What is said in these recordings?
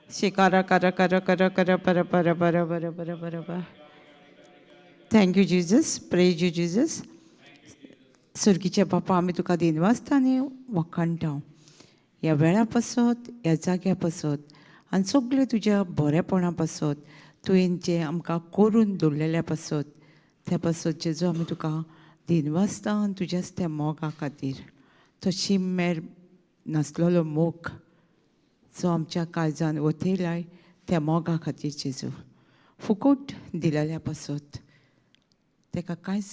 शिकारा करा करा करा करा para para para para para para para. Thank you Jesus, praise you Jesus. सुर्गीचे बापा, आमी तुका दिनवासता आनी वखाणटा ह्या वेळा पासत, ह्या जाग्या पासत आनी सगळें तुज्या बरेपणा पासत, तुवें जें आमकां करून दवरलेल्या पासत, त्या पासत जेजू आमी तुका दिनवासता. आनी तुज्याच त्या मोगा खातीर, तो शीम मेर नासलेलो मोग जो आमच्या काळजान ओथयलाय, त्या मोगा खातीर जेजू, फुकट दिलेल्या पासत, ताका कांयच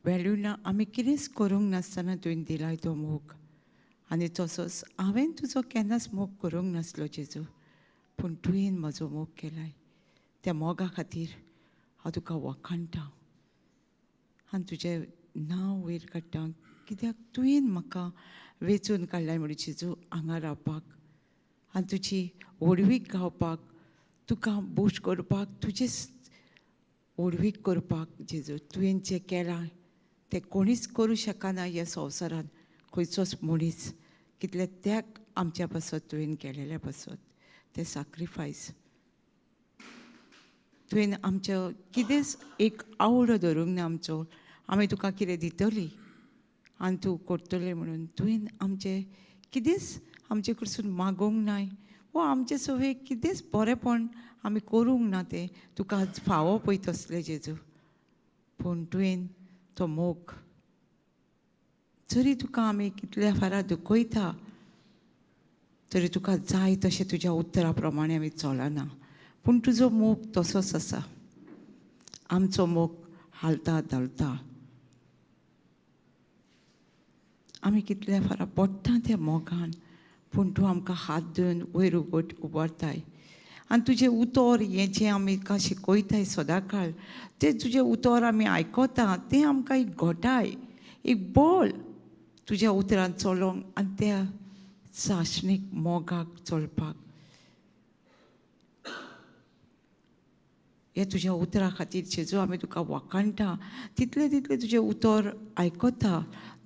वेल्यू ना, आमी कितेंच करूंक नासतना तुवें दिलाय तो मोग. आनी तसोच हांवें तुजो केन्नाच मोग करूंक नासलो जेजू, पूण तुवें म्हजो मोग केलाय. त्या मोगा खातीर हांव तुका वखाणटा आनी तुजें नांव वयर काडटा, कित्याक तुवें म्हाका वेंचून काडलाय म्हणून जेजू हांगा रावपाक आनी तुजी व्हडवीक गावपाक, तुका बोश करपाक, तुजेच व्हडवीक करपाक. जेजू, तुवें जें केलां तें कोणीच करूं शकना ह्या संवसारांत, खंयचोच मनीस. कितले त्याग आमच्या पासत तुवें केलेल्या पासत, तें साक्रिफायस तुवें आमचो कितेंच एक आवडो धरूंक ना आमचो, आमी तुका कितें दितली आनी तूं करतलें म्हणून. तुवें आमचें कितेंच आमचे कडसून मागोवंक नाय वो आमचे सवे कितेंच बरेंपण आमी करूंक ना तें तुका फावो पळय तसलें जेजू. पूण तुवें तो मोग, जरी तुका आमी कितल्या फारा दुखयता, तरी तुका जाय तशें तुज्या उतरा प्रमाणे आमी चलना, पूण तुजो मोग तसोच आसा. आमचो मोग हालता धलता, आमी कितल्या फारा पडटा त्या मोगान, पूण तूं आमकां हात धरून वयर उबारताय. आनी तुजें उतर हें जें आमकां शिकयताय सदांकाळ, तें तुजें उतर आमी आयकता, तें आमकां एक घोटाय, एक बळ तुज्या उतरान चलोंक आनी त्या सासणीक मोगाक चलपाक. हे तुज्या उतरा खातीर जेजू आमी तुका वखाणटा. तितलें तितलें तुजें उतर आयकता,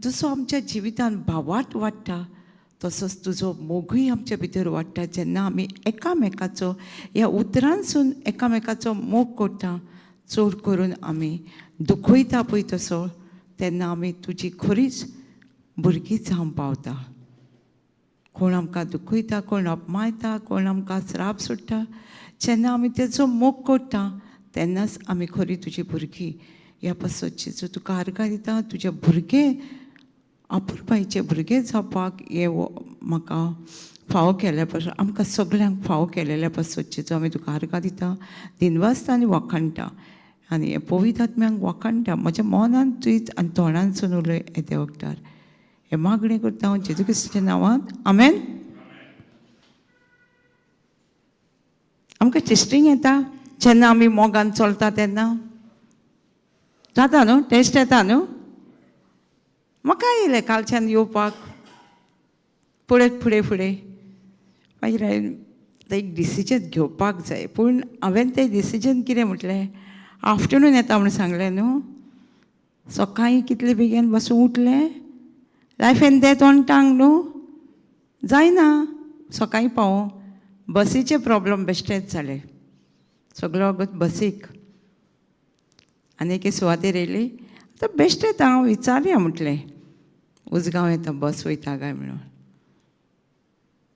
जसो आमच्या जिवितान भावार्थ वाडटा, तसोच तुजो मोगूय आमच्या भितर वाडटा. जेन्ना आमी एकामेकाचो ह्या उतरांसून एकामेकाचो मोग करता, चड करून आमी दुखयता पळय तसो, तेन्ना आमी तुजी खरीच भुरगीं जावंक पावता. कोण आमकां दुखयता, कोण अपमायता, कोण आमकां श्राप सोडटा, जेन्ना आमी तेचो मोग करता तेन्नाच आमी खरी तुजी भुरगीं. ह्या पासत जेजू तुका आर्गां दिता. तुजे भुरगे, अपुरबायेचे भुरगे जावपाक हे म्हाका फावो केल्या पासून, आमकां सगल्यांक फावो केलेल्या पासत जेजू आमी तुका आर्गां दिता, दिनवासता आनी वखाणटा. आनी हे पवित्र आत्म्यांक वखाणटा. म्हज्या मनान तुयच आनी तोंडानसून उलय येद्या वखदार. हे मागणें करता हांव जेजू क्रिस्ताच्या नांवान, आमेन. आमकां टेस्टींग येता जेन्ना आमी मोगान चलता तेन्ना जाता न्हू, टेस्ट येता न्हू. म्हाका येयलें कालच्यान येवपाक पळयत फुडें फुडें, मागीर हांवें एक डिसिजन घेवपाक जाय. पूण हांवें तें डिसिजन कितें म्हटलें, आफ्टरनून येता म्हूण सांगलें न्हू. सकाळीं कितले बेगीन बसून उठलें, life and death on tongue न्हू, जायना सकाळीं पावों. बसीचे प्रॉब्लम बेश्टेच जाले, सगलो वगत बसीक. आनी एके सुवातेर येयली, आतां बेश्टेच हांव विचारया म्हटलें, उजगांव येता बस वयता काय म्हणून.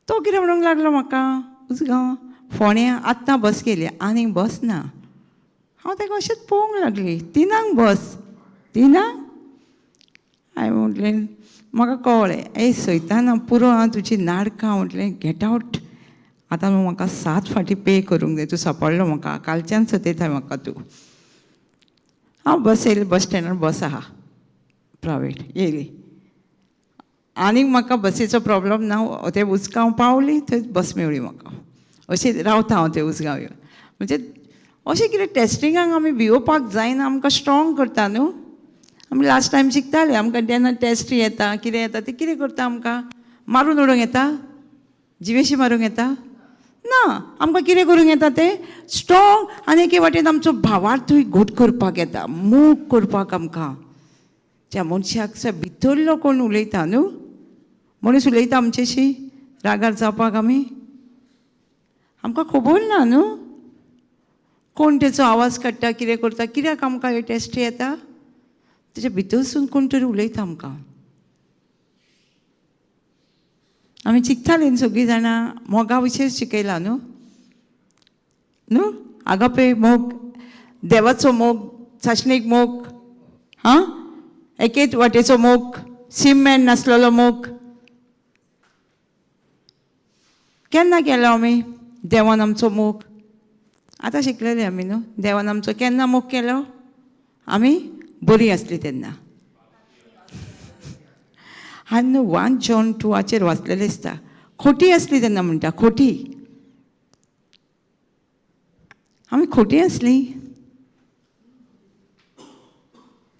तो कितें म्हणूंक लागलो म्हाका, उजगांव फोण्या आत्तां बस गेली, आनीक बस ना. हांव ताका अशेंच पळोवंक लागली, 3क बस, 3क? हांवें म्हटलें, म्हाका कळ्ळें, ए सैताना पुरो आं तुजी नाडकां. म्हटलें गेट आवट, आतां म्हाका 7 फाटीं पे करूंक जाय, तूं सांपडलो म्हाका, कालच्यान सतयता म्हाका तूं. हांव बस येयली, बस स्टँडार बस आहा प्रायवेट, येयली. आनीक म्हाका बसीचो प्रॉब्लम ना. ते उजगांव पावली, थंय बस मेवली म्हाका. अशें रावता हांव ते उजगांव येवन. म्हणजे अशें कितें टेस्टिंगाक आमी भियोवपाक जायना, आमकां स्ट्रॉंग करता न्हू. आमी लास्ट टायम शिकताले, आमकां जेन्ना टेस्ट येता कितें येता तें कितें करता, आमकां मारून उडोवंक येता, जिवेशी मारूंक येता ना, आमकां कितें करूंक येता तें स्ट्रॉंग. आनी एके वाटेन आमचो भावार्थूय घट करपाक येता, मोग करपाक आमकां. त्या मनशाक भितरलो कोण उलयता न्हू, मनीस उलयता आमचेशी रागार जावपाक आमी. आमकां खबर ना न्हू कोण तेचो आवाज काडटा, कितें करता, कित्याक आमकां हे टेस्ट येता? तेच्या भितरसून कोण तरी उलयता आमकां. आमी चिंततालीं सगळीं जाणां मोगा विशय शिकयला न्हू, न्हू आगापे मोग, देवाचो मोग, सासणीक मोग, हां एकेच वाटेचो मोग, सिमेंट नासलेलो मोग. केन्ना केलो आमी देवान आमचो मोग? आतां शिकलेले आमी न्हू देवान आमचो केन्ना मोग केलो? आमी बरी आसली तेन्ना. आनी न्हू 1 John 2 वाचलेलें दिसता, खोटी आसली तेन्ना म्हणटा, खोटी. आमी खोटी आसली?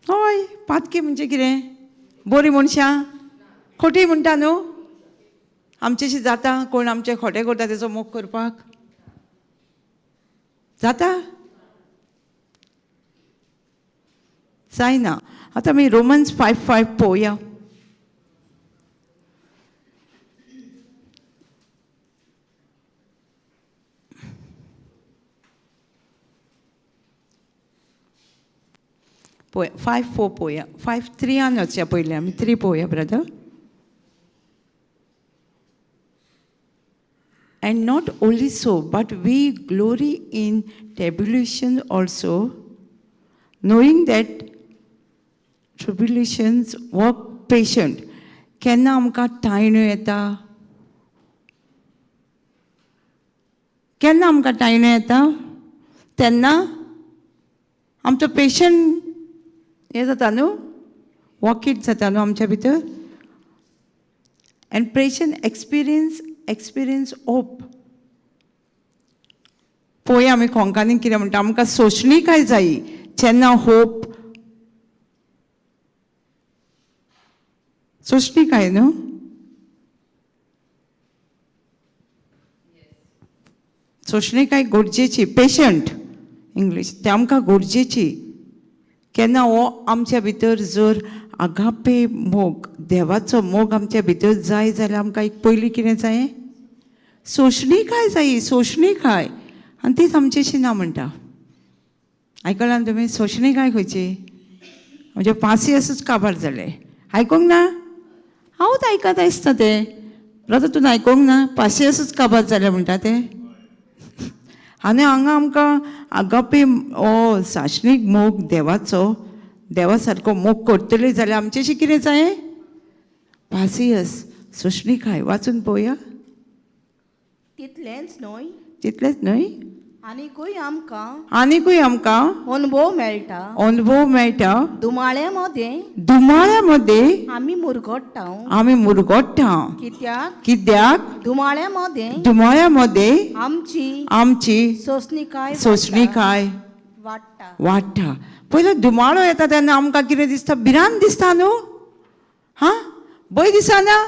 हय. पातकी म्हणजे कितें? बरी मनशां खोटी म्हणटा न्हू. आमचेशी जाता कोण आमचें खोटें करता तेचो मोग करपाक जाता? जायना. आतां आमी Romans 5:5 पळोवया. पळोवया 5:4 पळोवया, 5:3 वचया पयलीं आमी 3 पळोवया brother. And not only so, but we glory in tribulation also, knowing that tribulations work patient. केन्ना आमकां तायण्यो येता? केन्ना आमकां तायण्यो येता? तेन्ना आमचो पेशंट हें जाता न्हू, वॉकीट जाता न्हू आमच्या भितर. And patient experience hope. पळोवया आमी कोंकणीन कितें म्हणटा. आमकां सोंसणीकाय जायी जेन्ना होप, सोंसणीकाय न्हू. सोंसणीकाय गरजेची, पेशंट इंग्लीश ते आमकां गरजेची. केन्ना हो आमच्या भितर जर आगापे मोग, देवाचो मोग आमच्या भितर जाय जाल्यार आमकां एक पयलीं कितें जाय? सोंसणीकाय जायी, सोंसणीकाय. आनी तीच आमचेशी ना म्हणटा. आयकलां तुमी? सोंसणीकाय खंयची? म्हणजे पासियसूच काबार जालें. आयकूंक ना? हांवूच आयकत आसता तें. ब्रदर तूं आयकूंक ना? पासियसूच काबार जालें म्हणटा तें. आनी हांगा आमकां आगापे हो सासणीक मोग देवाचो, देवा सारको मोग करतली जाल्यार आमचेशी कितें जाय? पासियस, सोंसणीकाय. वाचून पळोवया. तितलेंच न्हय, तितलेंच न्हय, आनीकूय आमकां, आनीकूय आमकां अनुभव मेळटा, अनुभव मेळटा. दुमाळ्या मदें, दुमाळ्या मदें आमी मुरगट्टा, आमी मुरगट्टा. कित्याक? कित्याक? दुमाळ्या मदें दुमाळ्या मदें आमची आमची सोंसणीकाय सोंसणीकाय वाडटा. वाडटा. पयलो धुमाळो येता तेन्ना आमकां कितें दिसता? भिरांत दिसता न्हू. हां, भंय दिसना?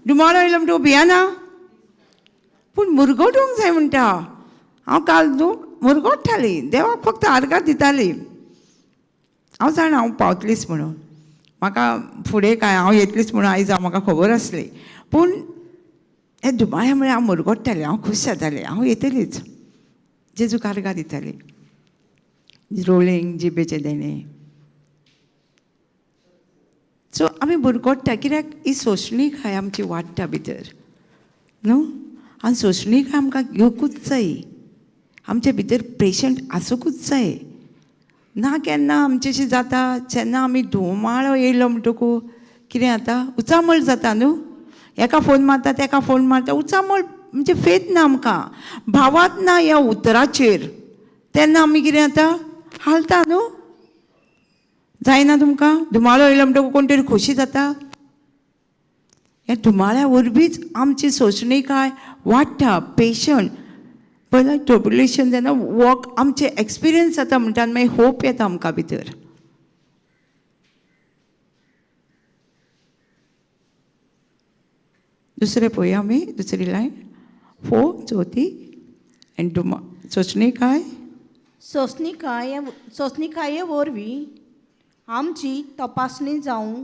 धुमाळो येयलो म्हणटकूच भियेना, पूण मुरगटूंक जाय म्हणटा. हांव काल न्हू मुरगट्टाली, देवाक फक्त आर्गां दिताली. हांव जाणा हांव पावतलीच म्हणून, म्हाका फुडें काय हांव येतलीच म्हणून आयज हांव म्हाका खबर आसली. पूण हे धुमाळ्या म्हळ्यार हांव मुरगट्टालें, हांव खूश जातालें, हांव येतलीच. जेजूक आर्गां दिताली, रोलिंग जिबेचें देणें. सो आमी बुरगोट्टा कित्याक? ही सोंसणीकाय आमची वाडटा भितर न्हू. आनी सोंसणीकाय आमकां घेवकूच जाय, आमच्या भितर पेशंट आसूंकूच जाय. ना केन्ना आमचेशी जाता जेन्ना आमी धुमाळो येयलो म्हणटकू कितें जाता? उचामळ जाता न्हू. एका फोन मारता, तेका फोन मारता, उचामळ म्हणजे फेत ना आमकां, भावात ना ह्या उतराचेर. तेन्ना आमी कितें जाता? हालता न्हू. जायना तुमकां? धुमाळो येयलो म्हणटकू कोण तरी खोशी जाता? ह्या धुमाळ्या वरवींच आमची सोंसणीकाय वाडटा, पेशंट. पयलें ट्रबुलेशन जेन्ना वॉक आमचें एक्सपिरियन्स जाता म्हणटा आनी मागीर होप येता आमकां भितर. दुसरें पळोवया आमी, दुसरी लायन 4 चवथी. आनी धुमा सोंसणीकाय, सोंसणीकाये, सोंसणीकाये वरवीं आमची तपासणी जावं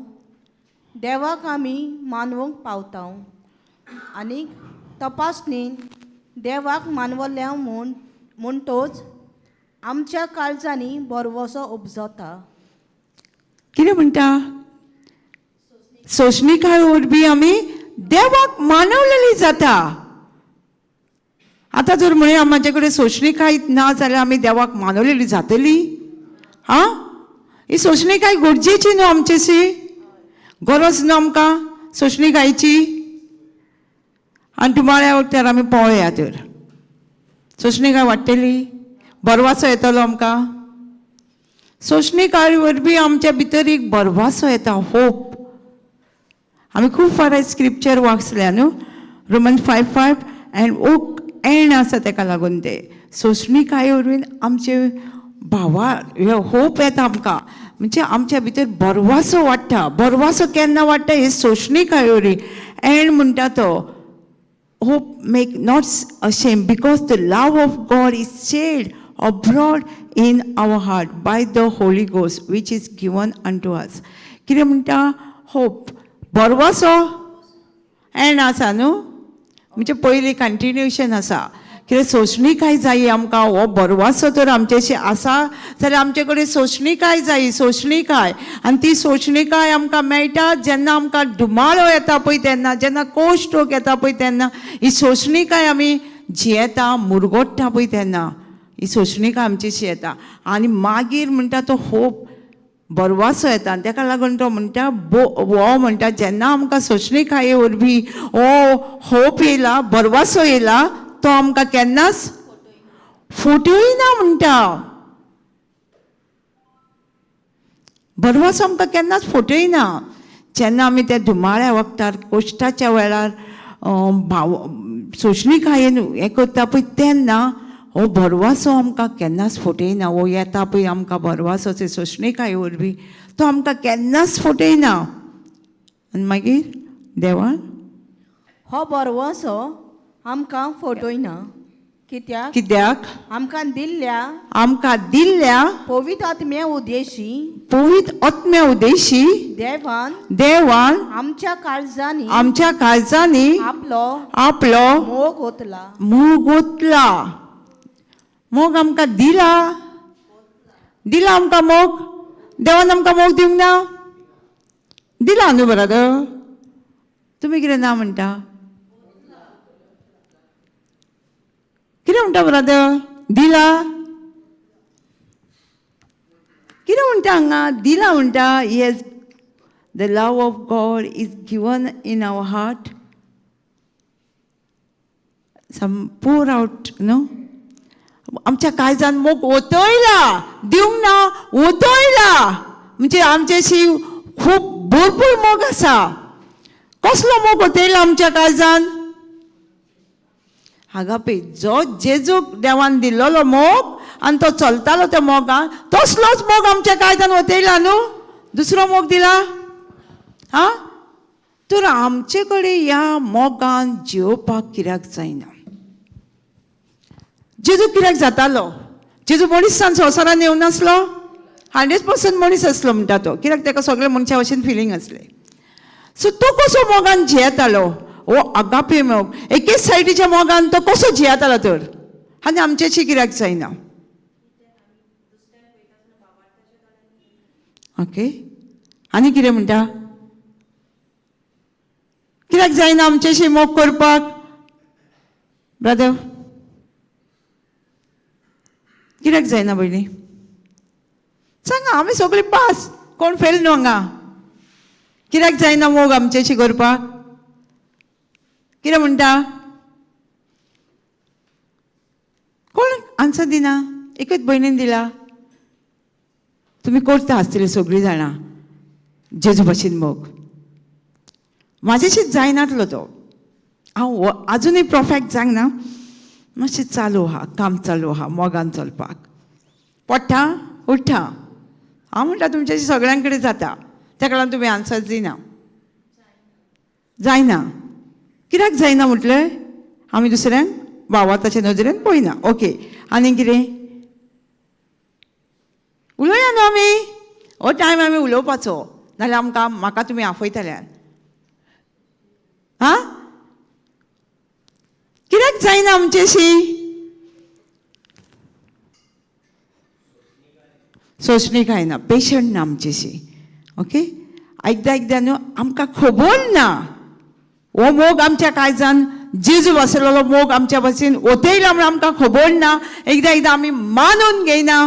देवाक आमी मानवंक पावता, आनी तपासणेन देवाक मानवल्या म्हूण म्हणटोच आमच्या काळजांनी भरवंसो उपजता. कितें म्हणटा? सोंसणीकाय वरवीं आमी देवाक मानवलेली जाता. आतां जर म्हणया म्हाजे कडेन सोंसणीकाय ना जाल्यार आमी देवाक मानवलेली जातली? आं, ही सोंसणीकाय गरजेची न्हू आमचेशी, गरज न्हू आमकां सोंसणीकायची. आनी तुमाळ्या वखदार आमी पळोवया तर सोंसणीकाय वाडटली, बरवासो येतलो आमकां. सोंसणीकाय वरवीं आमच्या भितर एक बरवासो येता, होप. आमी खूब फावट स्क्रिप्चर वाचल्या न्हू, रोमन 5:5 एंड ओक एंड आसा तेका लागून ते सोंसणीकाये वरवीं आमचे भावा होप येता आमकां, म्हणजे आमच्या भितर बरवासो वाडटा. बरवासो केन्ना वाडटा? हे सोंसणीकाये वरवीं. एंड म्हणटा तो hope make not ashamed, because the love of God is shed abroad in our heart by the Holy Ghost which is given unto us. कितें म्हणटा? होप, बरवासो एंड आसा न्हू, म्हणजे पयलीं कंटिन्युएशन आसा. कितें सोंसणीकाय जायी आमकां, हो बरवासो तर आमच्याशी आसा जाल्यार आमचे कडेन सोंसणीकाय जायी, सोंसणीकाय. आनी ती सोंसणीकाय आमकां मेळटा जेन्ना आमकां धुमाळो येता पळय तेन्ना, जेन्ना कोश्ट येता पळय तेन्ना ही सोंसणीकाय आमी जियेता, मुरगोट्टा पळय तेन्ना ही सोंसणीकाय आमचेशी येता. आनी मागीर म्हणटा तो होप, बरवासो येता. आनी तेका लागून तो म्हणटा बो हो म्हणटा जेन्ना आमकां सोंसणीकाये वरवीं हो होप येयला, बरवासो येयला, तो आमकां केन्नाच फटोय ना म्हणटा. बरवासो आमकां केन्नाच फटोय ना. जेन्ना आमी त्या धुमाळ्या वखदार कोश्टाच्या वेळार भाव सोंसणीकायेन हें करता पळय तेन्ना हो भरवासो आमकां केन्नाच फटयना. हो येता पळय आमकां भरवासो ते सोंसणीकाये वरवीं, तो आमकां केन्नाच फटयना. आनी मागीर देवान हो भरवंसो आमकां फटयना, कित्याक कित्याक आमकां दिल्ल्या आमकां दिल्ल्या पवित्र आत्म्या उद्देशी पवित्र आत्म्या उद्देशी देवान देवान आमच्या काळजांनी आमच्या काळजांनी आपलो आपलो मोग ओतला. मोग ओतला. मोग आमकां दिला, दिला आमकां मोग. देवान आमकां मोग दिवंक ना? दिला न्हू ब्रदर? तुमी कितें ना म्हणटा? कितें म्हणटा ब्रदर? दिला कितें म्हणटा हांगा? दिला म्हणटा. Yes, the love of God is given in our heart, some pour out न्हू. आमच्या काळजान मोग ओतयला, दिवंक ना, ओतयला. म्हणजे आमच्याशी खूब भरपूर मोग आसा. कसलो मोग ओतयला आमच्या काळजान? हांगा पळय, जो जेजूक देवान दिल्लो मोग आनी तो चलतालो त्या मोगान, तसलोच मोग आमच्या काळजान ओतयला न्हू. दुसरो मोग दिला? आं, तर आमचे कडेन ह्या मोगान जियोवपाक कित्याक जायना? जेजू कित्याक जातालो? जेजू मनीसान संवसारान येवनासलो, 100% मनीस आसलो म्हणटा तो, कित्याक ताका सगळे मनशा भशेन फिलींग आसले. सो तो कसो मोगान जियेतालो? हो आगापे मोग, एकेच सायडीच्या मोगान तो कसो जियेतालो तर? आनी आमच्याशी कित्याक जायना? ओके, आनी कितें म्हणटा? कित्याक जायना आमच्याशी मोग करपाक ब्रदर? कित्याक जायना भयणी? सांगा, आमी सगळीं पास, कोण फेल न्हू हांगा. कित्याक जायना मोग आमच्याशी करपाक? कितें म्हणटा? कोण आन्सर दिना? एकच भयणीन दिला. तुमी करता आसतली सगळीं जाणां जेजू भशेन मोग. म्हाजेशीच जायनातलो तो. हांव आजुनूय परफेक्ट जावंक ना, मातशें चालू आहा, काम चालू आहा मोगान चलपाक. पडटा उठ्ठा. हांव म्हणटा तुमच्याशी सगळ्यां कडेन जाता, तेका लागून तुमी आन्सर दिना. जायना कित्याक जायना म्हटलें? आमी दुसऱ्यांक भावाताचे नदरेन पळयना. ओके, आनी कितें उलोवया न्हू आमी? हो टायम आमी उलोवपाचो, नाल्यार आमकां म्हाका तुमी आफयतल्यान. आं, कित्याक कित्याक जायना आमचेशी? सोंसणीकाय ना, पेशंट ना आमचेशी. ओके, एकदां एकदां न्हू आमकां खबर ना हो मोग आमच्या काळजान जेजू बसलेलो मोग आमच्या बसीन ओतयला म्हूण आमकां खबर ना. एकदां एकदां आमी मानून घेयना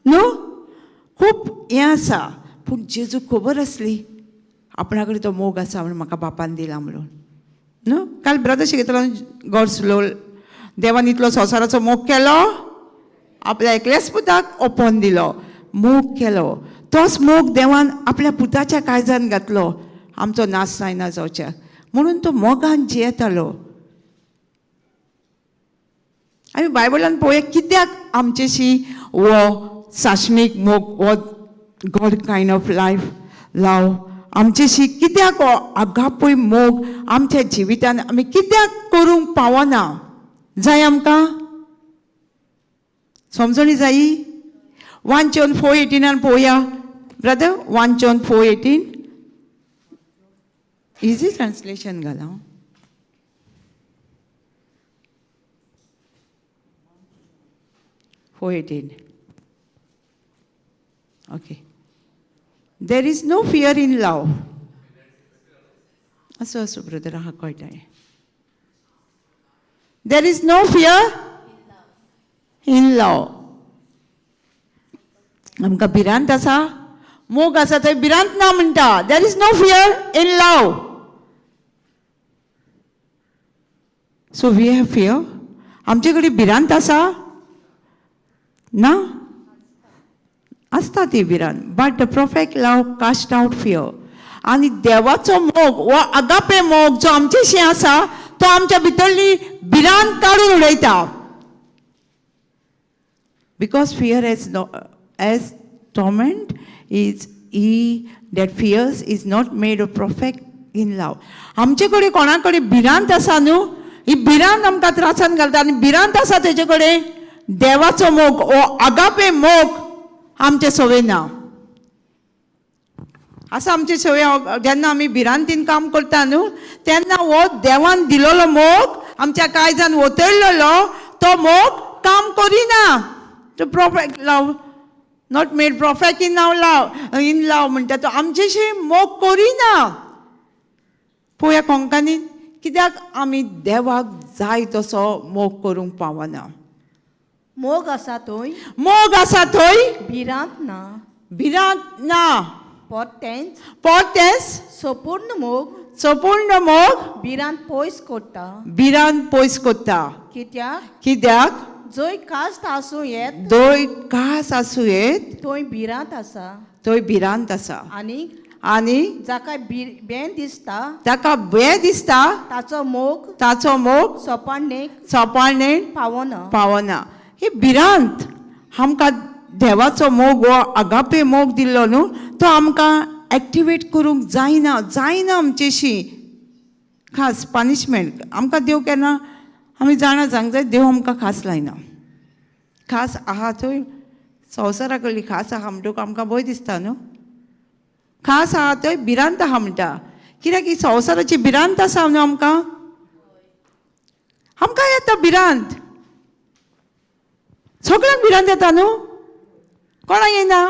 न्हू, खूब हें आसा. पूण जेजू खबर आसली आपणा कडेन तो मोग आसा म्हणून म्हाका बापान दिला म्हणून न्हू. काल ब्रदर शिकयतलो गॉड्स लो, देवान इतलो संवसाराचो मोग केलो, आपल्या एकल्याच पुताक ओपोन दिलो, मोग केलो. तोच मोग देवान आपल्या पुताच्या काळजान घातलो आमचो नाश जायना जावच्याक म्हणून तो मोगान जियेतालो. आमी बायबलान पळोवया कित्याक आमचेशी हो सासणीक मोग, हो God kind of life love आमचेशी कित्याक, हो आगापूय मोग आमच्या जिवितान आमी कित्याक करूंक पावना जाय आमकां? समजणी जायी? 1 John 4:18 पळोवया brother. 1 John 4:18, easy translation घाला. 4:18. Okay. There is no fear in love. असो असो ब्रदर हा कळटा. There is no fear in love. आमकां भिरांत आसा, मोग आसा थंय भिरांत ना म्हणटा. There is no fear in love. So we have fear. आमचे कडेन भिरांत आसा ना? आसता ती भिरांत. But the perfect love cast out fear. आनी देवाचो मोग हो आगापे मोग जो आमचेशी आसा तो आमच्या भितरली भिरांत काडून उडयता. Because fear has no as torment is he that fears is not made a perfect in love. आमचे कडेन कोणा कडेन भिरांत आसा न्हू, ही भिरांत आमकां त्रासान घालता. आनी भिरांत आसा तेजे कडेन देवाचो मोग हो आगापे मोग आमचे सवय ना आसा. आमचे सवय जेन्ना आमी भिरांतीन काम करता न्हू तेन्ना हो देवान दिलोलो मोग आमच्या काळजान ओतयल्लो तो मोग काम करिना. तो perfect love not made perfect in our love in love म्हणटा तो आमचेशी मोग करिना. पळोवया कोंकणीन कित्याक आमी देवाक जाय तसो मोग करूंक पावना. मोग आसा थंय मोग आसा थंय भिरांत ना. भिरांत ना. परतेंच परतेंच संपूर्ण मोग संपूर्ण मोग भिरांत पयस करता. भिरांत पयस करता. कित्याक कित्याक जंय कास्त आसूं येत दोय कास आसूं येत थंय भिरांत आसा. थंय भिरांत आसा. आनी आनी जाका बें दिसता ताका बें दिसता ताचो मोग ताचो मोग सोपाणेक सोंपाणेन पावना. पावना. ही भिरांत आमकां देवाचो मोग हो आगापे मोग दिल्लो न्हू तो आमकां एक्टिवेट करूंक जायना, जायना आमचेशी. खास पनिशमेंट आमकां देव केन्ना आमी जाणा जावंक जाय, देव आमकां खास लायना. खास आहा थंय संवसारा कडली खास आहा म्हणटकूच आमकां भंय दिसता न्हू. खास आहा थंय भिरांत आहा म्हणटा कित्याक ही संवसाराची भिरांत आसा न्हू आमकां. आमकां येता भिरांत, सगळ्यांक भिरांत येता न्हू, कोणाक येना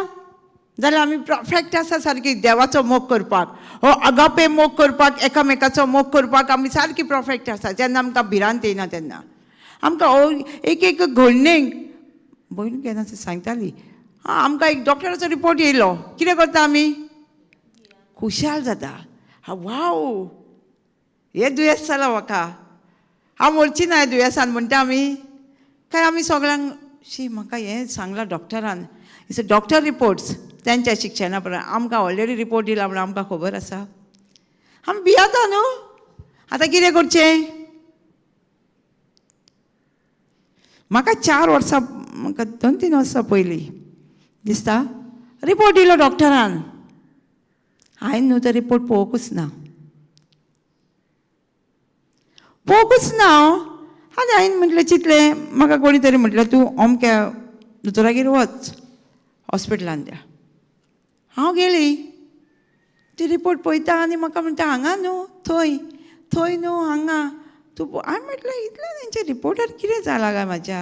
जाल्यार आमी परफेक्ट आसा सारकी देवाचो मोग करपाक, हो आगापे मोग करपाक, एकामेकाचो मोग करपाक आमी सारकी परफेक्ट आसा. जेन्ना आमकां भिरांत येना तेन्ना आमकां हो एक एक घडणेक भयण केन्ना सांगताली, आं आमकां एक डॉक्टराचो रिपोर्ट येयलो, कितें करता आमी? खुशाल जाता, हा वाव हें दुयेंस जालां म्हाका, हांव मरची ना ह्या दुयेंसान म्हणटा आमी. काय आमी सगळ्यांक शी म्हाका हें सांगलां डॉक्टरान, it's a doctor reports तेंच्या शिक्षणा प्रमाण आमकां ऑलरेडी रिपोर्ट दिला म्हणून आमकां खबर आसा, आमी भियेता न्हू. आतां कितें करचें? म्हाका 4 वर्सां, म्हाका 2-3 वर्सां पयलीं दिसता रिपोर्ट दिलो डॉक्टरान, हांवें न्हू तो रिपोर्ट पळोवंकूच ना, पळोवंकूच ना हांव. आनी हांवें म्हटलें चिंतलें, म्हाका कोणी तरी म्हटलें तूं अमक्या दोतोरागेर वच हॉस्पिटलान त्या. हांव गेली, ती रिपोर्ट पळयता आनी म्हाका म्हणटा हांगा न्हू थंय, थंय न्हू हांगा, तूं हांवें म्हटलें इतलें तेंच्या रिपोर्टार कितें जालां काय म्हाज्या.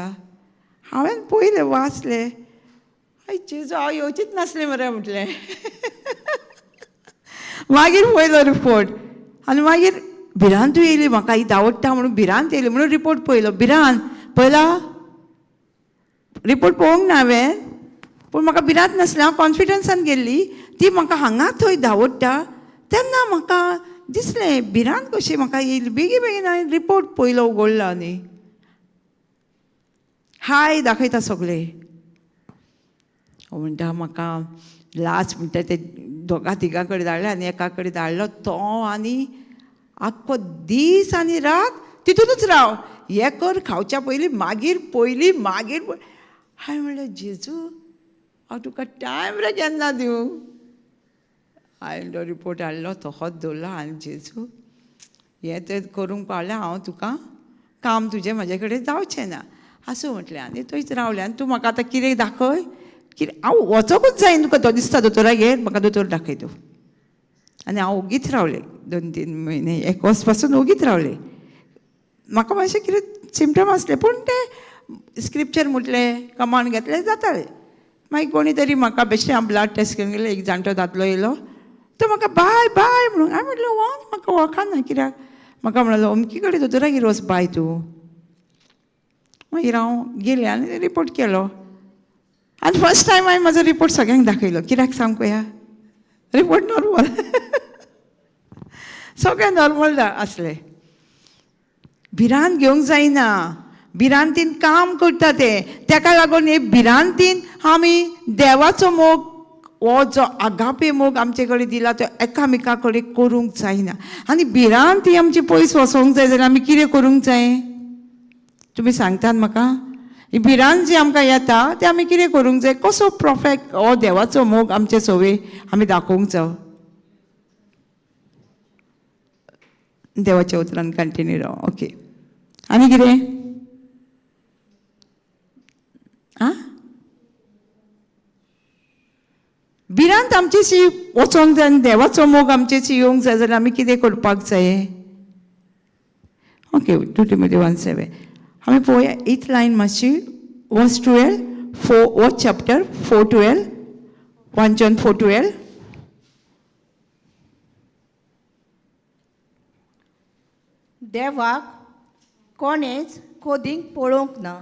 हांवें पयलें वाचलें, हय जेजू हांव येवचीच नासलें मरे म्हटलें. मागीर पयलो रिपोर्ट आनी मागीर भिरांतूय येयली म्हाका, ही धांवडटा म्हणून भिरांत येयली म्हणून रिपोर्ट पयलो. भिरांत पयला रिपोर्ट पळोवंक ना हांवें, पूण म्हाका भिरांत नासली, हांव कॉन्फिडन्सान गेल्ली. ती म्हाका हांगा थंय धांवडटा तेन्ना म्हाका दिसलें भिरांत कशी म्हाका येयली. बेगीन बेगीन हांवें रिपोर्ट पयलो उगडलो आनी हाय दाखयता सगळे. म्हणटा म्हाका लास्ट म्हणटा ते दोगा तिगां कडेन धाडले आनी एका कडेन धाडलो तो आनी आख्खो दीस आनी रात तितूनच राव, हें कर खावच्या पयलीं मागीर पयलीं मागीर. हांवें म्हणलें जेजू हांव तुका टायम रे केन्ना दिवं. हांवें तो रिपोर्ट हाडलो तोहोच दवरलो आनी जेजू हें तें करूंक पावलें हांव तुका, काम तुजें म्हजे कडेन जावचें ना आसूं म्हटलें. आनी थंयच रावलें. आनी तूं म्हाका आतां कितें दाखय, कितें हांव वचोकूच जाय तुका, तो दिसता दोतोरागेर म्हाका दोतोर दाखय तूं. आनी हांव ओगीच रावलें 2-3 म्हयने, एक वर्स पासून ओगीच रावलें. म्हाका मातशें कितें सिमटम आसलें पूण तें स्क्रिप्चर म्हटलें कमांड घेतलें जातालें. मागीर कोणी तरी म्हाका बेश्टें हांव ब्लड टेस्ट करूंक गेलें, एक जाणटो दादलो येयलो तो म्हाका बाय बाय म्हणून. हांवें म्हटलें वच म्हाका वळखना कित्याक. म्हाका म्हणलो अमकी कडेन दोतोरागेर वच बाय तूं. मागीर हांव गेलें आनी रिपोर्ट केलो आनी फर्स्ट टायम हांवें म्हाजो रिपोर्ट सगळ्यांक दाखयलो. कित्याक सांग पळया, रिपोर्ट नॉर्मल, सगळें नॉर्मल आसलें. भिरांत घेवंक जायना, भिरांतीन काम करता तें. तेका लागून हे भिरांतीन आमी देवाचो मोग हो जो आगापे मोग आमचे कडेन दिला तो एकामेका कडेन करूंक जायना. आनी भिरांत ही आमची पयस वचोंक जाय जाल्यार आमी कितें करूंक जाय तुमी सांगतात म्हाका? ही भिरांत जी आमकां येता ते आमी कितें करूंक जाय, कसो परफेक्ट हो देवाचो मोग आमचे सवे आमी दाखोवंक जाय. देवाच्या उतरान कंटिन्यू राव. ओके, आनी कितें आं भिरांत आमचेशी वचोंक जाय आनी देवाचो मोग आमचेशी येवंक जाय जाल्यार आमी कितें करपाक जाय? ओके, 2 Timothy 1:7 आमी पळोवया हीच लायन मातशी. वर्स 12 4 वर्स चॅप्टर 4:12 1 John 4:12. देवाक कोणेच खोदींक पळोवंक ना.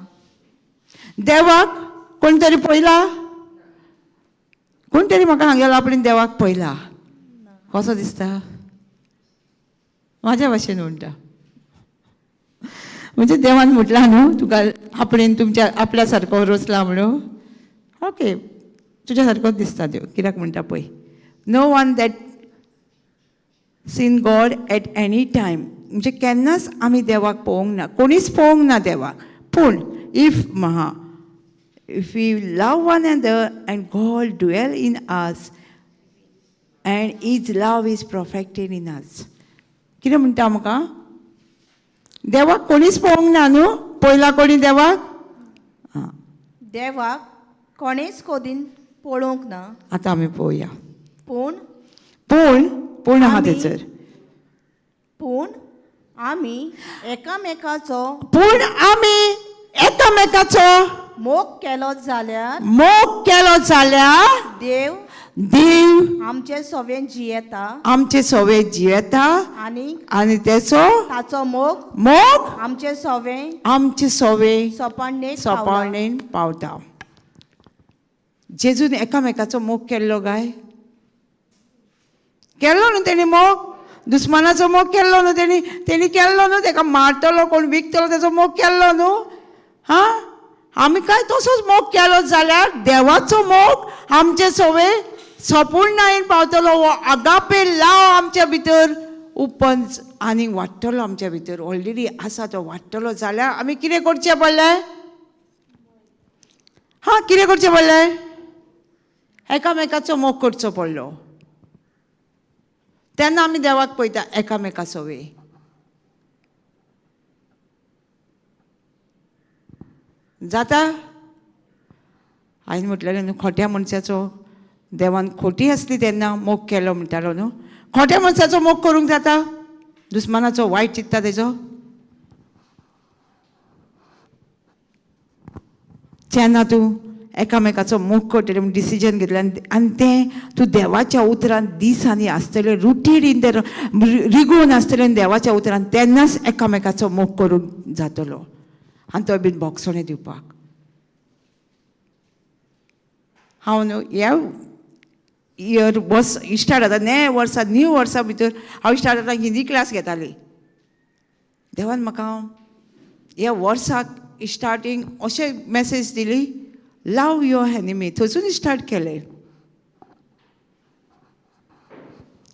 देवाक कोण तरी पळयला? कोण तरी म्हाका सांगेलो आपणें देवाक पळयला, कसो दिसता म्हाज्या भाशेन म्हणटा. म्हणजे देवान म्हटलां न्हू तुका आपणेन तुमच्या आपल्या सारको रचला म्हणून. ओके, तुज्या सारकोच दिसता देव. कित्याक म्हणटा पळय, no one that seen God at any time. म्हणजे केन्नाच आमी देवाक पळोवंक ना, कोणीच पळोवंक ना देवाक. पूण if महा if we love one another and God dwell in us and his love is perfected in us. कितें म्हणटा म्हाका? देवाक कोणीच पळोवंक ना न्हू? पळयला कोणी देवाक? आं, देवाक कोणेच खोदीन पळोवंक ना. आतां आमी पळोवया. पूण पूण पूण आहा थंयसर, पूण आमी एकामेकाचो पूण आमी एकामेकाचो मोग केलो जाल्यार, मोग केलो जाल्यार देव देव आमचे सवें जियेता आमचे सवे जियेता आनी आनी तेचो ताचो मोग मोग आमचे सवें आमचे सवे सोपाणेक सोपाणेन पावता. जेजून एकामेकाचो मोग केल्लो काय? केल्लो न्हू तेणी मोग? दुस्मानाचो मोग केल्लो न्हू तेणी? तेणी केल्लो न्हू, तेका मारतलो कोण विकतलो तेचो मोग केल्लो न्हू? हां, आमी काय तसोच मोग केलो जाल्यार देवाचो मोग आमचे सवे सपूर्णायेन पावतलो. हो आगापे लाव आमच्या भितर उपंच आनी वाडटलो, आमच्या भितर ऑलरेडी आसा तो वाडटलो जाल्यार आमी कितें करचें पडलें? हां, कितें करचें पडलें? एकामेकाचो मोग करचो पडलो. तेन्ना आमी देवाक पळयता एकामेका सवे. जाता? हांवें म्हटलेलें न्हू खोट्या मनशाचो देवान खोटी आसली तेन्ना मोग केलो म्हणटालो न्हू. खोट्या मनशाचो मोग करूंक जाता? दुस्मानाचो वायट चित्ता तेजो? जेन्ना तूं एकामेकाचो मोग करतलें म्हूण डिसिजन घेतलें आनी तें तूं देवाच्या उतरान दिसांनी आसतलें, रुटीड इन the रिगोवन आसतलें देवाच्या उतरान, तेन्नाच एकामेकाचो मोग करूंक जातलो आनी तो बीन भोगसणें दिवपाक. हांव न्हू ह्या इयर वर्स इस्टार्ट जाता न्या वर्सा न्यू वर्सा भितर हांव इस्टार्ट जाता हिंदी क्लास घेताली. देवान म्हाका ह्या वर्साक स्टार्टींग अशें मॅसेज दिली, लव your enemy, थंयसून स्टार्ट केलें.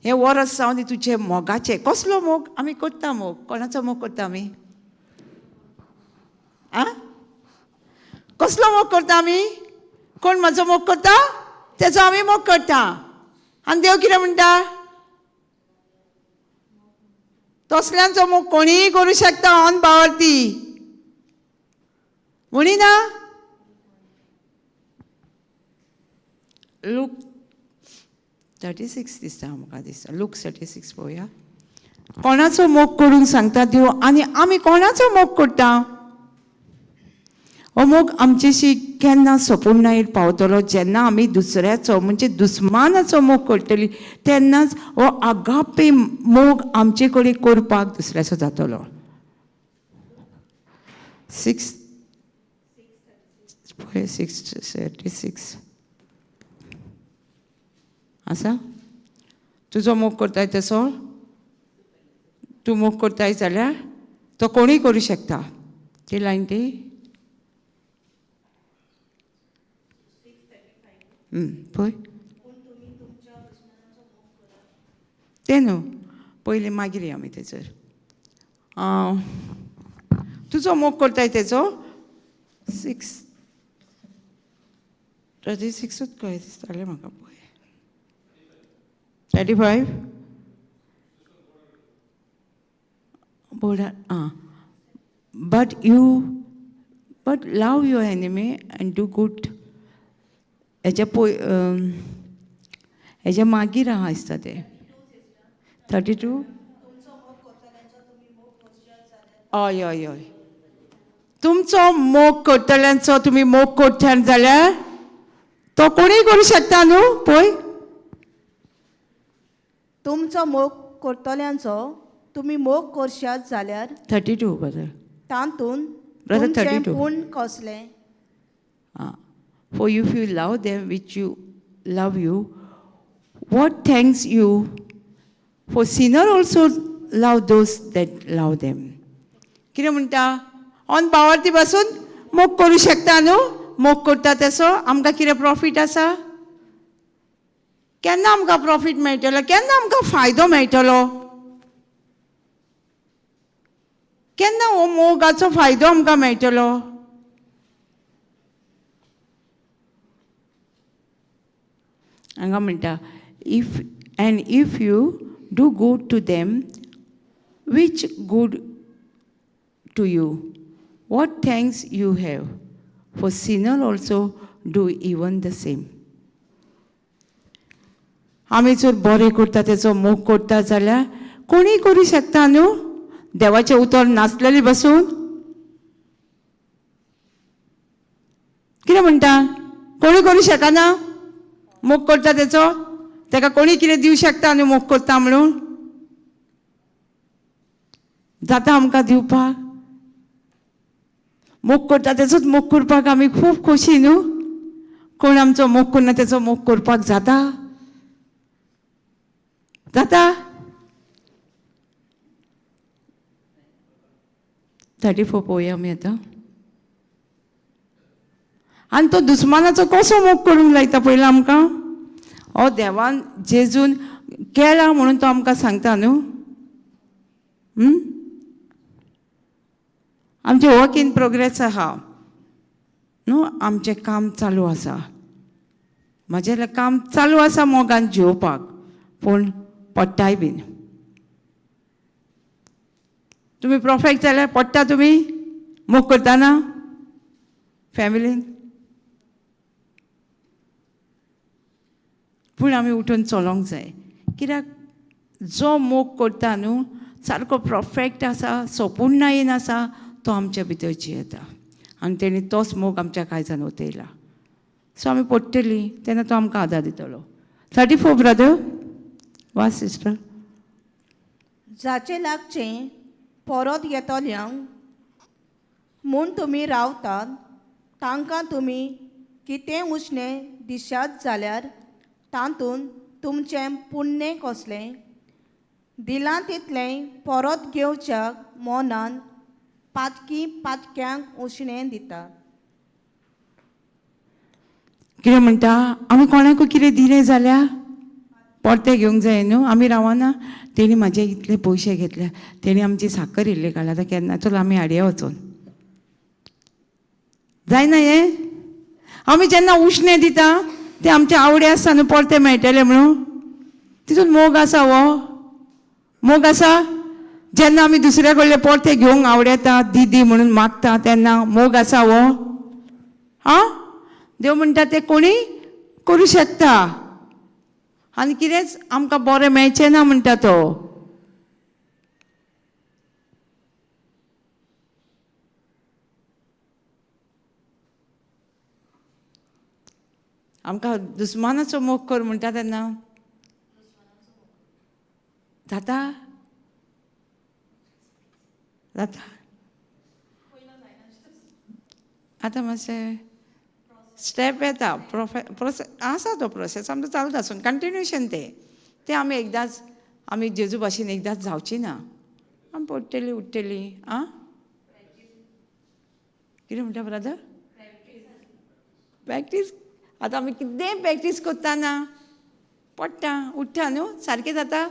हें वर्स जावन तुजें मोगाचें, कसलो मोग आमी करता? मोग कोणाचो मोग करता आमी? आं, कसलो मोग करता आमी? कोण म्हाजो मोग करता तेजो आमी मोग करता. आनी देव कितें म्हणटा? तसल्यांचो मोग कोणीय करूं शकता ऑन बावरती म्हणिना. लूक 36 दिसता म्हाका, दिसता लूक 36 पळोवया. कोणाचो मोग करूंक सांगता देव आनी आमी कोणाचो मोग करता? हो मोग आमचेशी केन्ना सोपूर्णायेर पावतलो? जेन्ना आमी दुसऱ्याचो म्हणजे दुस्मानाचो मोग करतली तेन्नाच हो आगापे मोग आमचे कडेन करपाक दुसऱ्याचो जातलो. 6 पळय, 6:36 आसा. तुजो मोग करताय तसो तूं मोग करताय जाल्यार तो कोणूय करूं शकता. ती लायन ती पळय तें न्हू पयलीं मागीर या आमी तेचेर. तुजो मोग करताय तेचो 6:36ूच कळ्ळें दिसतालें म्हाका. पळय 35 बोर्डार. आं, but love your enemy and do good. हेच्या पय, हेच्या मागीर आहा दिसता तें 32. हय हय हय, तुमचो मोग करतल्यांचो तुमी मोग करता जाल्यार तो कोणूय करूं शकता न्हू. पळय, तुमचो मोग करतल्यांचो तुमी मोग करशात जाल्यार 32 बरें. तातूंत Brother, तुमचें 32. पूण कसलें? Ah. For if you love them which you love you, what thanks you? For sinner also love those that love them. कितें म्हणटा? ऑन पावरती बसून मोग करूं शकता न्हू. मोग करता तसो आमकां कितें प्रॉफीट आसा? केन्ना आमकां प्रॉफीट मेळटलो? केन्ना आमकां फायदो मेळटलो? केन्ना हो मोगाचो फायदो आमकां मेळटलो? हांगा म्हणटा, if you do good to them which good to you, what thanks you have? For sinner also do even the same. आमी जर बरें करता तेचो मोग करता जाल्यार कोणीय करूं शकता न्हू, देवाचें उतर नासलेलें बसून. कितें म्हणटा? कोणूय करूं शकना मोग करता तेचो, तेका कोणी कितें दिवं शकता न्हू मोग करता म्हणून. जाता आमकां दिवपाक? मोग करता तेचोच मोग करपाक आमी खूब खोशी न्हू. कोण आमचो मोग करना तेचो मोग करपाक जाता? जाता? 34 पळोवया आमी आतां. आनी तो दुस्मानाचो कसो मोग करूंक लायता पयलीं आमकां? हो देवान जेजून केला म्हणून तो आमकां सांगता न्हू. आमचें वर्क इन प्रोग्रेस आहा न्हू, आमचें काम चालू आसा. म्हाजें काम चालू आसा मोगान जिवपाक, पूण पडटाय बीन. तुमी परफेक्ट जाल्यार पडटा तुमी मोग करतना फॅमिलीन? पूण आमी उठून चलोंक जाय, कित्याक जो मोग करता न्हू सारको परफेक्ट आसा, सोपूर्णायेन आसा, तो आमच्या भितर जियेता. आनी तेणी तोच मोग आमच्या काळजान ओतयला. सो आमी पडटली तेन्ना तो आमकां आदार दितलो. 34 ब्रदर वा सिस्टर. जाचे लागचें परत येतल्यांक म्हूण तुमी रावतात तांकां तुमी कितें उश्णें दिशात जाल्यार तातूंत तुमचें पुण्य कसलें? दिलां तितलें परत घेवच्या मनान पातकी पातक्यांक उश्णें दिता. कितें म्हणटा, आमी कोणाकूय कितें दिलें जाल्यार परतें घेवंक जाय न्हू. आमी रावना, तेणी म्हाजे इतले पयशे घेतले, तेणी आमची साकर इल्ली काडल्या, आतां केन्ना चल आमी हाडया वचून. जायना हें. आमी जेन्ना उश्णें दिता तें आमचे आवडे आसता न्हू परतें मेळटलें म्हणून, तितून मोग आसा. हो मोग आसा. जेन्ना आमी दुसऱ्या कडले परतें घेवंक आवडेता, दिदी म्हणून मागता, तेन्ना मोग आसा हो. आं, देव म्हणटा तें कोणी करूं शकता आनी कितेंच आमकां बरें मेळचें ना म्हणटा तो. आमकां दुस्मानाचो मोग कर म्हणटा तेन्ना जाता जाता. आतां मातशें स्टेप येता, प्रोसेस आसा, तो प्रोसेस आमचो चालूच आसून कंटिन्युएशन तें तें आमी एकदांच आमी जेजू भाशेन एकदांच जावची ना, आमी पडटली उठ्ठली. आं, कितें म्हणटा ब्रदर? प्रॅक्टीस. आतां आमी कितेंय प्रॅक्टीस करतना पडटा उठ्ठा न्हू, सारकें जाता.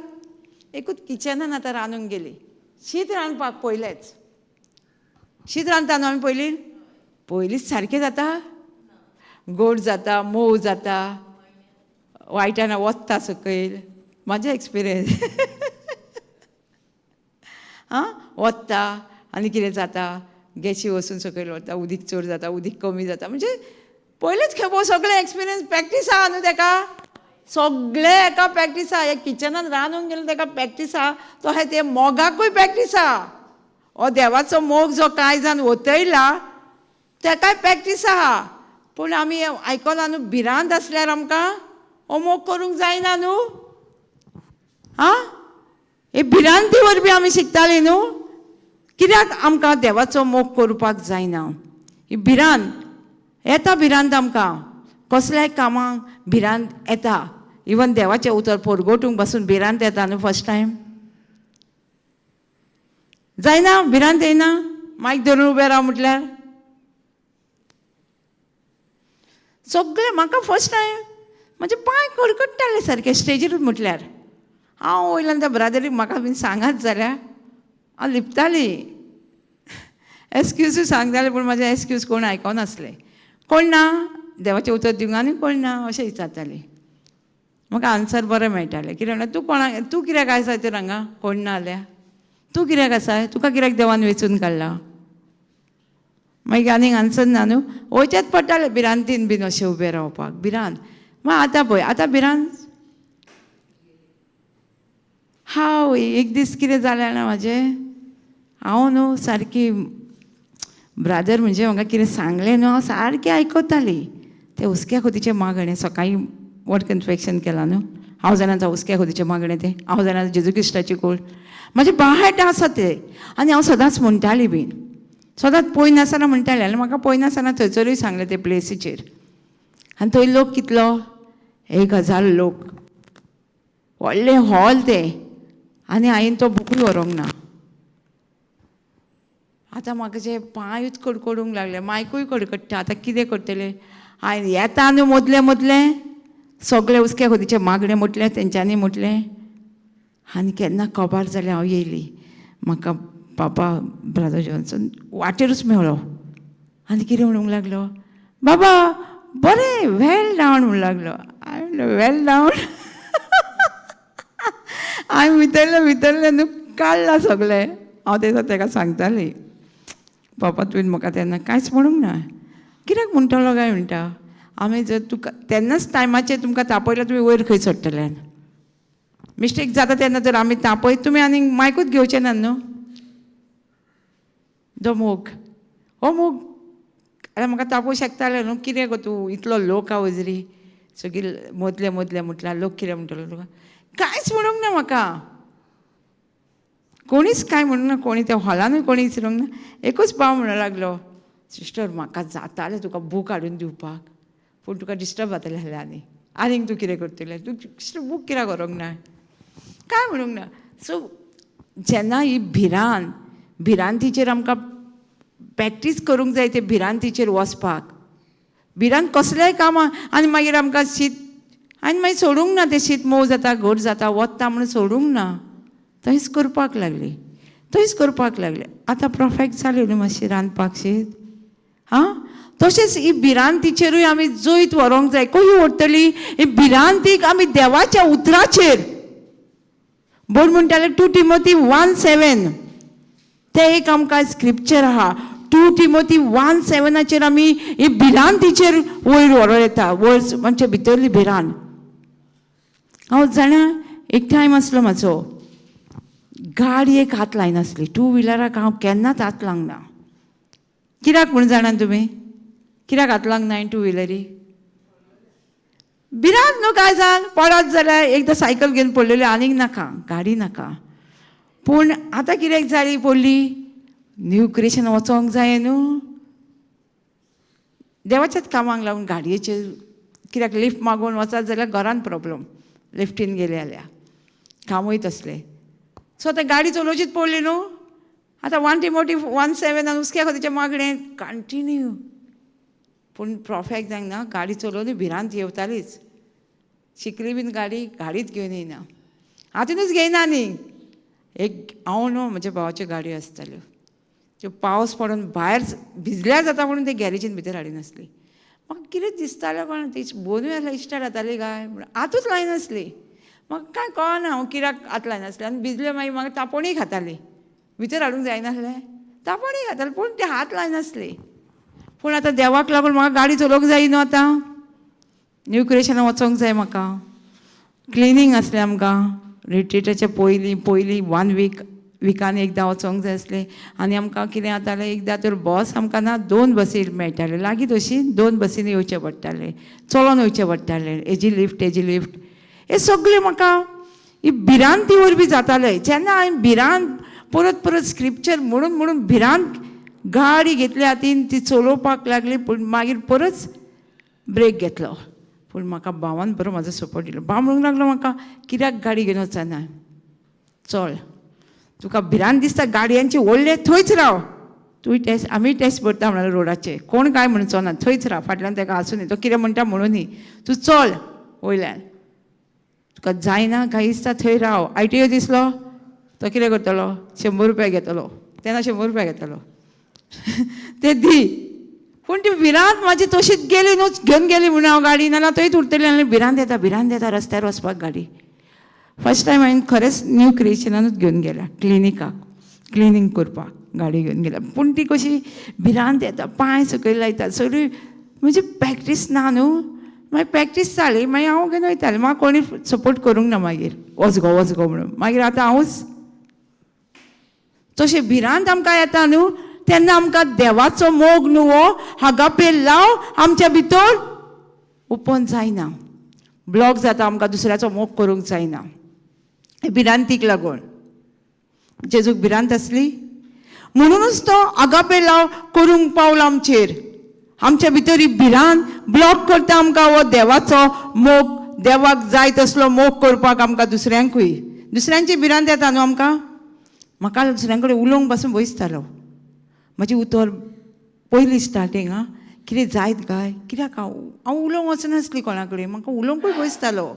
एकूच किचनान आतां रांदूंक गेली, शीत रांदपाक पयलेंच शीत रांदता न्हू आमी, पयलीं पयलींच सारकें जाता, गोड जाता, मोव जाता, वायटान वता सकयल. म्हाजें एक्सपिरियन्स. आं, वता आनी कितें जाता, गॅशी वचून सकयल वता, उदीक चड जाता, उदीक कमी जाता. म्हणजे पयलेच खेपो सगळें एक्सपिरियन्स प्रॅक्टीस आहा न्हू तेका, सगळें एका प्रॅक्टीस आहा. किचनान रांदूंक गेलें तेका प्रॅक्टीस आहा, तो हे ते मोगाकूय प्रॅक्टीस आहा. हो देवाचो मोग जो कांय जाण ओतयला तेकाय प्रॅक्टीस आहा. पूण आमी आयकलां न्हू, भिरांत आसल्यार आमकां हो मोग करूंक जायना न्हू. आं, हे भिरांती वरवीं आमी शिकतालीं न्हू. कित्याक आमकां देवाचो मोग करपाक जायना? ही भिरांत येता, भिरांत आमकां कसल्याय कामाक भिरांत येता. इवन देवाचें उतर पोरगोटूंक बसून भिरांत येता न्हू. फर्स्ट टायम जायना, भिरांत येयना मायक धरून उबें राव म्हटल्यार सगळें. म्हाका फर्स्ट टायम म्हजे पांय कडकडटाले सारके स्टेजीर म्हटल्यार. हांव वयल्यान त्या ब्रादरीक म्हाका बीन सांगात जाल्यार हांव लिपताली, एक्सक्यूजूय सांगतालें, पूण म्हाजें एक्सक्यूज कोण आयकनासलें. कोण ना देवाचें उतर दिवंक आनी कोण ना अशें विचारतालीं. म्हाका आन्सर बरें मेळटालें. कितें म्हणल्यार तूं कोणाक, तूं कित्याक आसाय तर हांगा, कोण ना जाल्यार तूं कित्याक आसाय, तुका कित्याक देवान वेंचून काडला? मागीर आनीक आन्सर ना न्हू, वयचेंच पडटालें भिरांतीन बीन अशें उबें रावपाक भिरांत. मागीर आतां पळय, आतां भिरांत हांव एक दीस कितें जालें ना म्हाजें, हांव न्हू सारकी ब्रादर म्हणजे म्हाका कितें सांगलें न्हू, हांव सारकें आयकतालीं. तें हुस्क्या खोतीचें मागणें सकाळीं वड कन्फेक्शन केलां न्हू, हांव जाणा हुस्क्या खोतीचें मागणें तें, हांव जाणा जेजू क्रिस्ताची कोळ म्हाजे बाहाट आसा तें. आनी हांव सदांच म्हणटालीं बीन, सदांच पळयनासतना म्हणटालें. आनी म्हाका पळयनासतना थंयसरूय सांगलें ते प्लेसीचेर. आनी थंय लोक कितलो, 1000 लोक, व्हडलें हॉल तें. आनी हांवें तो बुकूय व्हरूंक ना. आतां म्हाका जे पांयूच कडकडूंक लागले, मायकूय कडकडटा. आतां कितें करतलें? हांवें येता न्हू मदलें मदलें सगळें हुस्क्या खोतीचें मागणें म्हटलें तेंच्यांनी म्हटलें. आनी केन्ना कबार जालें हांव येयली, म्हाका बाबा ब्रादर जॉन्सन वाटेरूच मेळ्ळो. आनी कितें म्हणूंक लागलो, बाबा बरें वेल डावन म्हणूंक लागलो. हांवें म्हणलें वेल डावन? हांवें भितरलें भितरलें न्हू काडलां सगळें. हांव तें तेका सांगतालीं, बाबा तुवें म्हाका तेन्ना कांयच म्हणूंक ना, कित्याक म्हणटलो काय म्हणटा. आमी जर तुका तेन्नाच टायमाचेर तुमकां तापयल्यार तुमी वयर खंय चडटले? मिस्टेक जाता तेन्ना जर आमी तापयत तुमी आनी मायकूच घेवचे ना न्हू. जो मोग, हो मोग जाल्यार म्हाका तापोवंक शकतालें न्हू, कितें गो तूं इतलो लोक आहा वजरी सगळी मदले मदले म्हटल्यार लोक कितें म्हणटलो तुका. कांयच म्हणूंक ना म्हाका, कोणीच कांय म्हणूंक ना, कोणी त्या हॉलानूय कोणी विचारूंक ना. एकूच भाव म्हणूंक लागलो, सिस्टर म्हाका जातालें तुका बूक हाडून दिवपाक, पूण तुका डिस्टर्ब जातलें जाल्यार आनी आनीक तूं कितें करतलें, तूं सिस्टर बूक कित्याक व्हरूंक ना, कांय म्हणूंक ना. सो जेन्ना ही भिरांत, भिरांतीचेर आमकां प्रॅक्टीस करूंक जाय, ते भिरांतीचेर वचपाक. भिरांत कसलेय कामां आनी मागीर आमकां शीत आनी मागीर सोडूंक ना, तें शीत मोव जाता घट जाता वता म्हणून सोडूंक ना, थंयच करपाक लागली, थंयच करपाक लागले. आतां परफेक्ट जालें न्हू मातशें रांदपाक शीत. आं, तशेंच ही भिरांतीचेरूय आमी जैत व्हरूंक जाय. खंय व्हरतली ही भिरांतीक आमी देवाच्या उतराचेर. बोर्ड म्हणटाले 2 टिमोती 1:7, तें एक आमकां स्क्रिप्चर आहा. 2 टिमोती 1:7 आमी ही भिरांतीचेर वयर व्हरूं येता, वयर आमच्या भितरली भिरांत. हांव जाणा एक टायम आसलो म्हाजो, गाडयेक हात लायनासली, 2 व्हिलराक हांव केन्नाच हात लावंक ना. कित्याक म्हूण जाणा तुमी कित्याक हात लावंक ना 2 व्हिलरी? भिरांत न्हू, काय जाल पडत जाल्यार एकदां सायकल घेवन पडलेली, आनीक नाका गाडी नाका. पूण आतां कित्याक जाली पडली, न्यू क्रिएशन वचोंक जाय न्हू, देवाच्याच कामाक लागून गाडयेचेर कित्याक लिफ्ट मागून वचत जाल्यार घरान प्रॉब्लम, लिफ्टीन गेले जाल्यार कामूय तसलें. सो आतां गाडी चलोवचीच पडली न्हू. आतां 1 टिमोती 1:7 आनी हुसक्या खातीरचें मागणें कंटिन्यू. पूण प्रॉफेक्ट जावंक ना, गाडी चलोवनूय भिरांत येवतालीच. शिकली बीन गाडी, गाडीच घेवन येयना, हातीनूच घेयना. न्ही एक हांव न्हू म्हज्या भावाच्यो गाडयो आसताल्यो, त्यो पावस पडून भायर भिजल्यार जाता म्हणून ते गॅरेजीन भितर हाडिनासली. म्हाका कितें दिसतालें कोण ती बोनूय आसल्यार इश्टार जाताली काय म्हणून हातूच लायनासली. म्हाका कांय कळना हांव कित्याक हात लायनासलें. आनी भिजले मागीर म्हाका तापोणीय खाताली, भितर हाडूंक जायनासलें, तापोणीय खाताली, पूण ते हात लायनासली. पूण आतां देवाक लागून म्हाका गाडी चलोवंक जाय न्हू, आतां न्यू क्रिएशनाक वचोंक जाय म्हाका. क्लिनींग आसलें आमकां रिट्रीटाचे पयलीं पयलीं 1 वीक, विकान एकदां वचोंक जाय आसलें. आनी आमकां कितें जातालें, एकदां तर बस आमकां ना, 2 बसी मेळटाल्यो लागीं, तशी 2 बसींनी येवचें पडटालें, चलोन वयचें पडटालें. एजी लिफ्ट एजी लिफ्ट हें सगळें म्हाका ही भिरांती वरवीं जातालें. जेन्ना हांवें भिरांत परत परत स्क्रिप्चर म्हणून म्हणून भिरांत गाडी घेतली हातीन, ती चलोवपाक लागली. पूण मागीर परत ब्रेक घेतलो. पूण म्हाका भावान बरो म्हाजो सपोर्ट दिलो. भाव म्हणूंक लागलो म्हाका, कित्याक गाडी घेवन वचना, चल, तुका भिरांत दिसता गाडयांची व्हडले, थंयच राव तूं, टेस्ट आमी टेस्ट भरता म्हणाले रोडाचे, कोण कांय म्हणचो ना, थंयच राव, फाटल्यान ताका आसूं न्ही, तो कितें म्हणटा म्हणून न्ही, तूं चल वयल्यान, तुका जायना काय दिसता थंय राव. आयटीओ दिसलो तो कितें करतलो, 100 रुपया घेतलो, तेन्ना 100 रुपया घेतलो ते दी. पूण ती भिरांत म्हाजी तशीच गेली न्हू, घेवन गेली म्हणून हांव गाडी, नाल्यार थंयच उरतली. आनी भिरांत येता, भिरांत येता रस्त्यार वचपाक गाडी. फर्स्ट टायम हांवें खरेंच न्यू क्रिएशनानूच घेवन गेल्या क्लिनिकाक, क्लिनींग करपाक गाडी घेवन गेल्या. पूण ती कशी भिरांत येता, पांय सकयल लायता, सगळी म्हणजे प्रॅक्टीस ना न्हू. मागीर प्रॅक्टीस जाली, मागीर हांव घेवन वयतालें, म्हाका कोणी सपोर्ट करूंक ना मागीर, वच गो वच गो म्हणून. मागीर आतां हांवूच तशें भिरांत आमकां येता न्हू, तेन्ना आमकां देवाचो मोग न्हू हो हागापे लाव आमच्या भितर ओपन जायना, ब्लॉक जाता, आमकां दुसऱ्याचो मोग करूंक जायना भिरांतीक लागून. जेजूक भिरांत आसली म्हणूनच तो आगापे लाव करूंक पावला आमचेर. आमच्या भितर ही भिरांत ब्लॉक करता आमकां हो देवाचो मोग, देवाक जाय तसलो मोग करपाक आमकां दुसऱ्यांकूय. दुसऱ्यांची भिरांत येता न्हू आमकां. म्हाका दुसऱ्यां कडेन उलोवंक पासून भंय, म्हजें उतर पयलीं स्टार्टींग आं कितें जायत काय कित्याक हांव हांव उलोवंक वचनासली कोणा कडेन, म्हाका उलोवंकूय भंय.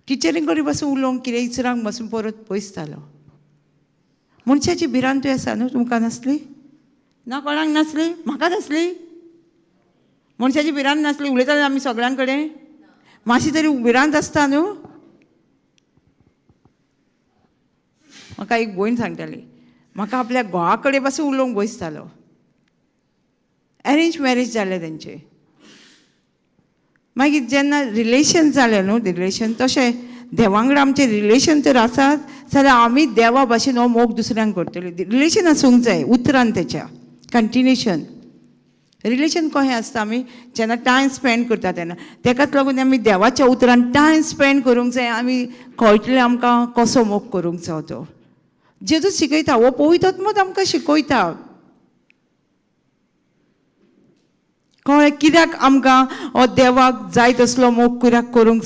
टिचरीं कडेन पासून उलोवंक कितें इचरांक पासून परत भंय. मनशाची भिरांतूय आसा न्हू, तुमकां नासली ना, कोणाक नासली, म्हाका नासली मनशाची भिरांत नासली. उलयताले आमी सगळ्यां कडेन, मातशी तरी भिरांत आसता न्हू. म्हाका एक भयण सांगताली, म्हाका आपल्या घोवा कडेन पासून उलोवंक भंय. अरेंज मॅरेज जालें तेंचें, मागीर जेन्ना रिलेशन जालें न्हू, रिलेशन तशें देवांगडा आमचें रिलेशन तर आसात जाल्यार आमी देवा भाशेन हो मोग दुसऱ्यांक करतली. रिलेशन आसूंक जाय उतरान, तेच्या कंटिन्युएशन. रिलेशन कशें आसता आमी जेन्ना टायम स्पेंड करता तेन्ना. तेकाच लागून आमी देवाच्या उतरान टायम स्पेंड करूंक जाय. आमी कळटलें आमकां कसो मोग करूंक जाय तो. जेजू शिकयता, हो पवित्र आमकां शिकयता. कळ्ळें कित्याक आमकां हो देवाक जाय तसलो मोग कित्याक करूंक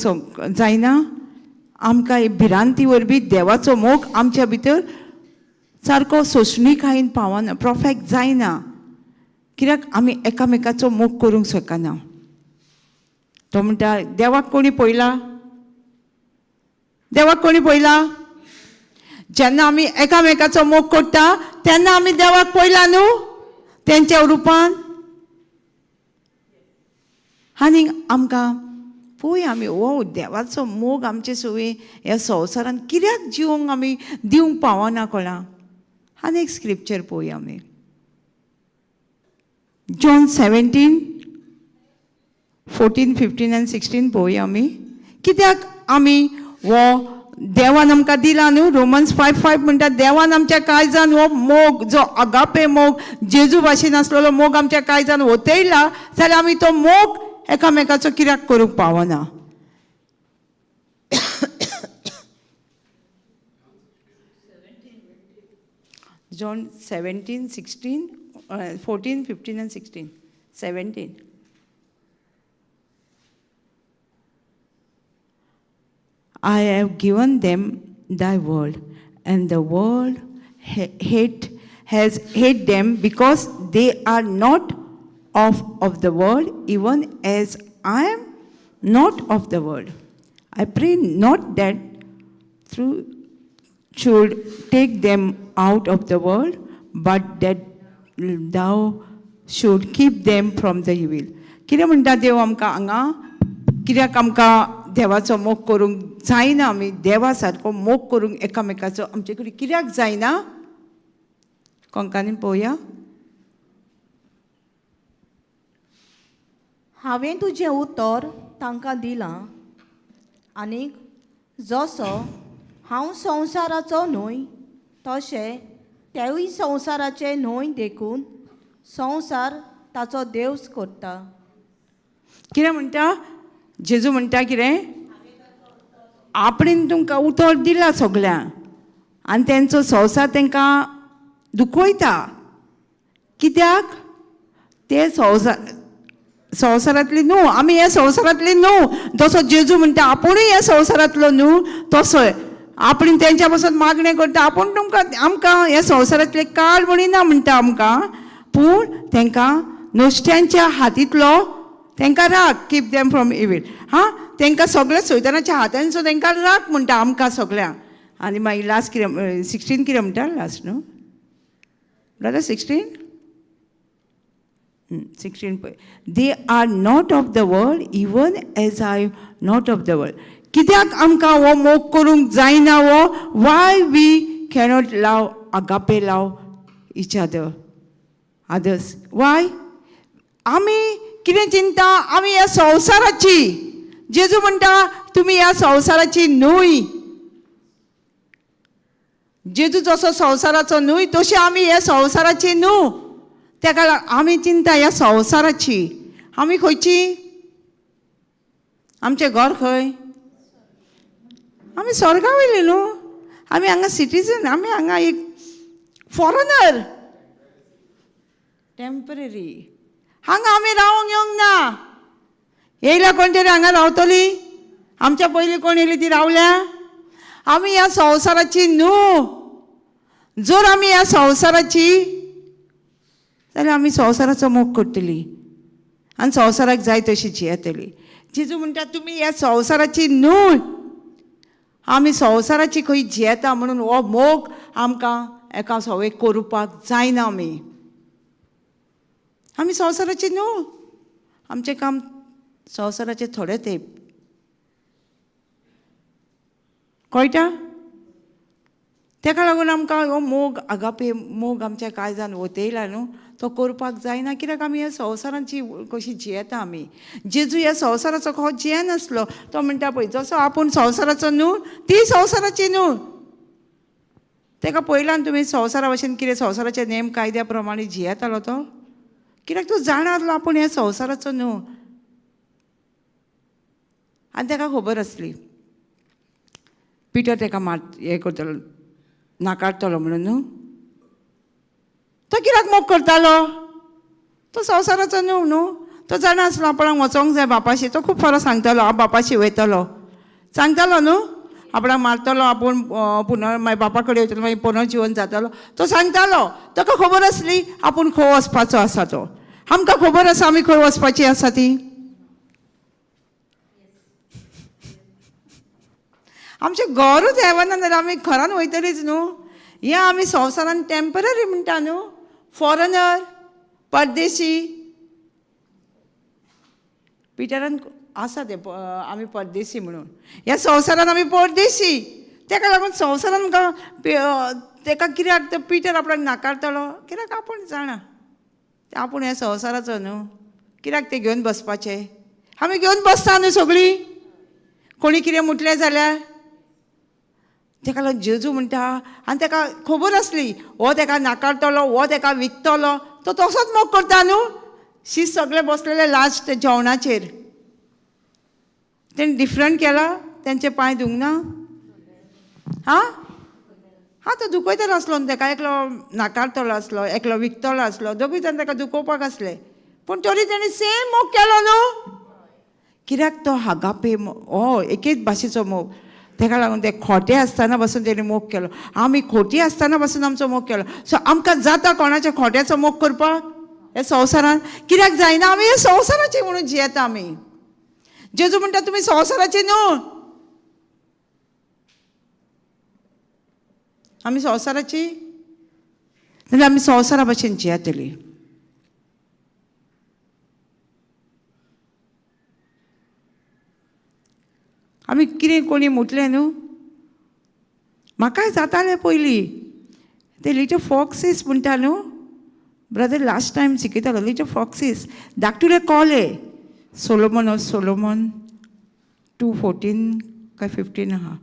जायना? आमकां ही भिरांती वरवीं देवाचो मोग आमच्या भितर सारको सोंसणीकायेन पावना, परफेक्ट जायना. कित्याक आमी एकामेकाचो मोग करूंक शकना. तो म्हणटा देवाक कोणी पळयला? देवाक कोणी पळयला? जेन्ना आमी एकामेकाचो मोग करता तेन्ना आमी देवाक पळयला न्हू तेंच्या रुपान. आनी आमकां पळय आमी हो देवाचो मोग आमचे सुवे ह्या संवसारान कित्याक जिवंक आमी दिवंक पावना कोणा. आनी एक स्क्रिप्चर पळोवया आमी, John 17:14, 15 आनी 16 पळोवया आमी. कित्याक आमी हो देवान आमकां दिला न्हू. रोमन्स 5:5 म्हणटा देवान आमच्या काळजान हो मोग जो अगापे मोग जेजू भाशेन आसलेलो मोग आमच्या काळजान ओतयला जाल्यार आमी तो मोग एकामेकाचो कित्याक करूंक पावना. John 17 16 14 15 and 16 17. I have given them thy word, and the world has hate them because they are not of the world, even as I am not of the world. I pray not that thou should take them out of the world, but that thou should keep them from the evil. कितें म्हणटा देव आमकां हांगा? कित्याक आमकां देवाचो मोग करूंक जायना? आमी देवा सारको मोग करूंक एकामेकाचो आमचे कडेन कित्याक जायना? कोंकणीन पळोवया. हांवें तुजें उतर तांकां दिलां आनीक जसो हांव संवसाराचो न्हय तशें तेवूय संवसाराचे न्हय, देखून संवसार ताचो देवस करता. कितें म्हणटा जेजू? म्हणटा कितें? आपणेन तुमकां उतर दिला सगल्यांक आनी तेंचो संवसार तांकां दुखयता. कित्याक? ते संवसारांतली न्हू. आमी ह्या संवसारांतली न्हू. जसो जेजू म्हणटा आपुणूय ह्या संवसारांतलो न्हू, तसो आपण तेंच्या पासून मागणें करता. आपूण तुमकां आमकां ह्या संवसारांतले काड म्हणिना म्हणटा आमकां, पूण तांकां नुस्त्यांच्या हातींतलो तांकां राख. Keep them from evil. हां, तांकां सगळ्या सैतानाच्या हातांचो तांकां राख म्हणटा आमकां सगळ्यांक. आनी मागीर लास्ट कितें, 16 कितें म्हणटा लास्ट न्हू ब्रदर? 16, 16 पळय. They are not of the world, even as I not of the world. कित्याक आमकां हो मोग करूंक जायना हो? Why we cannot love agape love each other others? Why? आमी कितें चिंता? आमी ह्या संवसाराची. जेजू म्हणटा तुमी ह्या संवसाराची न्हय. जेजू जसो संवसाराचो न्हय तशें आमी ह्या संवसाराची न्हू. तेका लागून आमी चिंता ह्या संवसाराची. आमी खंयची? आमचें घर खंय? आमी स्वर्गा वयली न्हू. आमी हांगा सिटीजन, आमी हांगा एक फॉरनर, टेंपररी. हांगा आमी रावंक येवंक ना. येयल्या कोण तरी हांगा रावतली? आमच्या पयलीं कोण येयली ती रावल्या? आमी ह्या संवसाराची न्हू. जर आमी ह्या संवसाराची जाल्यार आमी संवसाराचो मोग करतली आनी संवसाराक जाय तशी जियेतली. जेजू म्हणटा तुमी ह्या संवसाराची न्हय. आमी संवसाराची खंय जियेता म्हणून हो मोग आमकां एका सवय करुपाक जायना. आमी संवसाराची न्हू. आमचें काम संवसाराचें थोडे तेंप. कळटा? तेका लागून आमकां हो मोग आगापे मोग आमच्या काळजान ओतयला न्हू, तो करपाक जायना. कित्याक आमी ह्या संवसाराची कशी जियेता आमी. जेजू ह्या संवसाराचो खो जियेनासलो. तो म्हणटा पळय जसो आपूण संवसाराचो न्हू ती संवसाराची न्हू. तेका पळयला न्हू तुमी संवसारा भशेन कितें संवसाराचे नेम कायद्या प्रमाणे जियेतालो तो. कित्याक तूं जाणा आसलो आपूण ह्या संवसाराचो न्हू. आनी ताका खबर आसली पिटर ताका मार हें करतलो, नाकारतलो म्हणून न्हू. तो कित्याक मोग करतालो? तो संवसाराचो न्हू न्हू. तो जाणा आसलो आपणाक वचोंक जाय बापाशी. तो खूब फावट सांगतालो हांव बापाशी वयतलो, सांगतालो न्हू, आपणाक मारतलो आपूण पुनर मागीर बापा कडेन वयतलो, मागीर पुनर्जिवन जातलो. तो सांगतालो, ताका खबर आसली आपूण खंय वचपाचो आसा तो. आमकां खबर आसा आमी खंय वचपाची आसा ती. आमचें घरूच हेवना जाल्यार आमी घरान वयतलीच न्हू. हें आमी संवसारान टेंपररी म्हणटा न्हू, फॉरेनर, परदेशी. पिटरान आसा तें आमी परदेशी म्हणून. ह्या संवसारान आमी परदेशी. तेका लागून संवसारान तेका कित्याक तो पिटर आपणाक नाकारतलो? कित्याक आपूण जाणा तें आपूण ह्या संवसाराचो न्हू. कित्याक तें घेवन बसपाचें? आमी घेवन बसता न्हू सगळीं, कोणी कितें म्हटलें जाल्यार. तेका लागून जेजू म्हणटा, आनी तेका खबर आसली हो तेका नाकारतलो, हो तेका विकतलो. तो तसोच मोग करता न्हू. शीत सगळे बसलेले लास्ट जेवणाचेर तेणें डिफरंट केला, तेंचे पांय धुवंक ना. हां हां, तो दुखयतलो आसलो न्हू तेका, एकलो नाकारतलो आसलो, एकलो विकतलो आसलो, दोगूय जाण तेका दुखोवपाक आसले. पूण तरी तेणें सेम मोग केलो न्हू. कित्याक तो हागापे हो एकेच भाशेचो मोग. तेका लागून ते खोटे आसतना पासून तेणें मोग केलो. आमी खोटी आसतना पासून आमचो मोग केलो. सो आमकां जाता कोणाच्या खोट्याचो मोग करपाक ह्या संवसारान? कित्याक जायना? आमी ह्या संवसाराचे म्हणून जियेता आमी. जेजू म्हणटा तुमी संवसाराचे न्हू, आमी संवसाराची जाल्यार आमी संवसारा भशेन जियेतली. आमी कितें कोणी म्हटलें न्हू, म्हाकाय जातालें पयलीं ते लिटल फॉक्सीस म्हणटा न्हू, ब्रदर लास्ट टायम शिकयतालो लिटल फॉक्सीस, धाकटुले कोले, सोलोमन ऑफ सोलोमन 2:14 काय 15 आहा.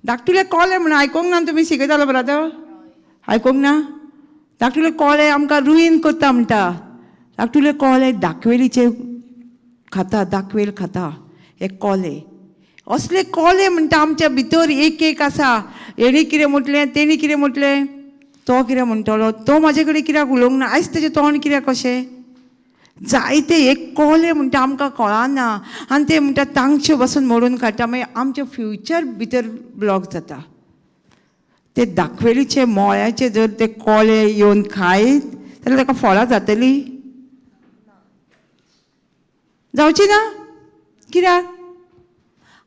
धाकटुले कोले म्हणून आयकोंक ना तुमी शिकयतालो ब्रदर, आयकोंक ना? धाकटुले कोले आमकां रुईन करता म्हणटा. धाकटुले कोले दाखवेलीचे खाता, दाखवेल खाता हे कोले. असले कोले म्हणटा आमच्या भितर एक एक आसा. हेणी कितें म्हटलें, तेणी कितें म्हटलें, तो कितें म्हणटलो, तो म्हाजे कडेन कित्याक उलोवंक ना, आयज तेजें तोंड कित्याक कशें जायते एक कोले म्हणटा आमकां कळना. आनी ते म्हणटा तांगच्यो बसून मोडून काडटा, मागीर आमचें फ्युचर भितर ब्लॉक जाता. ते दाखवेलीचे मोळ्याचे जर ते कोले येवन खायत जाल्यार ताका फळां जातली? जावची ना. कित्याक?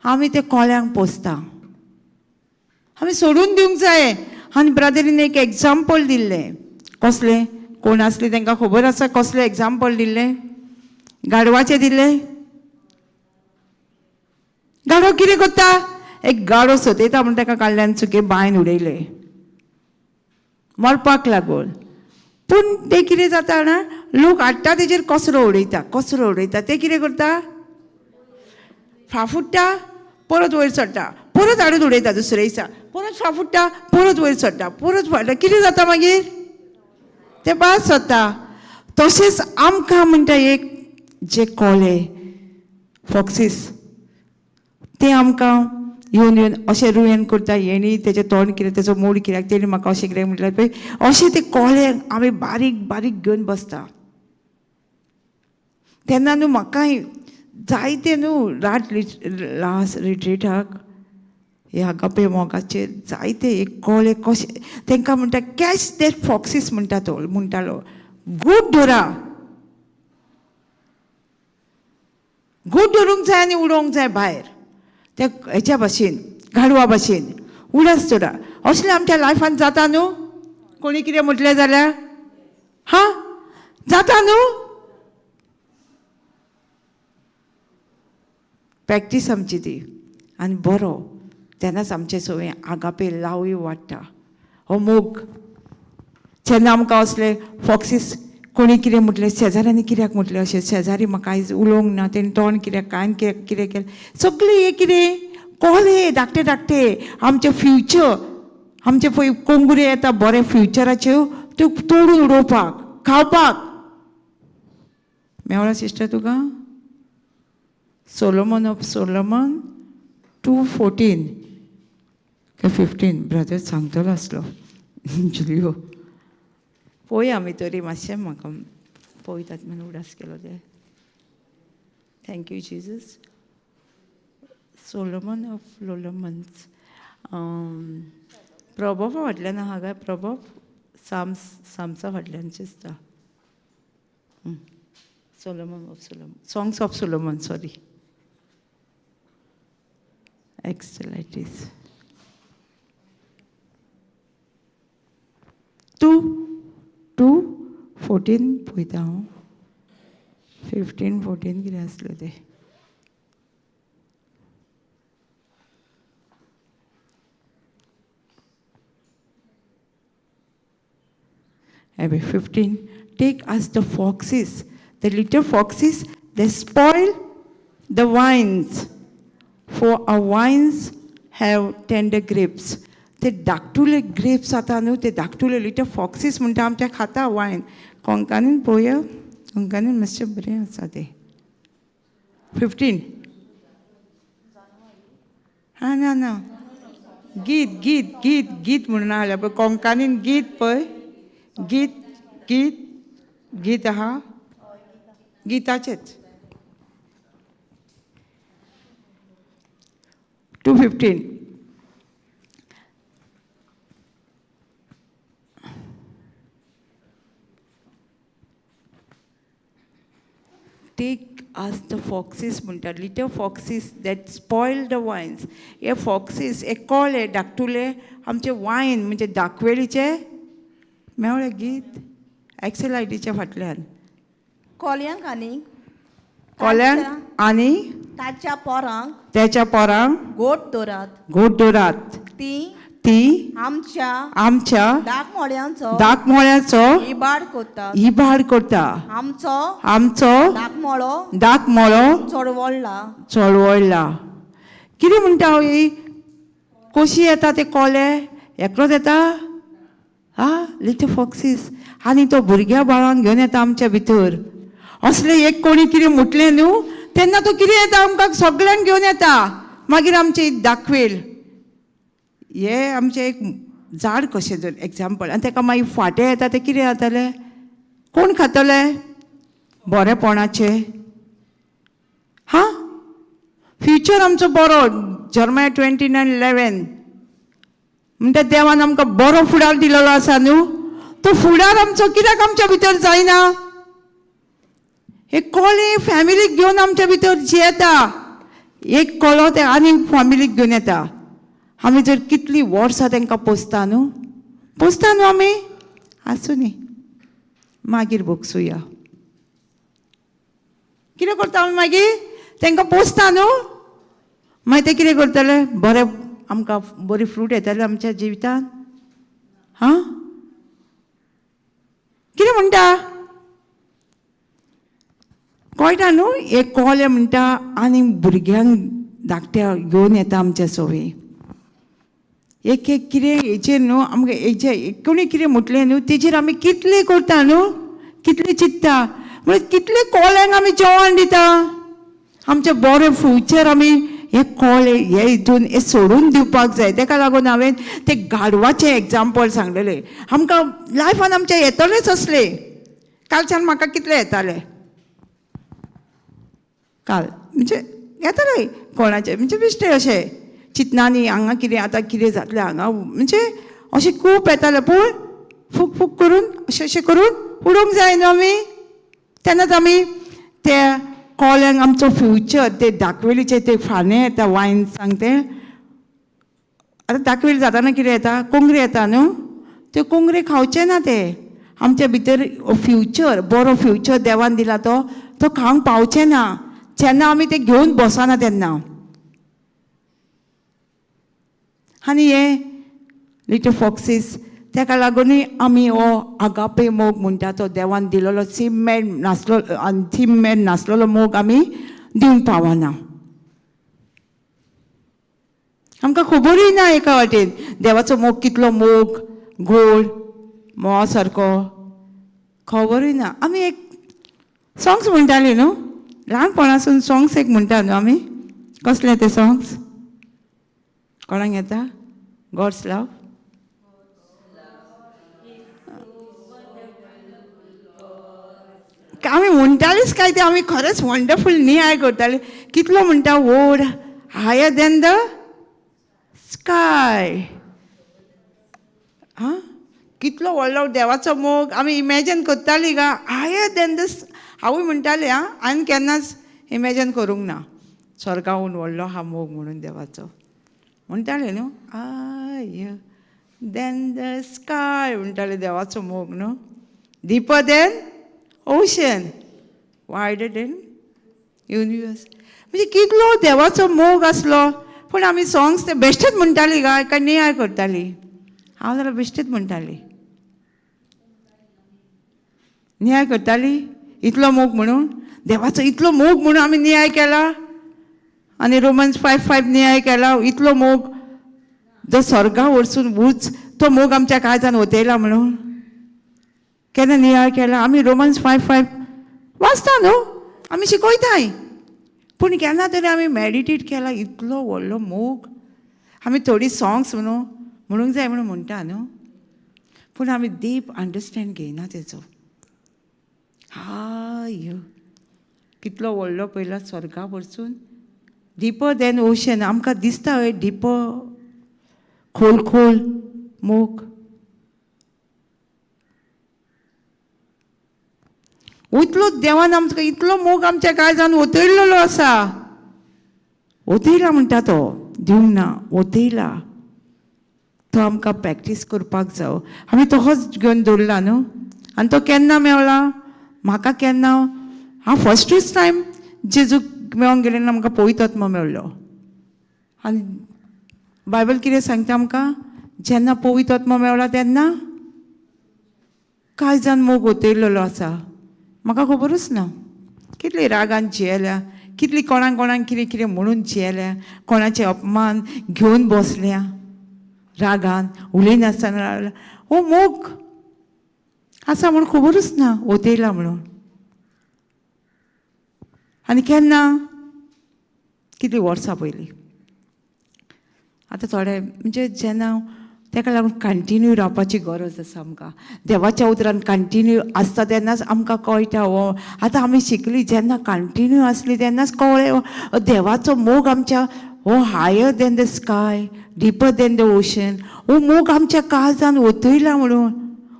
आमी ते कोल्यांक पोसता. आमी सोडून दिवंक जाय. आनी ब्रदरीन एक एग्जाम्पल दिल्लें. कसलें? कोण आसलें तांकां खबर आसा कसलें एग्जाम्पल दिल्लें? गाडवाचें दिल्लें. गाडो कितें करता? एक गाडो सतयता म्हूण ताका काडल्यान चुके बांयन उडयलें मरपाक लागून. पूण तें कितें जाता ना, लोक हाडटा तेजेर कचरो उडयता, कचरो उडयता. ते कितें करता? फाफुडटा, परत वयर चडटा, परत हाडून उडयता दुसरे दिसा, परत फाफुडटा, परत वयर चडटा, परत फाडटा. कितें जाता मागीर? ते भास जाता. तशेंच आमकां म्हणटा एक जे कोले फॉक्सीस ते आमकां येवन येवन अशें रुयेन करता. हेणी तेजें तोंड कितें, तेजो मूड कित्याक, तेणी म्हाका अशें कितें म्हटल्यार पळय अशें ते कोले आमी बारीक बारीक घेवन बसता. तेन्ना न्हू म्हाकाय जायते न्हू रात लास्ट रिट्रीटाक ह्या गपे मोगाचेर जायते एक कोले कशें तांकां म्हणटा कॅच that foxes म्हणटा तो, म्हणटालो गूट धरा, गूट धरूंक जाय आनी उडोवंक जाय भायर त्या हेच्या भाशेन, गाडवा भाशेन उडस चडा. असलें आमच्या लायफान जाता न्हू. कोणी कितें म्हटलें जाल्यार हां जाता न्हू. प्रॅक्टीस आमची ती. आनी बरो तेन्नाच आमचे सवंय आगापे लावूय वाडटा हो मोग. जेन्ना आमकां असले फॉक्सीस कोणी कितें म्हटलें, शेजाऱ्यांनी कित्याक म्हटलें अशें, शेजारी म्हाका आयज उलोवंक ना, तेणी तोंड कित्याक कांय कित्याक कितें केलें, सगळें हें कितें कोले धाकटे धाकटे आमचें फ्युचर, आमचे पळय कोंगुरे येता बरें फ्युचराच्यो त्यो तोडून उडोवपाक, खावपाक. मेवळा सिस्टर तुका? Solomon of Solomon 2:14 काय 15, ब्रदर सांगतलो आसलो जुलियो. पळोवया आमी तरी मातशें, म्हाका पळयतात म्हणून उडास केलो ते. Thank you Jesus. Solomon of Solomons, प्रभवा फाटल्यान आहा काय? प्रभव साम्स, साम्सा फाटल्यान दिसता. Solomon of Solomon, Songs of Solomon, sorry. Ecclesiastes 2:2 14 पळयता हांव. 15 14 कितें आसलें तें. Anyway, 15. Take us the foxes, the little foxes, they spoil the vines, for our vines have tender grapes. ते धाकटुले ग्रेप्स जाता न्हू, ते धाकटुले लिटल फॉक्सीस म्हणटा आमच्या खाता वायन. कोंकणीन पळोवया, कोंकणीन मातशें बरें आसा तें. 15. हा, ना ना, गीत गीत गीत गीत म्हणून आसलें पळय कोंकणीन. गीत पळय, गीत गीत गीत आहा, गीताचेच 2:15. Take us the foxes म्हणटा, little foxes that spoil the vines. हे फॉक्सीस, हे कोले धाकटुले आमचे वायन म्हणजे दाखवेलीचे. मेवळें गीत एक्सेलायटीच्या फाटल्यान. कोल्यांक आनी कोल्यांक आनी ताच्या पोरांक त्याच्या पोरांक गोट दवरात. गोड दवरात. ती ती आमच्या आमच्या दाखमोळ्यांचो दाखमोळ्याचो इबाड करतात. इबाड करता. आमचो आमचो दाखमोळो दाखमोळो चळवळला. चळवळला. कितें म्हणटा हांव, ही कशी येता ते कोले? एकलोच येता आ, लिटल फॉक्सीस, आनी तो भुरग्या बाळांक घेवन येता आमच्या भितर. असलें एक कोणी कितें म्हटलें न्हू, तेन्ना तो कितें येता, आमकां सगल्यांक घेवन येता. मागीर आमचें दाखवेल हे आमचें एक झाड कशें जर एग्जाम्पल, आनी ताका मागीर फांटे येता, ते कितें जातलें? कोण खातले बरेपणाचें? हा, फ्युचर आमचो बरो. जर्मया 29:11 म्हणटा, देवान आमकां बरो फुडार दिलेलो आसा न्हू. तो फुडार आमचो कित्याक आमच्या भितर जायना? हे कोले फॅमिलीक घेवन आमच्या भितर जियेता. एक कोलो ते आनीक फॅमिलीक घेवन येता. आमी जर कितलीं वर्सां तांकां पोसता न्हू, पोसता न्हू आमी. आसूं न्ही, मागीर भोगसुया. कितें करता आमी मागीर? तांकां पोसता न्हू, मागीर ते कितें करतले? बरें आमकां बरी फ्रूट येतले आमच्या जिवितान? हां, कितें म्हणटा कळटा न्हू? एक कोले म्हणटा आनी भुरग्यांक धाकट्या घेवन येता आमच्या सोवे. एक एक कितें हेचेर न्हू आमकां, हेचे कोणी कितें म्हटलें न्हू, तेजेर आमी कितलें करता न्हू, कितलें चिंत्ता. म्हळ्यार कितले कोल्यांक आमी जेवण दिता. आमचें बरें फ्युचर आमी हे कोले हे हितून हे सोडून दिवपाक जाय. तेका लागून हांवें ते गाडवाचें एग्जाम्पल सांगलेलें. आमकां लायफान आमच्या येतलेच असले. कालच्यान म्हाका कितले येताले काल, म्हणजे येताले कोणाचे, म्हणजे बेश्टे अशें चिंतनानी हांगा कितें आतां कितें जातलें हांगा, म्हणजे अशें खूब येतालें. पूण फूक फूक करून अशें अशें करून उडोवंक जाय न्हू आमी. तेन्नाच आमी त्या कोल्यांक आमचो फ्युचर, ते दाखवेलीचे ते फांदे येता वायन सांगते. आतां दाखवेली जाताना कितें येता? कोंगरे येता न्हू. त्यो कोंगरे खावचे ना ते. आमच्या भितर फ्युचर, बरो फ्युचर देवान दिला, तो तो खावंक पावचे ना जेन्ना आमी ते घेवन बसना तेन्ना. आनी हे लिटल फॉक्सीस, ताका लागूनय आमी हो आगापे मोग म्हणटा तो देवान दिलेलो सिमेंट नासलो आनी सिमेंट नासलेलो मोग आमी दिवंक पावना. आमकां खबरूय ना एका वाटेन देवाचो मोग कितलो मोग गोड मोवा सारको, खबरूय ना. आमी एक सॉंग्स म्हणटाली न्हू ल्हानपणासून सॉंग्स एक म्हणटा न्हू आमी. कसले ते सॉंग्स कोणाक येता? God's love. आमी म्हणटालीच काय ते आमी खरेंच वंडरफूल नियाळ करताली. कितलो म्हणटा व्हड हायर दॅन the sky. आं, कितलो व्हडलो देवाचो मोग आमी इमॅजन करताली गा. हायर दॅन the, हांवूय म्हणटालें आं, हांवें केन्नाच इमॅजन करूंक ना स्वर्गाहून व्हडलो हा मोग म्हणून देवाचो. म्हणटाले न्हू हायर दॅन the sky म्हणटाले देवाचो मोग न्हू. Deeper than ocean, wider than universe. म्हणजे कितलो देवाचो मोग आसलो. पूण आमी सॉंग्स ते बेश्टेच म्हणटाली गा, काय नियाळ करताली? हांव जाल्यार बेश्टेच म्हणटाली. नियाळ करताली इतलो मोग म्हणून देवाचो, इतलो मोग म्हणून आमी नियाळ केला. आनी रोमन्स 5:5 नियाळ केला. इतलो मोग जो स्वर्गा वरसून उंच तो मोग आमच्या काळजान ओतयला म्हणून केन्ना नियाळ केला आमी? रोमन्स 5:5 वाचता न्हू आमी, शिकयताय, पूण केन्ना तरी आमी मॅडिटेट केला इतलो व्हडलो मोग? आमी थोडीं सॉंग्स म्हणून म्हणूंक जाय म्हणून म्हणटा न्हू, पूण आमी डीप अंडरस्टँड घेयना तेचो. हाय कितलो व्हडलो पयला स्वर्गा वरसून, डिपर दॅन ओशन. आमकां दिसता हय डिपर खोल खोल मोग. इतलो देवान आमकां इतलो मोग आमच्या काळजान ओतयल्लो आसा. ओतयला म्हणटा तो, दिवंक ना, ओतयला तो. आमकां प्रॅक्टीस करपाक जावो. आमी तोहोच घेवन दवरला न्हू. आनी तो केन्ना मेवला म्हाका? केन्ना हांव फस्टूच टायम जेजूक मेळोंक गेलें ना, म्हाका पवित्र आत्मा मेळ्ळो. आनी बायबल कितें सांगता आमकां? जेन्ना पवित्र आत्मा मेवला तेन्ना काळजान मोग ओतयल्लो आसा. म्हाका खबरूच ना कितली रागान जियेल्या, कितली कोणाक कोणाक कितें कितें म्हणून जियेल्या, कोणाचे अपमान घेवन बसल्या, रागान उलयनासतना रावल्या. हो मोग आसा म्हूण खबरूच ना ओतयला म्हणून. आनी केन्ना कितलीं वर्सां पयलीं. आतां थोडे म्हणजे जेन्ना ताका लागून कंटिन्यू रावपाची गरज आसा आमकां. देवाच्या उतरान कंटिन्यू आसता तेन्नाच आमकां कळटा. हो आतां आमी शिकली, जेन्ना कंटिन्यू आसली तेन्नाच कळ्ळें देवाचो मोग आमच्या हो higher than the sky, deeper than the ocean. हो मोग आमच्या काळजान ओतयला म्हणून.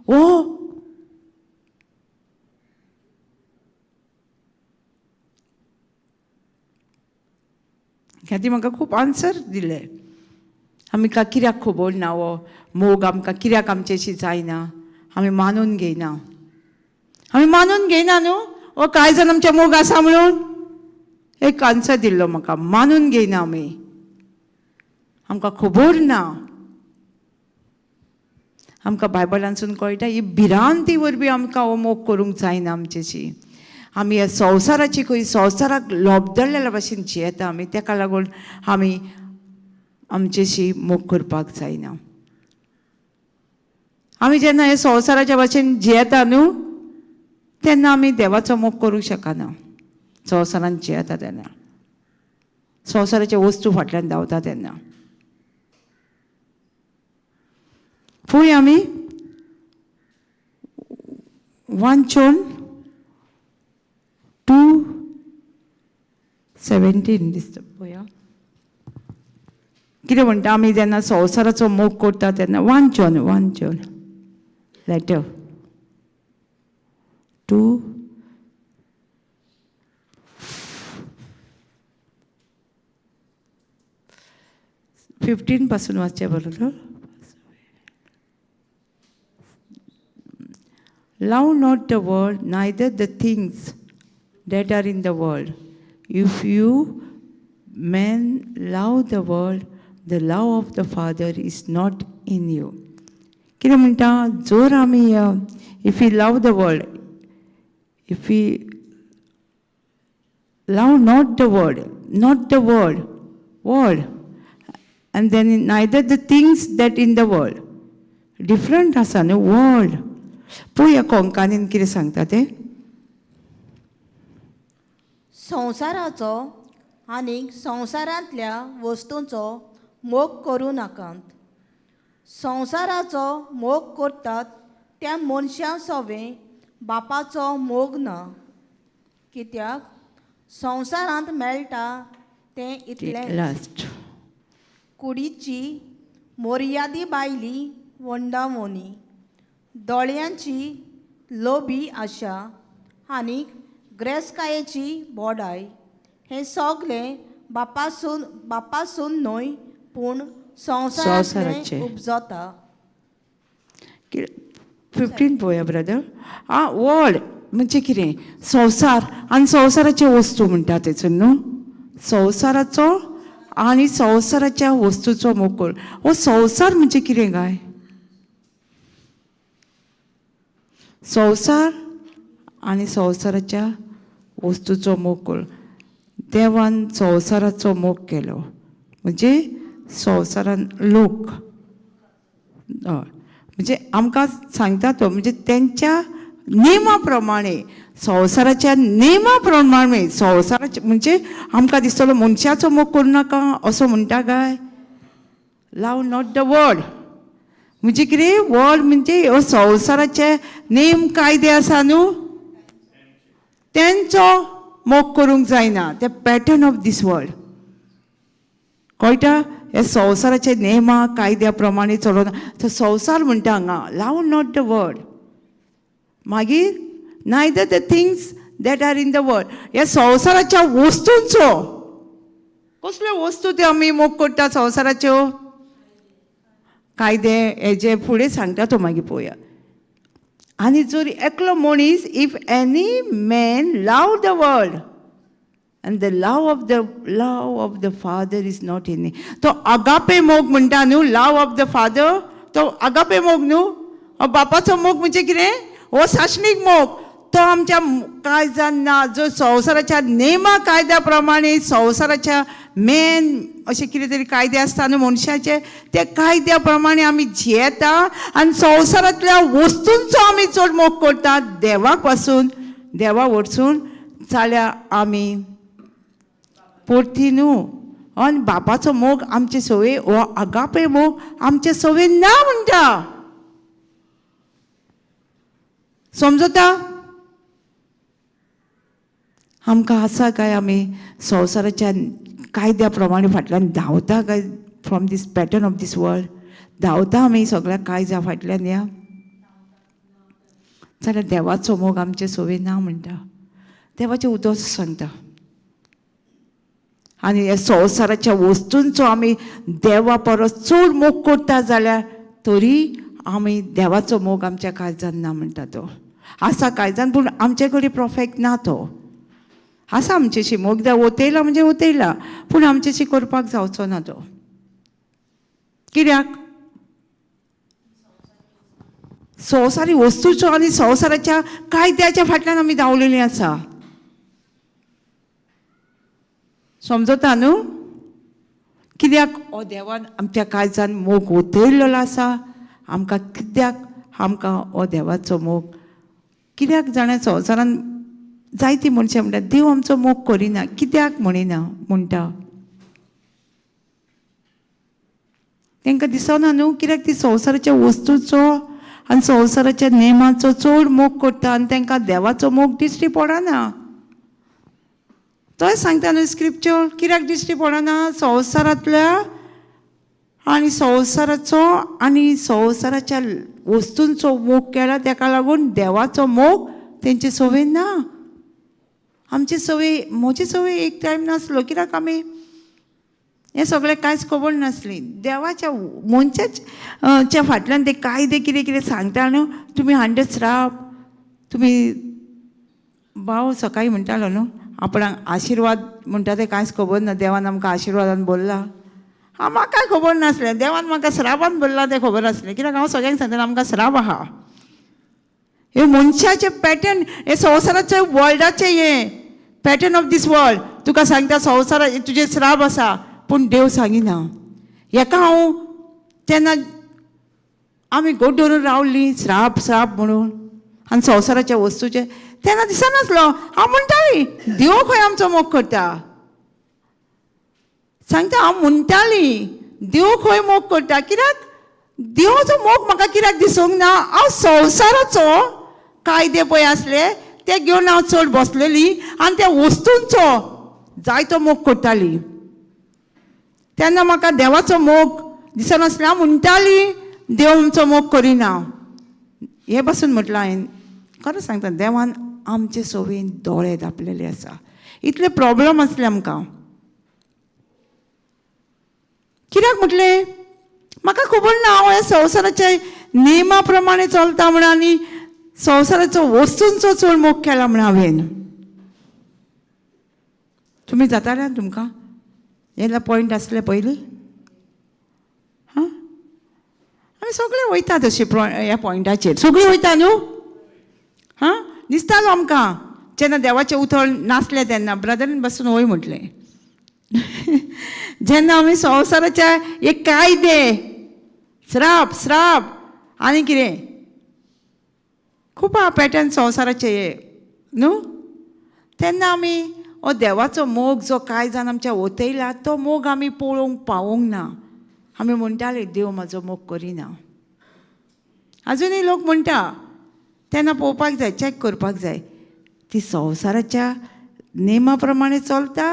हो खातीर म्हाका खूब आन्सर दिले. आमकां कित्याक खबर ना हो मोग आमकां कित्याक आमचेशी जायना? आमी मानून घेयना, आमी मानून घेयना न्हू हो काळजान आमच्या मोग आसा म्हणून. एक आन्सर दिल्लो म्हाका, मानून घेयना आमी, आमकां खबर ना. आमकां बायबलांसून कळटा ही भिरांती वरवीं आमकां हो मोग करूंक जायना आमचेशी. आमी ह्या संवसाराची खंय संवसाराक लोबदल्लेल्या भाशेन जियेता आमी, ताका लागून आमी आमचेशी मोग करपाक जायना. आमी जेन्ना हे संवसाराच्या भाशेन जियेता न्हू तेन्ना आमी देवाचो मोग करूंक शकना. संवसारान जियेता तेन्ना, संवसाराच्या वस्तू फाटल्यान धांवता तेन्ना. फुडें आमी 1 John 2:17 दिसता. पळया कितें म्हणटा. आमी जेन्ना संवसाराचो मोग करता तेन्ना 1 John letter 2:15 पासून वाचचें बरोबर. Love not the world, neither the things that are in the world. If you men love the world, the love of the Father is not in you. कितें म्हणटा? जर आमी if you love the world, if you love not the world, not the world, and then neither the things that in the world. Different आसा न्हू world. पळोवया कोंकणीन कितें सांगता तें. संवसाराचो आनीक संवसारांतल्या वस्तूंचो मोग करूं नाकात. संवसाराचो मोग करतात त्या मनशां सवें बापाचो मोग ना. कित्याक संवसारांत मेळटा तें इतलें. लास्ट. कुडीची मोर्यादी बायली वंडावणी, दोळ्यांची लोबी आशा आनी ग्रेसकायेची बोडाय हें सगलें बापासून न्हय, पूण संवसाराचें. संवसाराचें उपजता. 15 पळोवया ब्रदर. आं, वर्ल्ड म्हणजे कितें? संवसार आनी संवसाराच्यो वस्तू म्हणटा थंयसर न्हू. संवसाराचो आनी संवसाराच्या वस्तूचो मोग कर. हो संवसार म्हणजे कितें काय? संवसार आनी संवसाराच्या वस्तूचो मोग कर. देवान संवसाराचो मोग केलो म्हणजे संवसारान लोक, हय, म्हणजे आमकां सांगता तो म्हणजे तेंच्या नेमा प्रमाणे, संवसाराच्या नेमा प्रमाणे. संवसाराचे म्हणजे आमकां दिसतलो मनशाचो मोग करूं नाका असो म्हणटा काय? लव not the world म्हणजे कितें? वर्ल्ड म्हणजे ह्यो संवसाराचे नेम कायदे आसा न्हू, तेंचो मोग करूंक जायना. ते पॅटर्न ऑफ दीस वर्ल्ड कळटा? हे संवसाराचे नेमा कायद्या प्रमाणे चलोना. तो संवसार म्हणटा हांगा लव not the world. मागीर neither the things that are in the world. ह्या संवसाराच्या वस्तूंचो, कसल्यो वस्तू त्यो आमी मोग करता? संवसाराच्यो कायदे हे जे फुडें सांगता तो मागीर पळोवया. आनी जर एकलो मनीस, if any man love the world and the love of the Father is not in. तो अगापे मोग म्हणटा न्हू, लव ऑफ the father, तो अगापे मोग न्हू. हो बापाचो मोग म्हणजे कितें? हो सासणीक मोग. तो आमच्या काळजान ना. जो संवसाराच्या नेमा कायद्या प्रमाणे, संवसाराच्या मेन अशे कितें तरी कायदे आसता न्हू मनशाचे, त्या कायद्या प्रमाणे आमी जियेता आनी संवसारांतल्या वस्तूंचो आमी चड मोग करता देवाक पासून, देवा वटसून, जाल्यार आमी परती न्हू आनी बापाचो मोग आमचे सवय, हो आगापे मोग आमचे सवय ना म्हणटा. समजता आमकां? आसा काय आमी संवसाराच्या कायद्या प्रमाणे फाटल्यान धांवता काय? From this pattern of this world धांवता आमी सगळ्या कायद्या फाटल्यान ह्या, जाल्यार देवाचो मोग आमचे सवय ना म्हणटा. देवाचें उदक सांगता. आनी ह्या संवसाराच्या वस्तूंचो आमी देवा परस चड मोग करता जाल्यार तरी आमी देवाचो मोग आमच्या काळजान ना म्हणटा तो. आसा काळजान, पूण आमचे कडेन परफेक्ट ना तो. आसा आमच्याशी मोग, एकदां ओतयला म्हणजे ओतयला, पूण आमच्याशी करपाक जावचो ना तो. कित्याक? संवसारी वस्तूचो आनी संवसाराच्या कायद्याच्या फाटल्यान आमी धांवलेलीं आसा. समजता न्हू? कित्याक हो देवान आमच्या काळजान मोग ओतयल्लो आसा आमकां. कित्याक आमकां हो देवाचो मोग कित्याक जाणा? संवसारान जायतीं मनशां म्हणटा, देव आमचो मोग करिना कित्याक म्हणिना म्हणटा. तांकां दिसना न्हू, कित्याक ती संवसाराच्या वस्तूचो आनी संवसाराच्या नेमाचो चड मोग करता आनी तांकां देवाचो मोग दिश्टी पडना. तोय सांगता न्हू स्क्रिप्चर, कित्याक दिश्टी पडना? संवसारांतल्या आनी संवसाराचो आनी संवसाराच्या वस्तूंचो मोग केला, ताका लागून देवाचो मोग तेंचे सवय ना. आमचे सवय, म्हजे सवय एक टायम नासलो, कित्याक आमी हें सगळें कांयच खबर नासली. देवाच्या मनशाच्या फाटल्यान ते कायदे कितें कितें सांगता न्हू तुमी, हंड्रेड श्राप तुमी. भाव सकाळीं म्हणटालो न्हू, आपणाक आशिर्वाद म्हणटा तें कांयच खबर ना. देवान आमकां आशिर्वादान भरला. हा, म्हाका खबर नासलें. देवान म्हाका श्रापान भरला तें खबर आसलें, कित्याक हांव सगळ्यांक सांगतालें आमकां श्राप आहा. हे मनशाचें पॅटर्न, हे संवसाराचें, वर्ल्डाचें, हें पॅटर्न ऑफ दीस वर्ल्ड तुका सांगता, संवसारा तुजें श्राप आसा, पूण देव सांगिना हेका. हांव तेन्ना आमी गोड धरून रावलीं श्राप श्राप म्हणून आनी संवसाराच्या वस्तूचे. तेन्ना दिसनासलो. हांव म्हणटाली देव खंय आमचो मोग करता, सांगता हांव म्हणटाली देव खंय मोग करता, कित्याक देवाचो मोग म्हाका कित्याक दिसूंक ना. हांव संवसाराचो कायदे पळय आसले ते घेवन हांव चड बसलेली आनी त्या वस्तूंचो जायतो मोग करताली. तेन्ना म्हाका देवाचो मोग दिसनासलो. हांव म्हणटाली देव आमचो मोग करिना. हे पासून म्हटलां हांवें, खरें सांगता, देवान आमचे सवयेन दोळे धांपलेले आसा. इतले प्रोब्लम आसले आमकां. कित्याक म्हटलें म्हाका खबर ना हांव ह्या संवसाराच्या नेमा प्रमाणे चलता म्हण आनी संवसाराचो वस्तूंचो चड मोग केला म्हण हांवें. तुमी जाताले तुमकां हेला पॉयंट आसले पयलीं? हां, आमी सगळे वयता तशे ह्या पॉयंटाचेर सगळीं वयता न्हू. हां, दिसतालो आमकां जेन्ना देवाचें उथळ नासलें तेन्ना ब्रदरीन बसून वय म्हटलें. जेन्ना आमी संवसाराच्या एक कायदे स्राप स्राप आनी कितें खूब आहा पॅटर्न संवसाराचे हे न्हू, तेन्ना आमी हो देवाचो मोग जो कांय जाण आमच्या ओतयला तो मोग आमी पळोवंक पावोंक ना. आमी म्हणटाले देव म्हाजो मोग करिना. आजुनूय लोक म्हणटा. तेन्ना पळोवपाक जाय, चॅक करपाक जाय, ती संवसाराच्या नेमा प्रमाणे चलता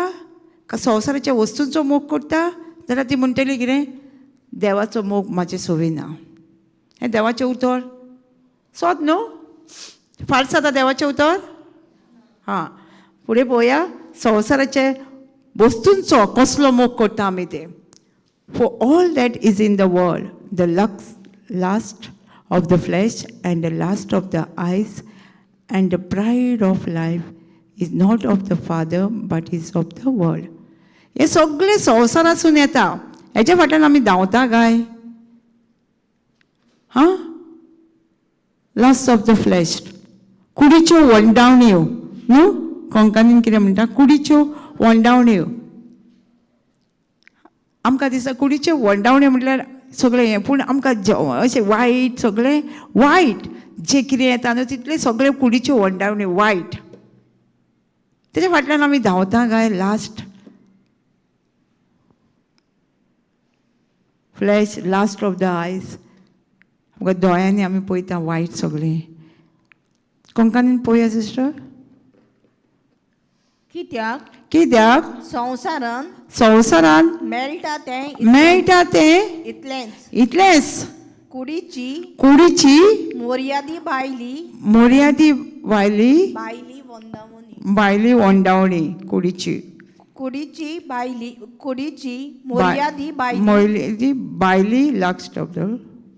का संवसाराच्या वस्तूंचो मोग करता. जाल्यार ती म्हणटली कितें, देवाचो मोग म्हाजे सोबी ना. हें देवाचें उतर सोद न्हू, फाल्स जाता देवाचें उतर. हां, फुडें पळोवया संवसाराचे वस्तूंचो कसलो मोग करता आमी ते. For all that is in the world, the lust of the flesh and the lust of the eyes and the pride of life is not of the Father but is of the world. हे सगळें संवसारासून येता. हेच्या फाटल्यान आमी धांवता काय? हां, lust of the flash, कुडीच्यो वंडावण्यो न्हू, कोंकणीन कितें म्हणटा, कुडीच्यो वंडावण्यो. आमकां दिसता कुडीच्यो वंडावण्यो म्हटल्यार सगळें हें, पूण आमकां अशें वायट सगळें वायट जें कितें येता न्हू तितलें सगळें कुडीच्यो वंडावण्यो वायट, तेच्या फाटल्यान आमी धांवता काय? Lust flesh, lust of the eyes, आमकां दोळ्यांनी आमी पळयता वायट सगळें. कोंकणीन पळोवया सिस्टर. कित्याक कित्याक संवसारान संवसारान मेळटा तें मेळटा तें इतलेंच, इतलेंच, कुडीची कुडीची मोर्यादी भायली मोर्यादी वायली भायली वंदावणी भायली वंडावणी, कुडीची कुडीची भायली कुडीची मोर्यादी भायली मोर्यादी भायली लक्स ऑफ the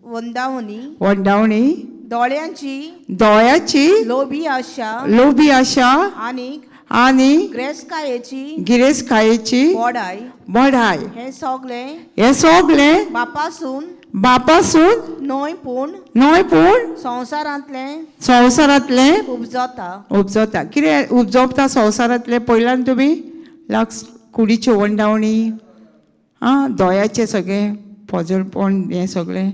वंदावणी वंडावणी, दोळ्यांची दोळ्याची लोभी आशा लोभी आशा आनी आनी ग्रेसकायेची गिरेस्तकायेची बॉडाय बढाय, हें सगळें हें सगळें बापासून बापासून न्हय पूण न्हय पूण संवसारांतलें संवसारांतलें उपजता. उपजता. कितें उपजोपता संवसारांतलें? पळयलां तुमी लक्स कुडीच्यो वंडावणी, आं, दोळ्याचें सगळें पोजडपण हें सगळें,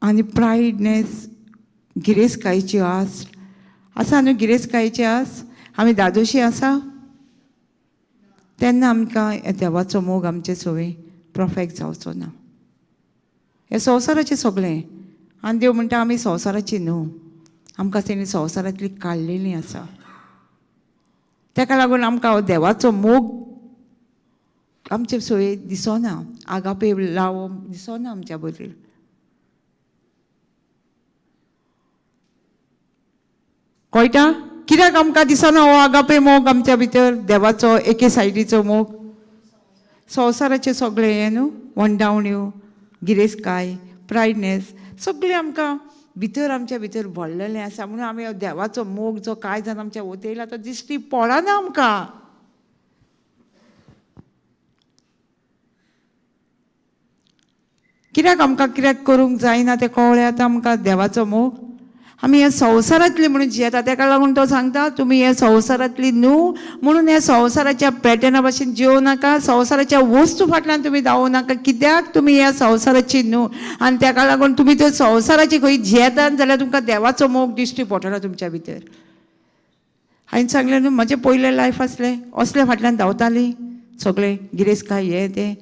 आनी प्रायडनेस, गिरेस्तकायेची आस आसा न्हू. गिरेस्तकायेची आस आमी दादोशी आसा तेन्ना आमकां देवाचो मोग आमचे सवय परफेक्ट जावचो ना. हें संवसाराचें सगळें. आनी देव म्हणटा आमी संवसाराची न्हू, आमकां तेणी संवसारांतली काडलेली आसा. तेका लागून आमकां देवाचो मोग आमचे सोय दिसना, आगापे लावप दिसना आमच्या बद्दल. कळटा कित्याक आमकां दिसना हो आगापे मोग आमच्या भितर, देवाचो एके सायडीचो मोग? संवसाराचें सगळें हें न्हू, वंडावण्यो, गिरेस्तकाय, प्रायडनेस सगळें आमकां भितर आमच्या भितर भरलेलें आसा. म्हणून आमी देवाचो मोग जो कांय जाण आमच्या वतयला तो दिश्टी पडना आमकां. कित्याक आमकां कित्याक करूंक जायना तें कळ्ळें आतां आमकां देवाचो मोग. आमी ह्या संवसारांतली म्हणून जियेता. तेका लागून तो सांगता तुमी ह्या संवसारांतली न्हू म्हणून ह्या संवसाराच्या पॅटर्ना भाशेन जियोवं नाका, संवसाराच्या वस्तू फाटल्यान तुमी धांवू नाका, कित्याक तुमी ह्या संवसाराची न्हू. आनी तेका लागून तुमी त्यो संवसाराची खंय जियेतात जाल्यार तुमकां देवाचो मोग दिश्टी पडटलो तुमच्या भितर. हांवें सांगलें न्हू, म्हजें पयलें लायफ आसलें असले फाटल्यान धांवताली सगळें गिरेस्तकाय हें तें,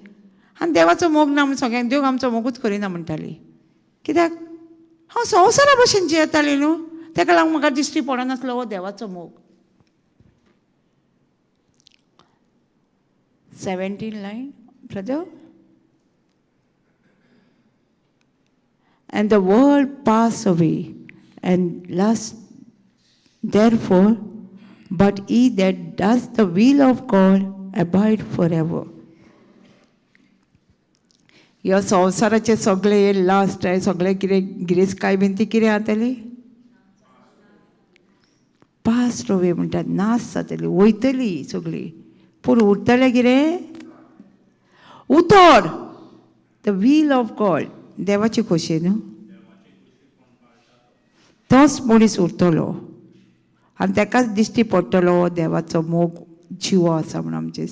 आनी देवाचो मोग ना म्हूण सगळ्यांक देव आमचो मोगूच करिना म्हणटाली, कित्याक हांव संवसारा भशेन जियेतालें न्हू, तेका लागून म्हाका दिश्टी पडनासलो हो देवाचो मोग. 17 line brother. And the world pass away and lust therefore, but he that does the will of God abide forever. ह्या संवसाराचे सगळे हे लास्ट आहे, सगळे कितें गिरेस्तकाय बीन ती कितें जातली, पास अवे म्हणटात, नाश जातली, वयतली सगळी, पूण उरतलें कितें? उतर, the wheel of God, देवाची खोशी न्हू, तोच मनीस उरतलो आनी तेकाच दिश्टी पडटलो देवाचो मोग जिवो आसा म्हूण आमचे.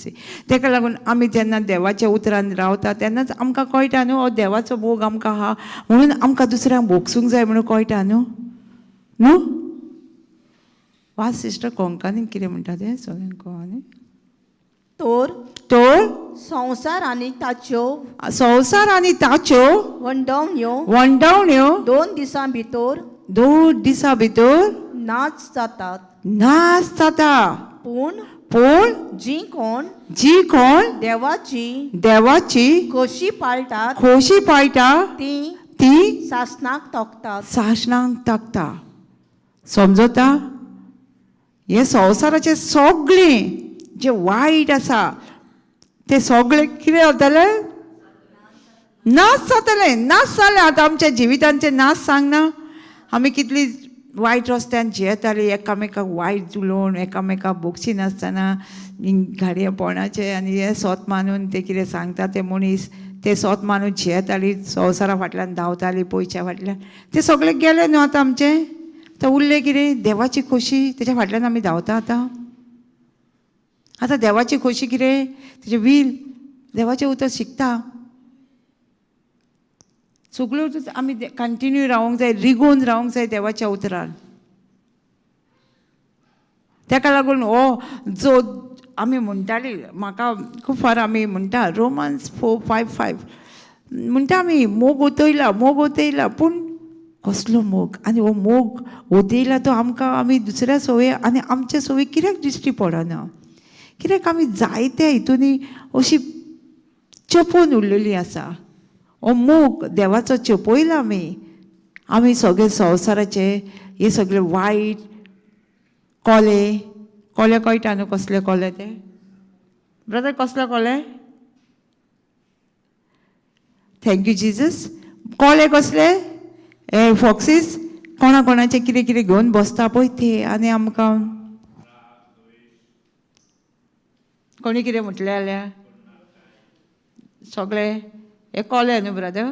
तेका लागून आमी जेन्ना देवाच्या उतरान रावता तेन्नाच आमकां कळटा न्हू हो देवाचो मोग आमकां आहा म्हणून आमकां दुसऱ्यांक भोगसूंक जाय म्हणून कळटा न्हू. न्हू वाच सिस्टर कोंकणीन कितें म्हणटा तें सगळ्यांक कळना. तर तर संवसार आनी ताच्यो संवसार आनी ताच्यो वंडवण्यो वंडावण्यो 2 दिसां भितर 2 दिसां भितर नाच जातात, नाच जाता, पूण पूण जी कोण जी कोण देवाची देवाची खोशी पाळटात खोशी पाळटा ती ती सासणाक तोखतात, सासणाक ताकता. समजता? हे संवसाराचे सगळें जे वायट आसा ते सगळें कितें जातलें? नाश जातलें, नाश जालें. आतां आमच्या जिवितांचे नाश सांगना, आमी कितली वायट रस्त्यान जियेतालीं, एकामेकाक वायट उलोवन, एकामेकाक बोगशी नासतना घाडये पोणाचे आनी हे सोत मानून ते कितें सांगता ते मनीस ते सोत मानून जियेतालीं, संवसारा फाटल्यान धांवतालीं, पयशा फाटल्यान, ते सगळें गेलें न्हू आतां आमचें. आतां उरलें कितें? देवाची खोशी, तेच्या फाटल्यान आमी धांवता आतां. आतां देवाची खोशी कितें? तेजें वील, देवाचें उतर शिकता सगळ्यो आमी कंटिन्यू रावंक जाय, रिगोवन रावंक जाय देवाच्या उतरान. तेका लागून हो जो आमी म्हणटाली, म्हाका खूब फार आमी म्हणटा रोमन्स 4:5-5 म्हणटा आमी, मोग ओतयला, मोग ओतयला, पूण कसलो मोग? आनी हो मोग ओतयला तो आमकां आमी दुसऱ्या संवय आनी आमच्या संवय कित्याक दिश्टी पडना? कित्याक आमी जायते हितूनी अशी चेपून उरलेली आसा. हो मोग देवाचो चेपयला आमी, आमी सगळे संवसाराचे हे सगळे वायट कोले, कोले कळटा न्हू कसले कोले ते ब्रदर? कसले कोले? Thank you Jesus. कोले कसले? ए फॉक्सीस कोणा कोणाचे कितें कितें घेवन बसता पळय ते, आनी आमकां कोणी कितें म्हटलें जाल्यार सगळे हे कोले न्हू ब्रदर,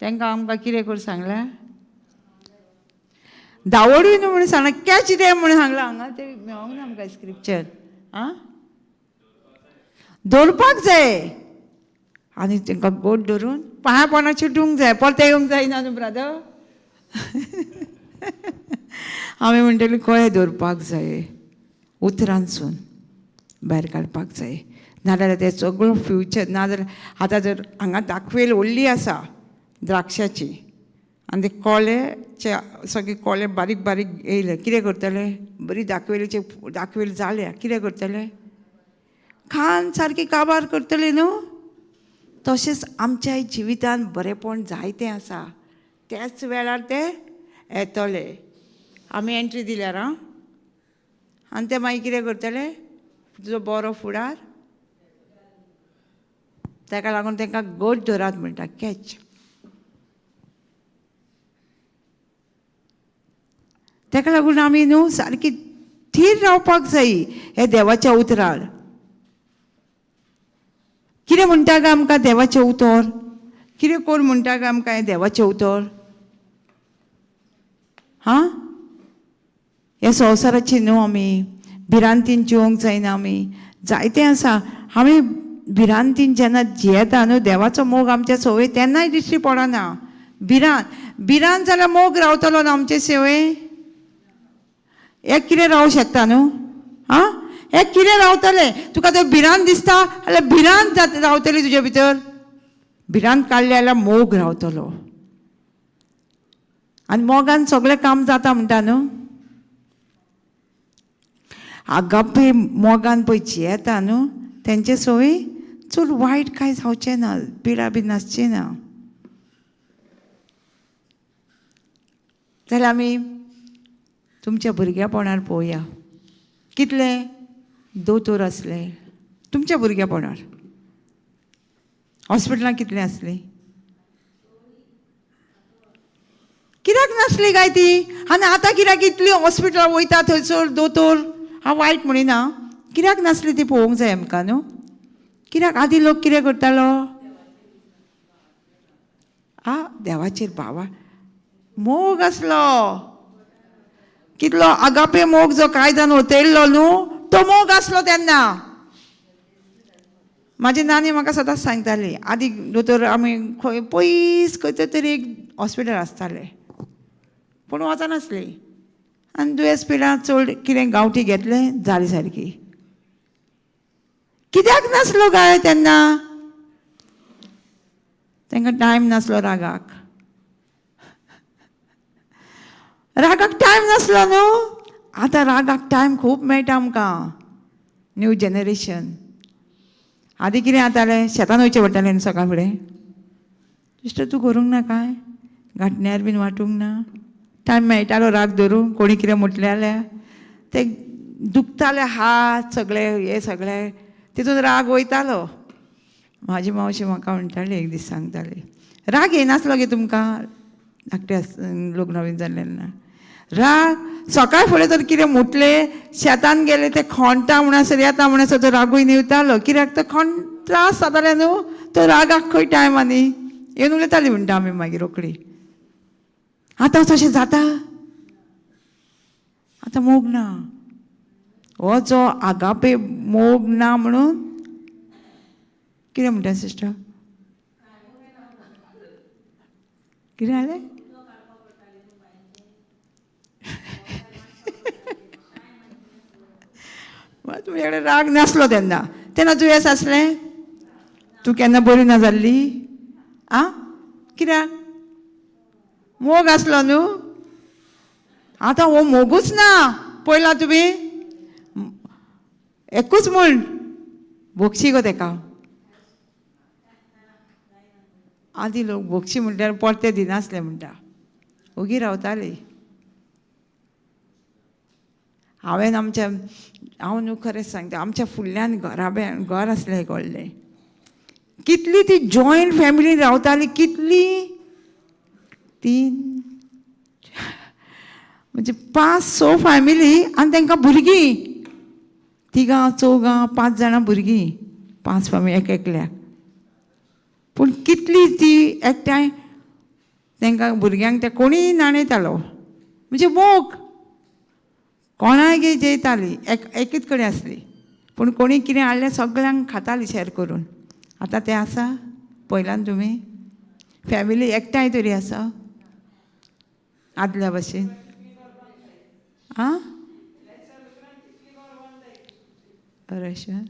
तांकां आमकां कितें करूं सांगलें? दावोडूय न्हू म्हणून सांगलां, कॅच तें म्हणून सांगलां हांगा तें मेळोंक ना आमकां स्क्रिप्चर. आं, दवरपाक जाय आनी तांकां गोड धरून पांया पोंदा चिटूंक जाय, परतें येवंक जायना न्हू ब्रदर. आमी म्हणटली कळें दवरपाक जाय, उतरांसून भायर काडपाक जाय, नाजाल्यार तें सगळो फ्युचर. नाजाल्यार आतां जर हांगा दाखवेल व्हडली आसा द्राक्षाची आनी ते कोलेचे सगळे कोले बारीक बारीक येयले, कितें करतले? बरी दाखवेलीचे दाखवेल जाल्या, कितें करतले? खान सारकी काबार करतले न्हू. तशेंच आमच्या जिवितान बरेंपण जायतें आसा, त्याच वेळार ते येतले. आमी एंट्री दिल्यार आं, आनी ते मागीर कितें करतले? तुजो बरो फुडार, ताका लागून तांकां गोड धरात म्हणटा, कॅच. ताका लागून आमी न्हू सारकी थीर रावपाक जाय हे देवाच्या उतरार. कितें म्हणटा काय आमकां देवाचें उतर? कितें कोण म्हणटा काय आमकां हें देवाचें उतर? हां, ह्या संवसाराची न्हू आमी, भिरांतीन जिवंक जायना आमी, जायतें आसा. आमी भिरांतीन जेन्ना जियेता न्हू, देवाचो मोग आमच्या सवय तेन्नाय दिश्टी पडना. भिरांत भिरांत जाल्यार मोग रावतलो न्हू आमचे सेवे. एक कितें रावूं शकता न्हू? आं, एक कितें रावतलें? तुका जर भिरांत दिसता जाल्यार भिरांत जाता रावतली तुजे भितर. भिरांत काडली जाल्यार मोग रावतलो. आनी मोगान सगळें काम जाता म्हणटा न्हू. आगापे मोगान पळय जियेता न्हू, तेंचे सोय चड वायट कांय जावचें ना, पिडा बी नासची ना. जाल्यार आमी तुमच्या भुरग्यापणार पळोवया, कितले दोतोर आसले तुमच्या भुरग्यापणार, हॉस्पिटलां कितलें आसलीं, कित्याक नासली काय ती? आनी आतां कित्याक इतली हॉस्पिटलां वयता थंयसर दोतोर? हांव वायट म्हणिना, कित्याक नासली ती पळोवंक जाय आमकां न्हू. कित्याक आदीं लोक कितें करतालो? आ, देवाचेर भावा मोग आसलो, कितलो आगापे मोग जो कांय जाण ओतयल्लो न्हू, तो मोग आसलो तेन्ना. म्हाजी नानी म्हाका सदांच सांगताली, आदीं दोतोर आमी खंय पयस खंय तरी एक हॉस्पिटल आसतालें, पूण वचनासली. आनी दुयेंस पिडां चड कितें गांवठी घेतलें जाली सारकी. कित्याक नासलो काय तेन्ना? तांकां टायम नासलो रागाक, रागाक टायम नासलो न्हू. आतां रागाक टायम खूब मेळटा आमकां, न्यू जनरेशन. आदीं कितें जातालें, शेतान वयचें पडटालें न्हू सकाळ फुडें. इश्ट तूं करूंक ना कांय, गांठण्यार बीन वांटूंक ना, टायम मेळटालो राग धरूंक. कोणी कितें म्हटलें जाल्यार ते दुखताले हात सगळे, हे सगळे, तितून राग वयतालो. म्हाजी मावशी म्हाका म्हणटाली एक दीस, सांगताली, राग येनासलो गे तुमकां धाकटे आस लग्न बीन जाल्लें ना. राग सकाळ फुडें तर कितें म्हटलें, शेतान गेले ते खोंटा म्हणसर येता म्हणसर तो रागूय न्हिवतालो. कित्याक तो खोंट त्रास जाताले न्हू, तो रागाक खंय टायम आनी येवन उलयताली म्हणटा आमी मागीर रोखडी. आतां तशें जाता? आतां मोग ना, हो जो आगापे मोग ना म्हणून कितें म्हणटा सिस्टर? कितें जालें? तुमचे कडेन राग नासलो तेन्ना, तेन्ना दुयेंस आसलें? तूं केन्ना बरी ना जाल्ली? आं, कित्याक? मोग आसलो न्हू. आतां हो मोगूच ना. पळयला तुमी? एकूच म्हण भोगशी गो तेका. आदीं लोक भोगशी म्हणल्यार परते दिनासले म्हणटा, ओगी रावताली. हांवें आमच्या, हांव न्हू खरेंच सांगता, आमच्या फुडल्यान घराब्यान घर आसलें एक व्हडलें, कितली ती जॉयंट फॅमिली रावताली, कितली 3 म्हणजे 5-6 फॅमिली, आनी तांकां भुरगीं 3 4 5 जाणां भुरगीं, 5 फॅमिली एक एकल्याक. पूण कितली ती एकठांय तांकां भुरग्यांक ते कोणीय न्हाणयतालो, म्हणजे मोग. कोणाय जेयताली, एकच कडेन आसली, पूण कोणी कितें हाडलें सगळ्यांक खाताली शेर करून. आतां तें आसा पळयलां तुमी? फॅमिली एकठांय तरी आसा आदल्या भशेन? आं, अशें.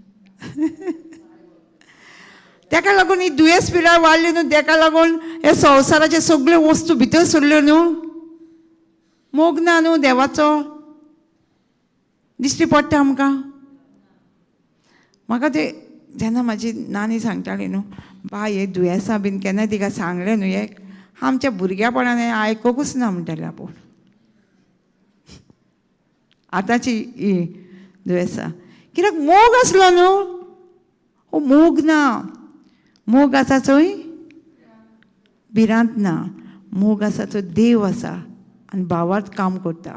तेका लागून ही दुयेंस पिराय वाडली न्हू, तेका लागून हे संवसाराचे सगळ्यो वस्तू भितर सरल्यो न्हू. मोग ना न्हू देवाचो, दिश्टी पडटा आमकां. म्हाका ते जेन्ना म्हाजी नानी सांगताली न्हू, बाय हे दुयेंसां बीन केन्ना तिका सांगलें न्हू, एक आमच्या भुरग्यापणान हें आयकूच ना म्हणटालें आपूण. आतांची ही दुयेंसां कित्याक मोग आसलो न्हू, हो मोग ना. मोग आसा चोय भिरांत ना, मोग आसा तो देव आसा आनी भावार्थ काम करता.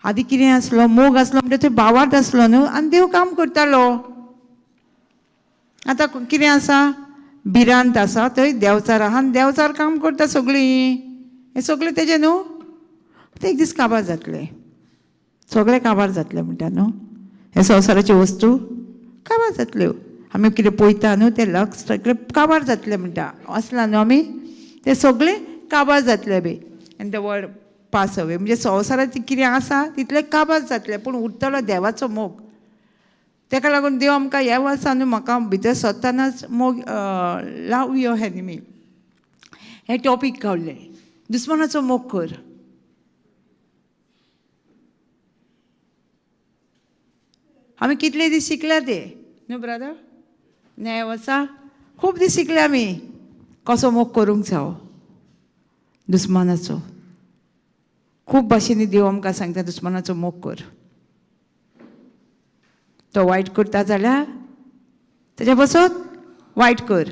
आदीं कितें आसलो, मोग आसलो म्हणटा थंय भावार्थ आसलो न्हू, आनी देव काम करतालो. आतां कितें आसा, भिरांत आसा थंय देंवचार आहा आनी देंवचार काम करता सगळीं, हें सगळें तेजें न्हू. ते एक दीस काबार जातले, सगळे काबार जातले म्हणटा न्हू. हे संवसाराच्यो वस्तू काबार जातल्यो. आमी कितें पळयता न्हू ते लक्स सगळे काबार जातले म्हणटा, आसला न्हू आमी ते सगळे काबार जातले बी. And the world pass away. म्हणजे संवसारांत कितें आसा तितलें काबार जातलें, पूण उरतलो देवाचो मोग. ताका लागून देव आमकां ह्या वर्सा न्हू म्हाका भितर सरतनाच मोग लव your enemy हें टॉपीक गावलें. दुस्मानाचो मोग कर. आमी कितले दीस शिकल्या ते न्हू ब्रदर? न्याय वर्सा खूब दीस शिकले आमी कसो मोग करूंक जावो दुस्मानाचो. खूब भाशेनी देव आमकां सांगता दुस्मानाचो मोग कर. तो वायट करता जाल्यार तेज्या बसत वायट कर.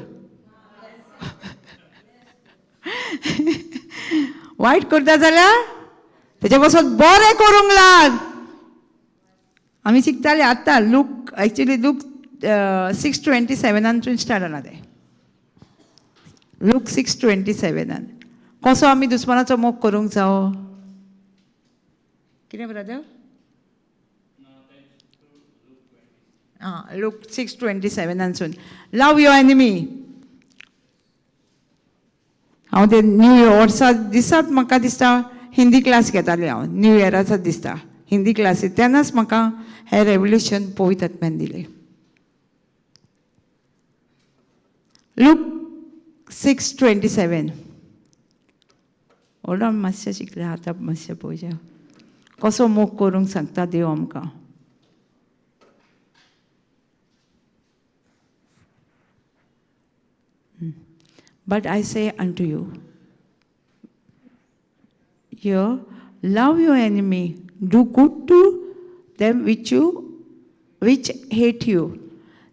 वायट करता जाल्यार तेज्या बसत बरें करूंक लाग. आमी शिकताले आतां लूक, एक्चुली लूक 6:27 स्टार्ट जाला तें. लूक 6:27 कसो आमी दुस्मानाचो मोग करूंक जावो. कितें ब्रदर? आं, लूक 6:27 लव your enemy. हांव ते न्यू इयर वर्सा दिसात म्हाका दिसता हिंदी क्लास घेतालें हांव. न्यू इयराचाच दिसता हिंदी क्लासी, तेन्नाच म्हाका हें रेवल्युशन पवित्र आत्म्यान दिलें. लूक 6:27. व्हडलो मातशें शिकलें आतां मातशें पळोवया कसो मोग करूंक सांगता देव आमकां. But I say unto you, here, love your enemy, do good to them which hate you.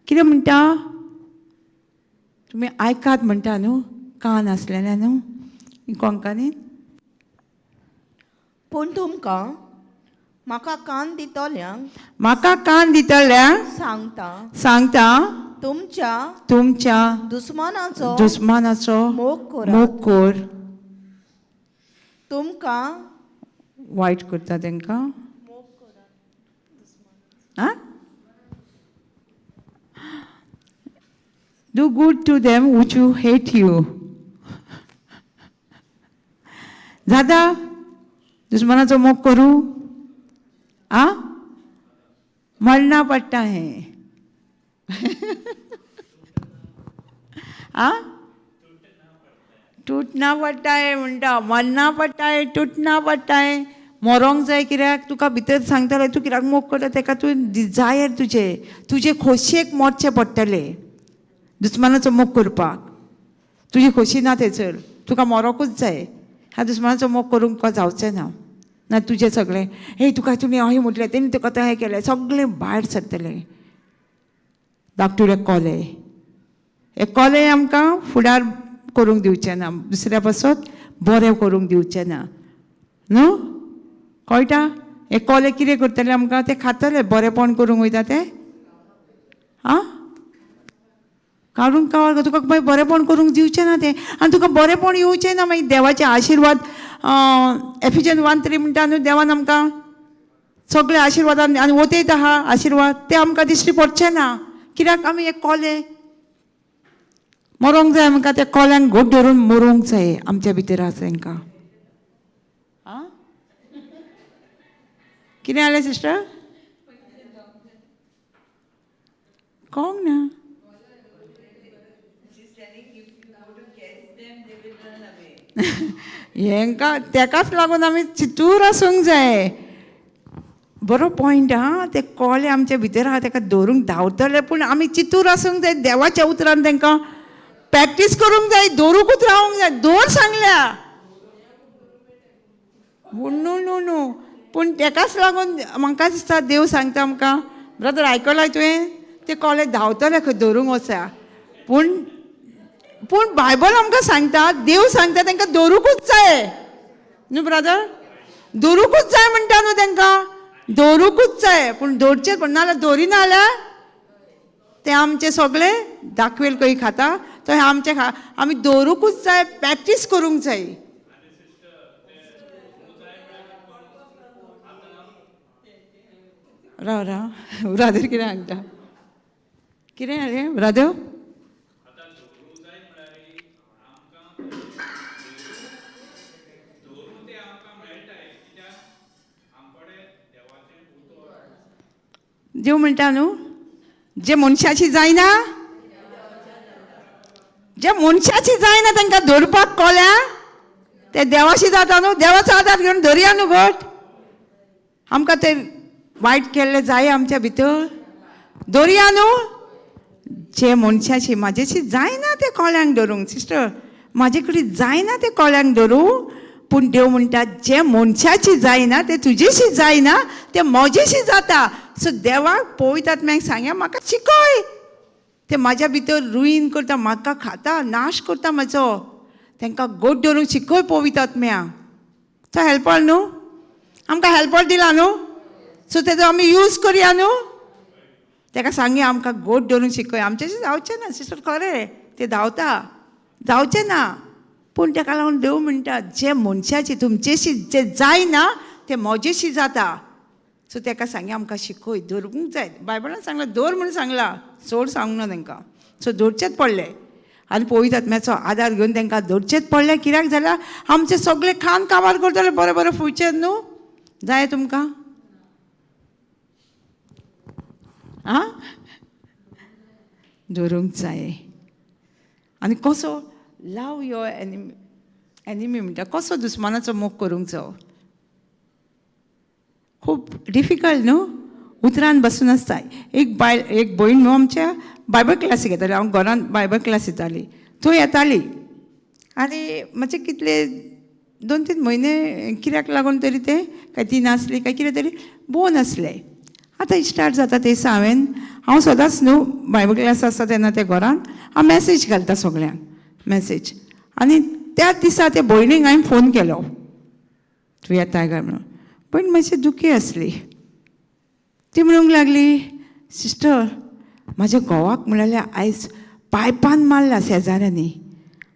कितें म्हणटा तुमी आयकात म्हणटा न्हू, कान आसलेले न्हू कोंकणीन. पूण तुमकां म्हाका कान दितल्यांक, म्हाका कान दितल्यांक सांगता, सांगता, तुमच्या तुमच्या दुस्मानाचो दुस्मानाचो मोग करात. मोग कर. तुमकां वायट करता तांकां. आं, do good to them which you hate you. जाता दुस्मानाचो मोग करूं? आ, मरना पडटा हें. आ, तुटना पडटा हें म्हणटा, मरना पडटा हें, तुटना पडटा हें. मरोंक जाय कित्याक तुका भितर सांगताले तूं कित्याक मोग करता तेका तूं डिजायर तुजें, तुजे खोशयेक मरचें पडटलें दुस्मानाचो मोग करपाक. तुजी खोशी ना थंयसर, तुका मरोकूच जाय. ह्या दुस्मानाचो मोग करूंक तुका जावचें ना. ना तुजें सगळें हे तुका तुमी अहें म्हटलें तेणी तुका तें केलें सगळें भायर सरतलें. धाकटुले कोले, हे कोले आमकां फुडार करूंक दिवचें ना, दुसऱ्या पासत बरें करूंक दिवचें ना न्हू. कळटा? हे कोले कितें करतले आमकां? ते खातले, बरेंपण करूंक वयता ते. आं, काडून कावळ तुका मागीर बरेंपण करूंक दिवचें ना तें. आनी तुका बरेंपण येवचें ना मागीर देवाचे आशिर्वाद. एफिजन 1:3 म्हणटा न्हू, देवान आमकां सगळे आशिर्वादान आनी वतयता आहा आशिर्वाद, ते आमकां दिश्टी पडचें ना. कित्याक आमी एक कोले मरोंक जाय आमकां, त्या कोल्यांक घट धरून मरोंक जाय आमच्या भितर आसा तांकां. आं, कितें जालें सिस्टर? कोंग ना. हेंकां तेकाच लागून आमी चितूर आसूंक जाय. बरो पॉयंट आहा. ते कोले आमच्या भितर आहा, तेका धरूंक धांवतले, पूण आमी चितूर आसूंक जाय. देवाच्या उतरान तांकां प्रॅक्टीस करूंक जाय, दवरूंकूच रावंक जाय. दवर सांगल्या न्हू न्हू न्हू. पूण तेकाच लागून म्हाका दिसता देव सांगता आमकां, ब्रदर आयकलां तुवें? ते कोले धांवतले खंय धरूंक वचा, पूण पूण बायबल आमकां सांगता, देव सांगता तांकां दवरूंकूच जाय न्हू ब्रदर? दवरूंकूच जाय म्हणटा न्हू, तांकां दवरूंकूच जाय. पूण दवरचें पण नाजाल्यार दवरिना जाल्यार ते आमचे सगळे दाखवेल खंय खाता तो हे आमचे खा. आमी दवरूंकूच जाय, प्रॅक्टीस करूंक जाय. राव राव, ब्रादर कितें सांगता? कितें जालें ब्रादर? देव म्हणटा न्हू, जे मनशाची जायना, जे मनशाची जायना तांकां धरपाक कोल्या ते देवाशी जाता न्हू. देवाचो आदार घेवन धरया न्हू घट. आमकां ते वायट केल्ले जाय आमच्या भितर, धरया न्हू. जे मनशाची म्हाजेशी जायना ते कोल्यांक धरूंक, सिस्टर म्हाजे कडेन जायना ते कोल्यांक धरूंक, पूण देव म्हणटा जे मनशाची जायना ते तुजेशी जायना, ते म्हजेशी जाता. सो देवाक पवित्र आत्म्याक सांगया म्हाका शिकय, ते म्हाज्या भितर रुईन करता, म्हाका खाता, नाश करता म्हजो, तांकां गोड धरूंक शिकय पवित्र आत्म्या. तो हेल्पर न्हू, आमकां हेल्पर दिला न्हू, सो तेजो आमी यूज करया न्हू. ताका सांगया आमकां गोड धरूंक शिकय. आमच्याशी जावचें ना सिस्टर, खरें ते धांवता, जावचें ना, पूण ताका लागून देव म्हणटा जे मनशाची तुमचेशी जे जायना ते म्हजेशी जाता. सो ताका सांगया आमकां शिकय, धरूंक जाय. बायबलान सांगलां धर म्हूण सांगलां, सोड सांगूंक ना तांकां. सो धरचेंच पडलें आनी पवित्र आत्म्याचो आदार घेवन तांकां धरचेंच पडलें. कित्याक जाल्यार आमचे सगळे खान काबार करतले बरें बरें फुडचें न्हू. जाय तुमकां? आं, धरूंक जाय. आनी कसो लव your enemy, enemy म्हणटा, कसो दुस्मानाचो मोग करूंक जावो? खूब डिफिकल्ट न्हू, उतरान बसून आसता. एक बायल, एक भयण न्हू आमच्या बायबल क्लासीक येताली. हांव घरान बायबल क्लास येताली, थंय येताली. आनी मातशें कितले 2-3 म्हयने कित्याक लागून तरी तें काय ती नासली काय कितें तरी बोन आसलें. आतां स्टार्ट जाता ते दिसा हांवें, हांव सदांच न्हू बायबल क्लास आसता तेन्ना ते घरान हांव मॅसेज घालता सगळ्यांक मॅसेज. आनी त्याच दिसा ते भयणीक हांवें फोन केलो, तूं येताय काय म्हणून. भयण मातशी दुखी आसली. ती म्हणूंक लागली, सिस्टर म्हाज्या घोवाक म्हणल्यार आयज पायपान मारला शेजाऱ्यांनी,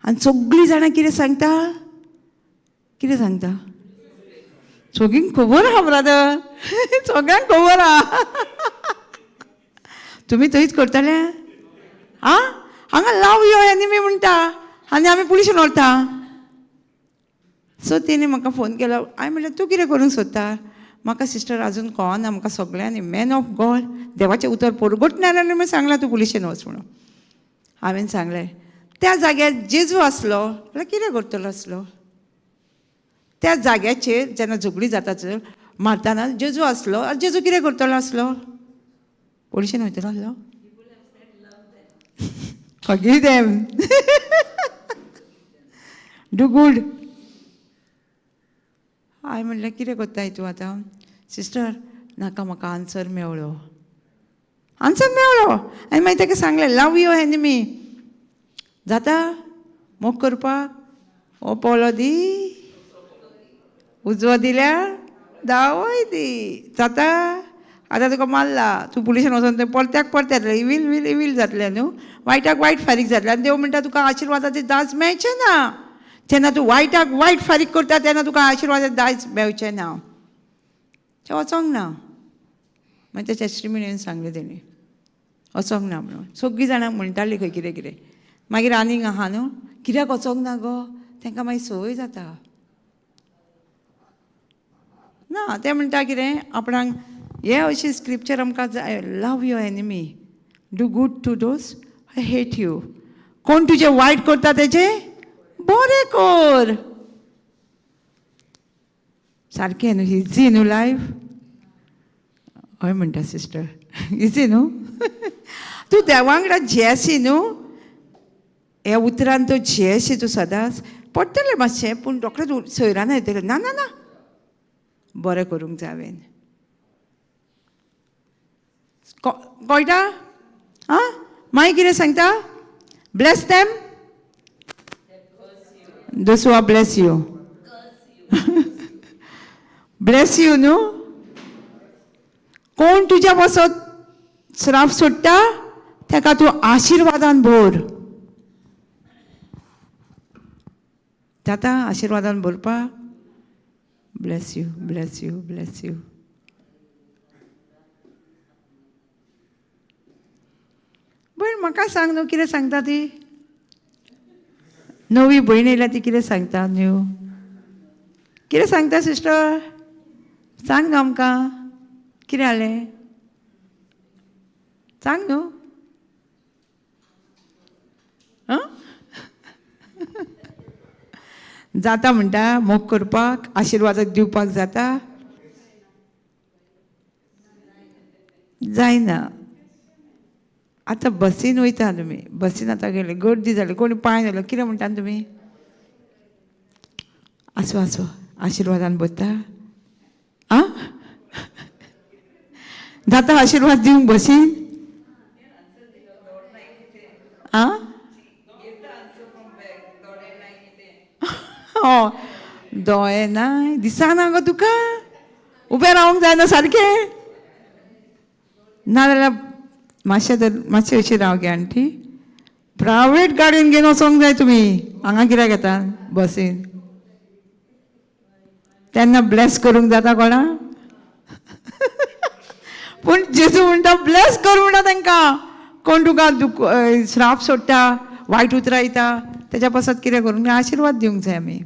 आनी सगळीं जाणां कितें सांगता, कितें सांगता, सगळींक खबर आहा ब्रादर, सगळ्यांक खबर आहा. तुमी थंयच करतले आं, हांगा लव your enemy म्हणटा आनी आमी पुलिशेन व्हरता. सो तेणी म्हाका फोन केलो. हांवें म्हणलें तूं कितें करूंक सोदता? म्हाका सिस्टर आजून कळना, म्हाका सगळ्यांनी मॅन ऑफ गॉड देवाचें उतर परगटणाऱ्यांनी म्हणून सांगलां तूं पुलिशेन वच म्हणून. हांवें सांगलें त्या जाग्यार जेजू आसलो जाल्यार कितें करतलो आसलो? त्या जाग्याचेर जेन्ना झगडी जाता मारतना जेजू आसलो, आनी जेजू कितें करतलो आसलो? पुलिशेन वयतलो आसलो? Forgive them. Do good. हांवें म्हणलें कितें करताय तूं आतां? सिस्टर नाका, म्हाका आन्सर मेवळो, आन्सर मेवळो. आनी मागीर ताका सांगलें लव your enemy. जाता मोग करपाक? हो पोलो दी, उजवो दिल्यार दावय दी, जाता? आतां तुका मारला, तूं पुलिशेन वचोन तें परत्याक परतें जातलें, इवील वील इवील जातलें न्हू, वायटाक वायट फारीक जातलें. आनी देव म्हणटा तुका आशिर्वादाचें दायज मेळचें ना. जेन्ना तूं वायटाक वायट फारीक करता तेन्ना तुका आशिर्वादाचें दायज मेळचें ना. तें वचोंक ना. मागीर तें टेस्टिमनी सांगलें तेणी, वचोंक ना म्हणून. सगळीं जाणां म्हणटालीं खंय कितें कितें. मागीर आनीक आहा न्हू, कित्याक वचोंक ना गो? तांकां मागीर संवय जाता ना. ते म्हणटा कितें आपणाक हे अशी स्क्रिप्चर आमकां जाय, love your enemy, do good to those I hate you. कोण तुजें वायट करता तेजें बरें कर. सारकें न्हू, इजी न्हू लायफ? हय म्हणटा सिस्टर, इजी न्हू. तूं देवा वांगडा झेसी न्हू, ह्या उतरान तूं झेसी, तूं सदांच पडटलें मातशें, पूण रोखडेंच सोयरान येतलें, ना ना ना बरें करूंक जाय हांवें. कळटा? आं, मागीर कितें सांगता? Bless them those who are bless you. Bless you न्हू. कोण तुज्या पासत श्राप सोडटा ताका तूं आशिर्वादान भर. जाता आशिर्वादान भरपाक? Bless you, bless you, bless you. म्हाका सांग न्हू कितें सांगता ती. नवी भयण येयल्या ती कितें सांगता न्यू, कितें सांगता सिस्टर, सांग न्हू आमकां कितें जालें, सांग न्हू. आं जाता म्हणटा मोग करपाक, आशिर्वाद दिवपाक जाता, जायना. आतां बसीन वयता तुमी, बसीन आतां गेले गर्दी जाली, कोणी पांय जालो, कितें म्हणटा तुमी, आसूं आसूं आशिर्वादान बसता. आं जाता आशिर्वाद दिवंक बसीन. आं हय दोळे नाय दिसना गो तुका, उबें रावंक जायना सारकें, नाजाल्यार मातशें तर मातशें अशी राव गे आंटी. प्रायवेट गाडयेन घेवन वचोंक जाय तुमी, हांगा कित्याक येता बसीन, तेन्ना ब्लेस करूंक जाता कोणा. पूण जेजू म्हणटा ब्लेस कर म्हणटा तांकां, कोण तुका श्राप सोडटा, वायट उतरां येता, तेज्या पासत कितें करूंक जाय, आशिर्वाद दिवंक जाय आमी.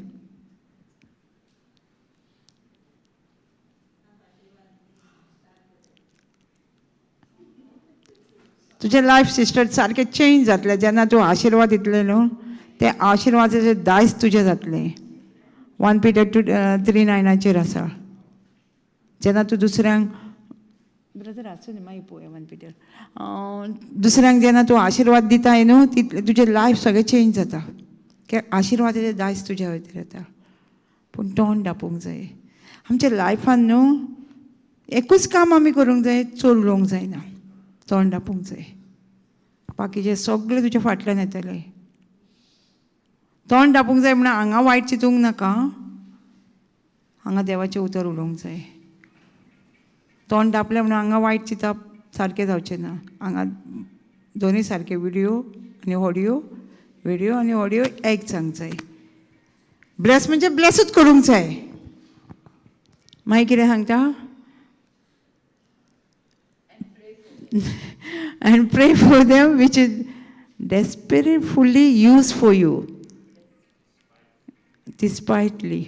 तुजें लायफ सिस्टर सारकें चेंज जातलें जेन्ना तूं आशिर्वाद दितलें न्हू, ते आशिर्वादाचें दायज तुजें जातलें. 1 Peter 2:3-9 आसा. जेन्ना तूं दुसऱ्यांक, ब्रदर आसूं न्ही मागीर पळोवया 1 Peter, दुसऱ्यांक जेन्ना तूं आशिर्वाद दिताय न्हू, तितलें तुजें लायफ सगळें चेंज जाता, कित्याक आशिर्वादाचें दायज तुज्या वयतर येता. पूण तोंड दापूंक जाय आमच्या लायफान न्हू, एकूच काम आमी करूंक जाय, चोर उलोवंक जायना, तोंड दापूंक जाय, बाकीचे सगळे तुज्या फाटल्यान येतले. तोंड दापूंक जाय म्हणून हांगा वायट चिंतूंक नाका, हांगा देवाचें उतर उलोवंक जाय. तोंड दापलें म्हणून हांगा वायट चिंतप सारकें जावचें ना. हांगा दोनूय सारके विडियो आनी ऑडियो, विडियो आनी ऑडियो एक जावंक जाय. ब्लेस म्हणजे ब्लेसूच करूंक जाय. मागीर कितें सांगता, and pray for them which is desperately used for you, despitefully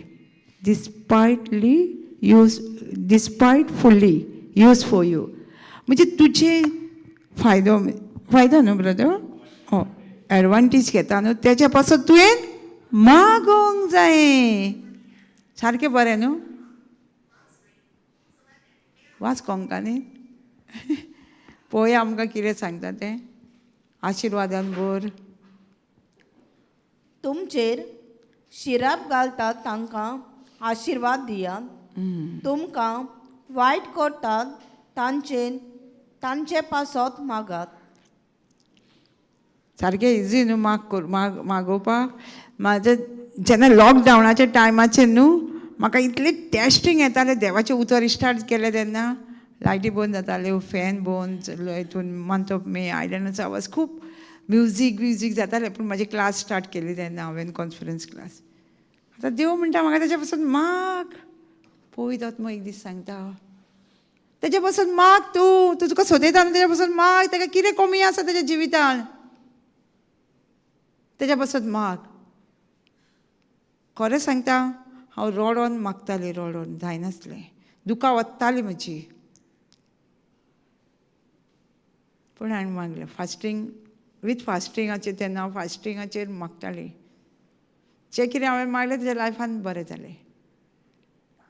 used for you. म्हणजे तुझे फायदो, फायदो न्हू ब्रदर, हो एडवांटेज घेता न्हू, तेज्या पासून तुवें मागोंक जाय. सारकें बरें न्हू, वाच कोंकणी पळोवया आमकां कितें सांगता तें. आशिर्वादान भर. तुमचेर शिराप घालतात तांकां आशिर्वाद दियात, तुमकां वायट करतात तांचे पासत मागात. सारकें इजी न्हू माग कर माग मागोवपाक. म्हाजें जेन्ना लॉकडावनाच्या टायमाचेर न्हू म्हाका इतलें टेस्टींग येतालें, देवाचें उतर स्टार्ट केलें तेन्ना लायटी बंद जाताल्यो, फॅन बंद, हितून मंथ ऑफ मे आयलंडाचो आवाज, खूब म्युजीक व्युजीक जातालें. पूण म्हाजी क्लास स्टार्ट केली तेन्ना हांवें, कॉन्फरन्स क्लास. आतां देव म्हणटा म्हाका तेज्या पासून माग, पळयतात मग एक दीस सांगता, तेज्या पासून माग, तूं तूं तुका सोदयता न्हू तेज्या पासून माग, ताका कितें कमी आसा तेज्या जिवितान, तेज्या पासून माग. खरें सांगता हांव रडोन मागतालें, रडोन जायनासलें, दुकां वत्तालीं म्हजी, पूण हांवें मागलें. फास्टींग वीथ फास्टिंगाचेर तेन्ना हांव फास्टिंगाचेर मागतालें, जें कितें हांवें मागलें तेज्या लायफान बरें जालें,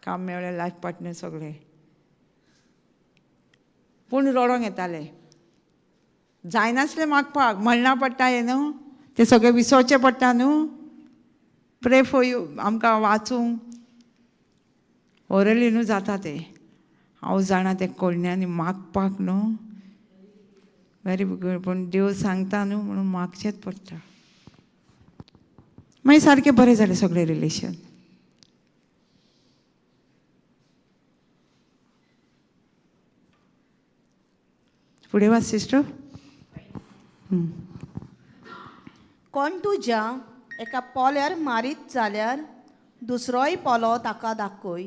काम मेळ्ळें, लायफ पार्टनर सगळें. पूण रडोंक येतालें, जायनासलें मागपाक, म्हणना पडटा हें न्हू, तें सगळें विसरचें पडटा न्हू. प्रे फॉर you आमकां वाचूंक ओरली न्हू जाता तें, हांव जाणा तें कोळण्यांनी मागपाक न्हू वेरी गुड, पूण देव सांगता न्हू म्हणून मागचेंच पडटा. मागीर सारकें बरें जालें सगळें रिलेशन. फुडें वाच सिस्टर. कोण तुज्या एका पोल्यार मारीत जाल्यार दुसरोय पोलो ताका दाखय.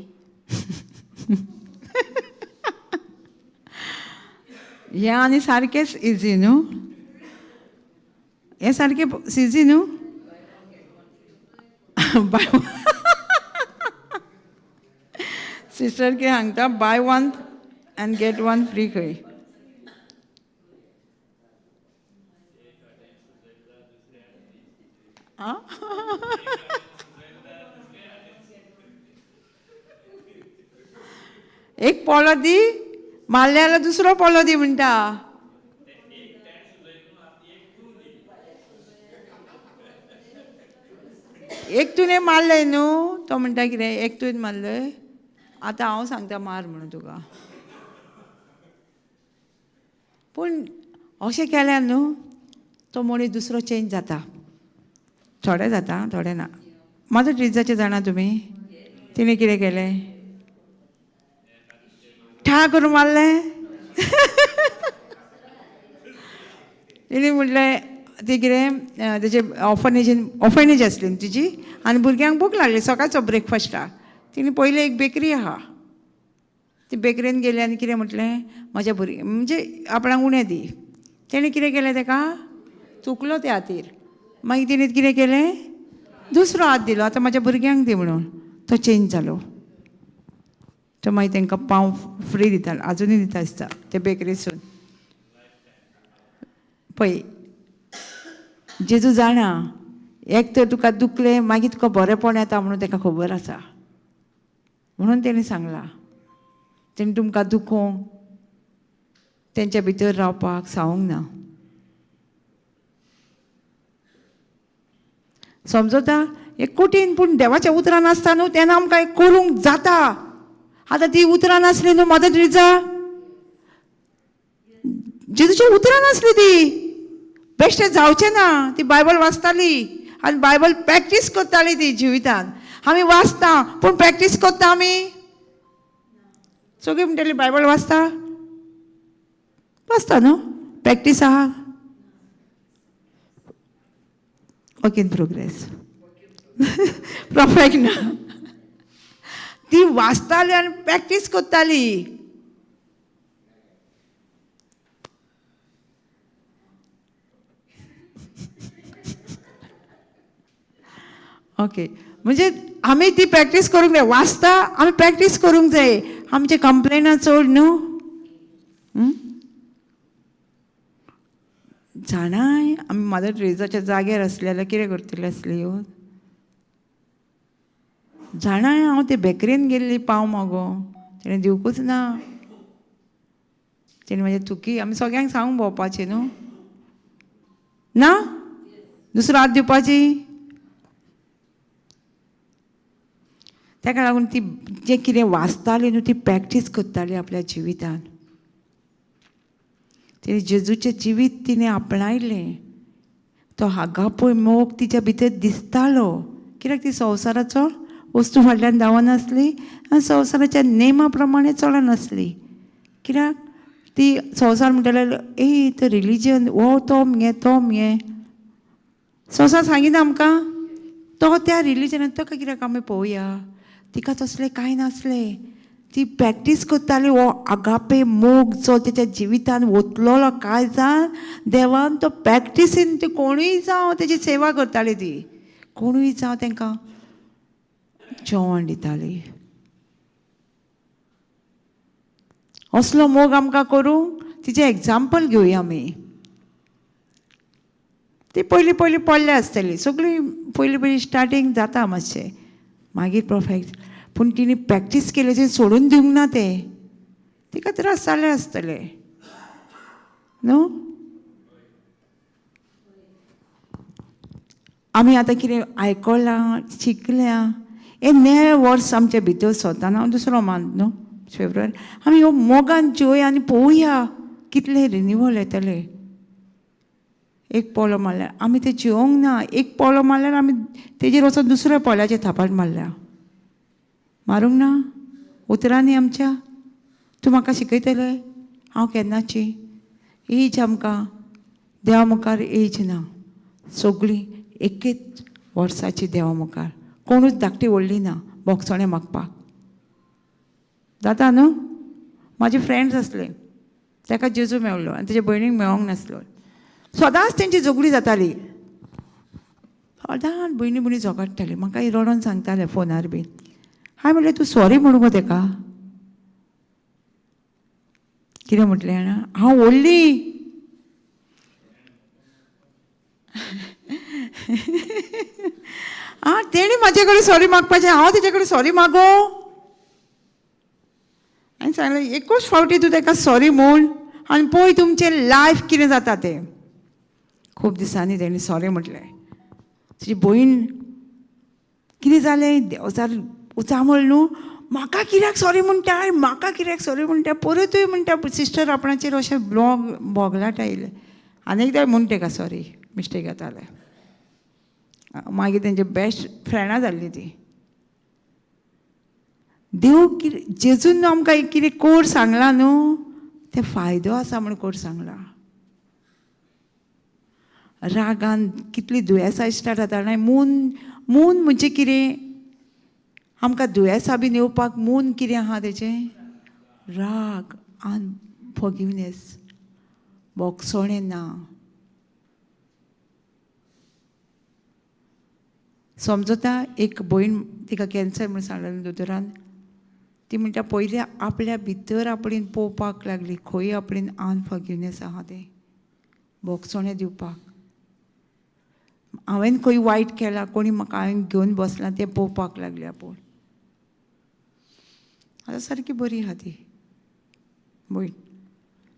हें आनी सारकेंच इजी न्हू. हें सारकें सिजी न्हू. बाय सिस्टर कितें सांगता, buy one and get one free खंय. आं एक पोलो दी मारले जाल्यार दुसरो पोलो दी म्हणटा. एक तुवें मारलें न्हू, तो म्हणटा कितें एक तुवें मारलें, आतां हांव सांगता मार म्हणून तुका. पूण अशें केल्यार न्हू तो मनीस दुसरो चेंज जाता. थोडे जाता थोडे ना. मदर ट्रिजाचें जाणा तुमी, तिणें कितें केलें, ठा करून मारलें. तिणें म्हटलें ती कितें तेजे ऑर्फनेजीन, ऑर्फनेज आसली न्हू तिजी, आनी भुरग्यांक भूक लागली सकाळचो ब्रेकफास्टाक. तिणें पयलें एक बेकरी आहा, ती बेकरीन गेली आनी कितें म्हटलें, म्हज्या भुरग्यां म्हणजे आपणाक उणें दी. तेणें कितें केलें, तेका चुकलो त्या खातीर. मागीर तिणें कितें केलें, दुसरो हात दिलो, आतां म्हाज्या भुरग्यांक दी म्हणून. तो चेंज जालो. तो मागीर तांकां पाव फ्री दिता, आजुनूय दिता आसता ते बेकरीसून. पळय जेजू जाणा एक तर तुका दुखलें मागीर तुका बरेंपण येता म्हणून ताका खबर आसा, म्हणून तेणें सांगलां. तेणें तुमकां दुखोवंक तेंच्या भितर रावपाक सांगूंक ना. समजता एक कठीण पूण देवाच्या उतरां नासता न्हू तेन्ना आमकां एक करूंक जाता. आतां ती उतरां नासली न्हू मदर ट्रिजा, जेजूच्या उतरां नासली ती बेश्टें जावचें ना. ती बायबल वाचताली आनी बायबल प्रॅक्टीस करताली ती जिवितान. आमी वाचता पूण प्रॅक्टीस करता आमी? सगळीं म्हणटली बायबल वाचता, वाचता न्हू, प्रॅक्टीस आहा. वर्क इन प्रोग्रेस, परफेक्ट ना. ती वाचताली आनी प्रॅक्टीस करताली. ओके, म्हणजे आमी ती प्रॅक्टीस करूंक जाय. वाचता आमी प्रॅक्टीस करूंक जाय. आमचे कंप्लेनां चड न्हू. जाणाय आमी मदर ट्रेजाच्या जाग्यार आसले जाल्यार कितें करतले आसली येवन. जाणाय हांव ते बेकरीन गेल्ली पाव मागो, तेणें दिवकूच ना. तेणें म्हाजे चुकी आमी सगळ्यांक सांगूंक भोंवपाचें न्हू ना, दुसरो हात दिवपाची. ताका लागून ती जें कितें वाचताली न्हू ती प्रॅक्टीस करताली आपल्या जिवितान. तिणें जेजूचें जिवीत तिणें आपणायलें. तो आगापय मोग तिच्या भितर दिसतालो. कित्याक ती संवसाराचो वस्तू फाटल्यान धांवनासली आनी संवसाराच्या नेमा प्रमाणे चलनासली. कित्याक ती संवसार म्हणटाले, ए तो रिलीजन हो तो मगे तो मगे संवसार सांगिना आमकां, तो त्या रिलीजनान ताका कित्याक आमी पळोवया. तिका तसलें कांय नासलें. ती प्रॅक्टीस करताली हो आगापे मोग जो तेच्या जिवितान वतलोलो काय जाण देवान, तो प्रॅक्टिसीन ती कोणूय जावं तेजी सेवा करताली. ती कोणूय जावं तांकां जेवण दिताली. असलो मोग आमकां करूंक तिचें एग्जाम्पल घेवया आमी. ती पयलीं पयलीं पडल्या आसतली सगळीं, पयलीं पयलीं स्टार्टींग जाता मातशें, मागीर परफेक्ट. पूण तिणें प्रॅक्टीस केली ती सोडून दिवंक ना. तें तिका त्रास जाले आसतले न्हू. आमी आतां कितें आयकलां शिकल्यां, हें नवें वर्स आमच्या भितर सरता. हांव दुसरो मांत न्हू फेब्रुवारी, आमी ह्यो मोगान जेवया आनी पळोवया कितलें रिनिवल येतलें. एक पोलो मारल्यार आमी तें जेवंक ना, एक पोलो मारल्यार आमी तेजेर वचोन दुसऱ्या पोल्याचेर थापाट मारल्या. मारूंक ना उतरांनी आमच्या. तूं म्हाका शिकयतलें हांव केन्नाची एज आमकां देवा मुखार एज ना, सगळीं एकेच वर्साची देवा मुखार. कोणूच धाकटी व्हडली ना बोगसणें मागपाक जाता न्हू. म्हाजे फ्रेंड्स आसले, ताका जेजू मेवलो आनी तेजे भयणीक मेळोंक नासलो. सदांच तेंची झगडी जाताली, सदांच भयणी भयणी झगडटाली. म्हाका रडोन सांगतालें फोनार बीन. हांवें म्हणलें तूं सॉरी म्हणू गो तेका. कितें म्हटलें जाणा, हांव व्हडली. आं, तेणी म्हाजे कडेन सॉरी मागपाचें, हांव तेजे कडेन सॉरी मागो? हांवें सांगलें एकूच फावटी तूं तेका सॉरी म्हूण आनी पळय तुमचें लायफ कितें जाता तें. खूब दिसांनी तेणी सॉरी म्हटलें. तुजी भयण कितें जालें देंवचार उचांबळ न्हू, म्हाका कित्याक सॉरी म्हणटा, म्हाका कित्याक सॉरी म्हणटा, परतूय म्हणटा सिस्टर आपणाचेर अशें ब्लॉग बोगलाट आयलें. आनी एकदां म्हूण तेका सॉरी, मिस्टेक जातालें. मागीर तेंचे बेस्ट फ्रेंडां जाल्लीं ती. देव कितें जेजून आमकां कितें कोर सांगला न्हू, तें फायदो आसा म्हूण कोर सांगला. रागान कितली दुयेंसां स्टार्ट जाता. मून मून म्हणजे कितें, आमकां दुयेंसां बीन येवपाक मून कितें आहा तेचें, राग, अनफॉर्गिवनेस, बोगसोणें ना. समजता एक भयण तिका कॅन्सर म्हूण सांगलें दोतोरान, ती म्हणटा पयलीं आपल्या भितर आपणेन पळोवपाक लागली खंय आपणेन अनफॉर्गिवनेस आहा तें, बोगसोणें दिवपाक. हांवें खंय वायट केलां, कोणी म्हाका हांवें घेवन बसलां तें पळोवपाक लागलें आपूण. आतां सारकी बरी आहा ती भयण.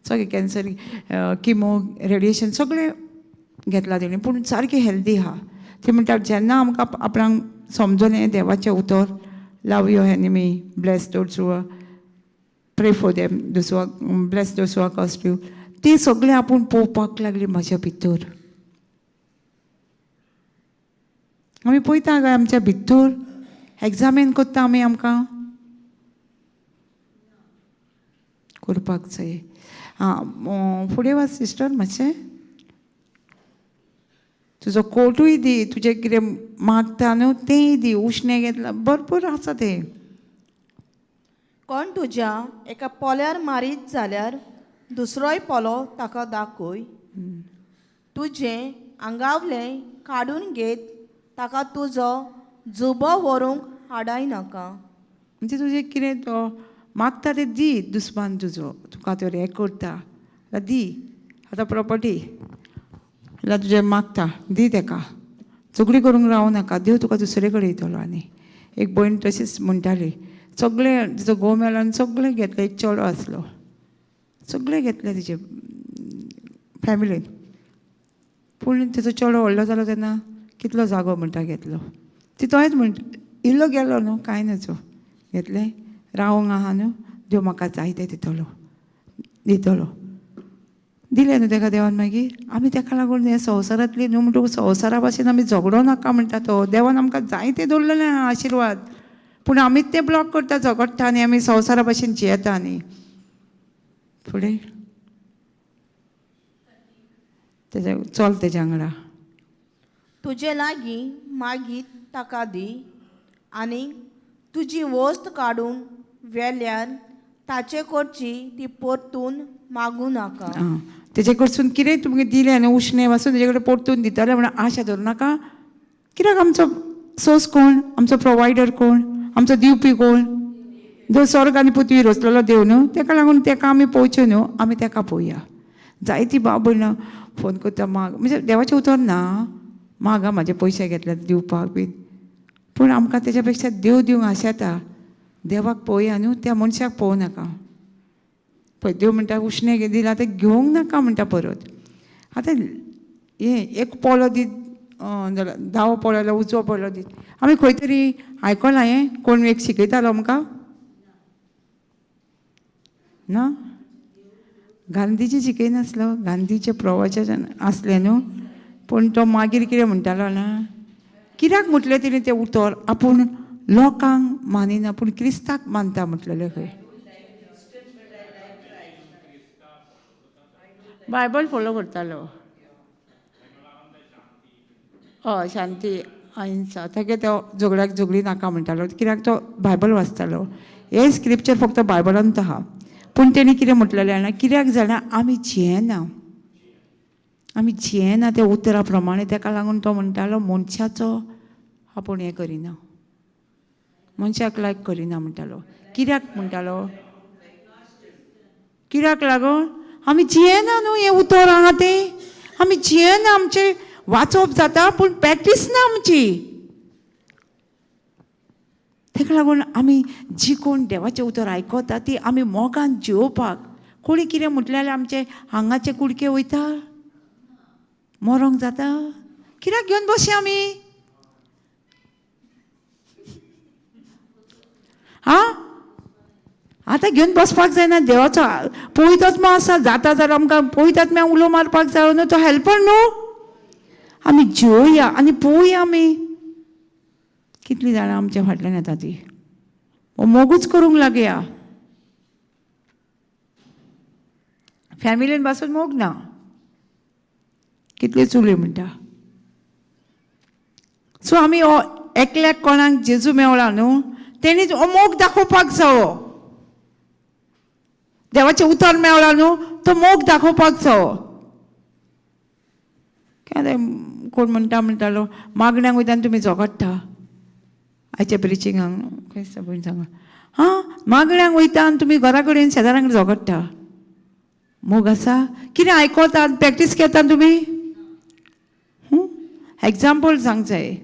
सगळें कॅन्सर, किमो, रेडिएशन सगळें घेतलां तेणें, पूण सारकी हेल्दी आहा. ती म्हणटा जेन्ना आमकां आपणाक समजलें देवाचें उतर, love your enemy, bless those who pray for them, those who bless those who curse you, ती सगळें आपूण पळोवपाक लागली म्हाज्या भितर. आमी पळयता काय आमच्या भितर, एग्जामीन करता आमी, आमकां करपाक जाय. आं, फुडें वच सिस्टर मातशें. तुजो कोटूय दी, तुजें कितें मागता न्हू तेंय दी, उश्णें घेतलां भरपूर आसा तें. कोण तुज्या एका पोल्यार मारीत जाल्यार दुसरोय पोलो ताका दाखय. तुजें आंगावलें काडून घेत ताका तुजो जुबो व्हरूंक हाडाय नाका. म्हणजे तुजें कितें तो मागता तें दी, दुस्मान तुजो तुका तो हें करता जाल्यार दी. आतां प्रोपर्टी जाल्यार तुजें मागता दी तेका, झगडी करूंक रावूं नाका, देव तुका दुसरे कडेन येतलो. आनी एक भयण तशीच म्हणटाली, सगळें तिचो घोव मेलो आनी सगळें घेतलें, एक चेडो आसलो, सगळें घेतलें तिचे फॅमिलीन. पूण तिचो चेडो व्हडलो जालो तेन्ना कितलो जागो म्हणटा घेतलो, ती तोच म्हणटा इल्लो गेलो न्हू कांय नजो, घेतलें रावंक आहा न्हू, देव म्हाका जाय तें दितलो दितलो. दिलें न्हू तेका देवान. मागीर आमी तेका लागून हे संवसारांतली न्हू म्हणटकूच संवसारा भाशेन आमी झगडो नाका म्हणटा तो. देवान आमकां जायतें दवरलेलें आहा आशिर्वाद, पूण आमीच तें ब्लॉक करता, झगडटा आनी आमी संवसारा भाशेन जियेता. आनी फुडें तेजे चल तेज्या वांगडा. तुजे लागीं मागीर ताका दी आनी तुजी वस्त काडून व्हेल्यार ताचे कडची ती परतून मागूं नाका. आं, तेजे कडसून कितें तुमकां दिलें आनी उश्णें वासून तेजे कडेन परतून दितलें म्हणून आशा धरूं नाका. कित्याक आमचो सोर्स कोण, आमचो प्रोवायडर कोण, आमचो दिवपी कोण, जो स्वर्ग आनी पृथ्वी रचलेलो देव न्हू, तेका लागून तेका आमी पळोवचें न्हू, आमी तेका पळोवया. जायती बाब भयणां फोन करता माग, म्हणजे देवाचें उतर ना मागा म्हाजे पयशे घेतले दिवपाक बीन, पूण आमकां तेज्या पेक्षा देव दिवंक आशेता. देवाक पळोवया न्हू, त्या मनशाक पळोवं नाका. पळय देव म्हणटा उश्णें दिलां तें घेवंक नाका म्हणटा परत. आतां हें एक पोलो दीत जाल्यार दावो पोलो जाल्यार उजवो पोलो दीत, आमी खंय तरी आयकलां हें, कोण एक शिकयतालो आमकां ना, गांधीजी शिकयनासलो, गांधीचें प्रवचन आसलें न्हू, पूण तो मागीर कितें म्हणटालो ना, कित्याक म्हटलें तेणी तें उतर, आपूण लोकांक मानिना पूण क्रिस्ताक मानता म्हटलेलें खंय. बायबल फोलो करतालो. हय, शांती अहिंसा, तेगे तो झगड्याक झगडी नाका म्हणटालो, कित्याक तो बायबल वाचतालो. हें स्क्रिप्चर फक्त बायबलांत आहा, पूण तेणी कितें म्हटलेलें जाणा, कित्याक जाणा आमी जियेना, आमी जियेना त्या उतरा प्रमाणे. ताका लागून तो म्हणटालो मनशाचो आपूण हें करिना, मनशाक लायक करिना म्हणटालो. कित्याक म्हणटालो? कित्याक लागून आमी जियेना न्हू हें उतर आहा तें आमी जियेना. आमचें वाचप जाता पूण प्रॅक्टीस ना आमची. ताका लागून आमी जी कोण देवाचें उतर आयकता ती आमी मोगान जियोवपाक. कोणी कितें म्हटलें जाल्यार आमचे हांगाचे कुडके वयता, मरोंक जाता. कित्याक घेवन बसया आमी? आं, आतां घेवन बसपाक जायना. देवाचो पवित्र आसा, जाता जाल्यार आमकां पवित्र आत्म्याक उलो मारपाक जायो न्हू, तो हेल्पर न्हू. आमी जेवया आनी पळोवया आमी कितलीं जाणां आमच्या फाटल्यान येता ती. हो मोगूच करूंक लागया. फॅमिलीन पासून मोग ना. कितल्यो चुली म्हणटा. सो आमी हो एकल्याक कोणाक जेजू मेवला न्हू, तेणी हो मोग दाखोवपाक जावो. देवाचें उतर मेवला न्हू, तो मोग दाखोवपाक जावो. केन्ना कोण म्हणटा म्हणटालो मागण्यांक वयता आनी तुमी झगडटा. आयच्या प्रिचिंगाक खंय पयलीं सांगा. हां, मागण्यांक वयता आनी तुमी घरा कडेन शेजाऱ्यां कडेन झगडटा. मोग आसा? कितें आयकता प्रॅक्टीस घेता तुमी? एग्जाम्पल सांग जाय.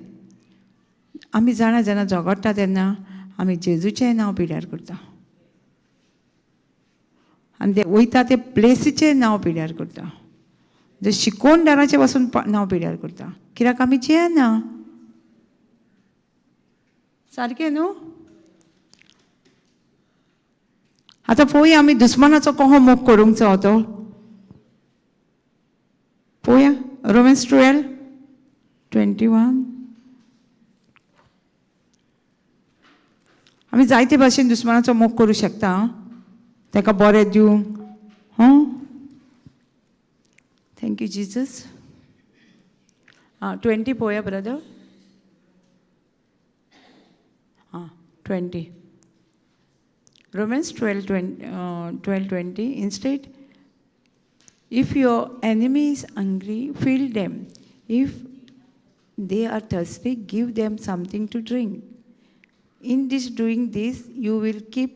आमी जाणा जेन्ना झगडटा तेन्ना आमी जेजूचें नांव पिड्यार करता आनी ते वयता ते प्लेसीचें नांव पिड्यार करता. जे शिकोवन दाराचें पासून नांव पिड्यार करता. कित्याक आमी जियेना सारकें न्हू. आतां पळोवया आमी दुस्मानाचो कसो मोग करूंक जावो तो पळोवया. रोमन्स 12:21. आमी जायते भाशेन दुस्मानाचो मोग करूं शकता, ताका बरें दिवंक. हां, thank you Jesus. आं, 20 पळोवया ब्रदर. आं, 20. Romans 12:20. Instead, if your enemy is hungry, feed them. If they are thirsty, give them something to drink. In this doing this, you will keep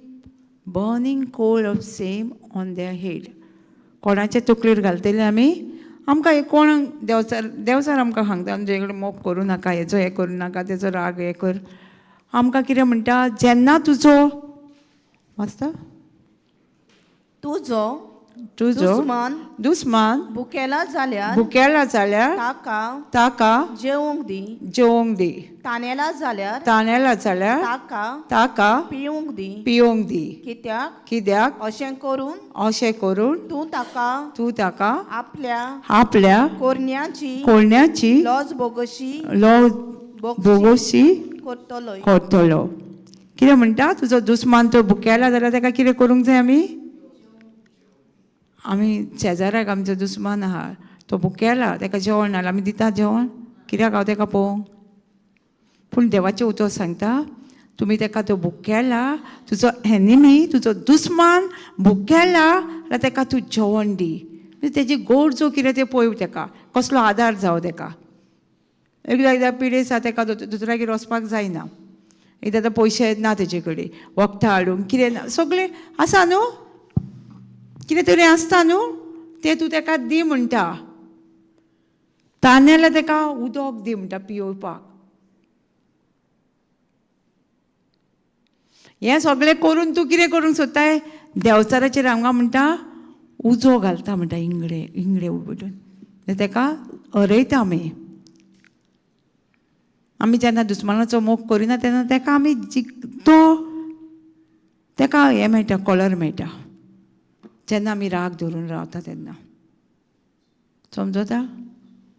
burning coal of shame on their head. कोणाचे तकलेर घालतले आमी? आमकां हे कोण देवचार देवचार आमकां सांगता आमचे कडेन मोग करूं नाका, हेचो हें करूं नाका, तेचो राग हें कर. आमकां कितें म्हणटा? जेन्ना तुजो वाचता तुजो तुजो दुस्मान दुस्मान भुकेला जाल्यार भुकेला जाल्यार ताका ताका जेवंक दी. जेवंक दी. तानेला जाल्यार तानेला जाल्यार ताका ताका पिवंक दी. पिवंक दी. कित्याक कित्याक अशें करून अशें करून तूं ताका तूं ताका आपल्या आपल्या कोरन्याची कोळण्याची लॉज बोगशी लॉज बोगोशी करतलो. करतलो. कितें म्हणटा? तुजो दुस्मान तो भुकेला जाल्यार ताका कितें करूंक जाय आमी? आमी शेजाऱ्याक आमचो दुस्मान आहा तो भुकेला, ताका जेवण ना, आमी दिता जेवण? कित्याक हांव ताका पळोवंक? पूण देवाचें उतर सांगता तुमी ताका तो भुकेला, तुजो एनिमी तुजो दुस्मान भुकेला जाल्यार ताका तूं जेवण दी. म्हणजे तेजी गरजो कितें तें पळय, ताका कसलो आदार जावो ताका. एकदां एकदां पिडेस्त आसा ताका दोतोरागेर वचपाक जायना, एकदां आतां पयशे ना तेजे कडेन वखदां हाडूंक, कितें ना, सगळें आसा न्हू, कितें तरी आसता न्हू, तें तूं ताका दी म्हणटा. तानेल्या ताका उदक दी म्हणटा पियोवपाक. हें सगळें करून तूं कितें करूंक सोदताय? देंवचाराचेर हांगा म्हणटा उजो घालता म्हणटा, इंगडे इंगडे उबटून ताका अरयता आमी. आमी जेन्ना दुस्मानाचो मोग करिना तेन्ना ताका आमी तो ताका हें मेळटा, कॉलर मेळटा. जेन्ना आमी राग धरून रावता तेन्ना समजता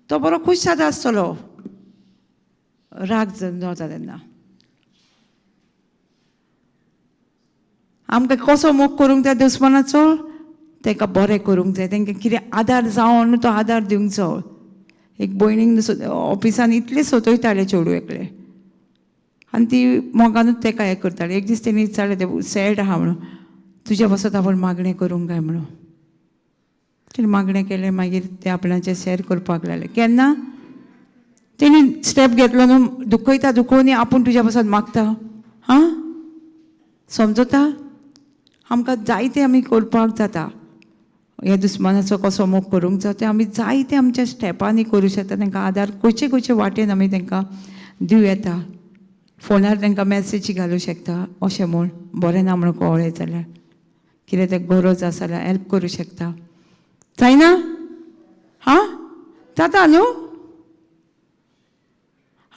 तो बरो खूश जाता आसतलो राग जाता तेन्ना. आमकां कसो मोग करूंक जाय दुस्मानाचो? ताका बरें करूंक जाय, तांकां कितें आदार जावो न्हू तो आदार दिवंक जावो. एक भयणीक ऑफिसान इतलें सतयतालें चेडूं एकलें आनी ती मोगानूच ताका हें करताली. एक दीस तेणी विचारलें, तें सॅड आहा म्हणून, तुज्या पासत आपूण मागणें करूंक काय म्हणून. तेणी मागणें केलें, मागीर ते आपणाचें शेर करपाक लागले. केन्ना तेणी स्टेप घेतलो न्हू, दुखयता दुखोवनी आपूण तुज्या पासत मागता. हां, समजता? आमकां जायते आमी करपाक जाता. ह्या दुस्मानाचो कसो मोग करूंक जाता, आमी जायते आमच्या स्टेपांनी करूं शकता. तांकां आदार खंयचे खंयचे वाटेन आमी तांकां दिवं येता. फोनार तांकां मॅसेजी घालूं शकता, अशें म्हूण बरें ना म्हूण कळ्ळें जाल्यार, कितें तें गरज आसा जाल्यार हेल्प करूं शकता. जायना? हां, जाता न्हू?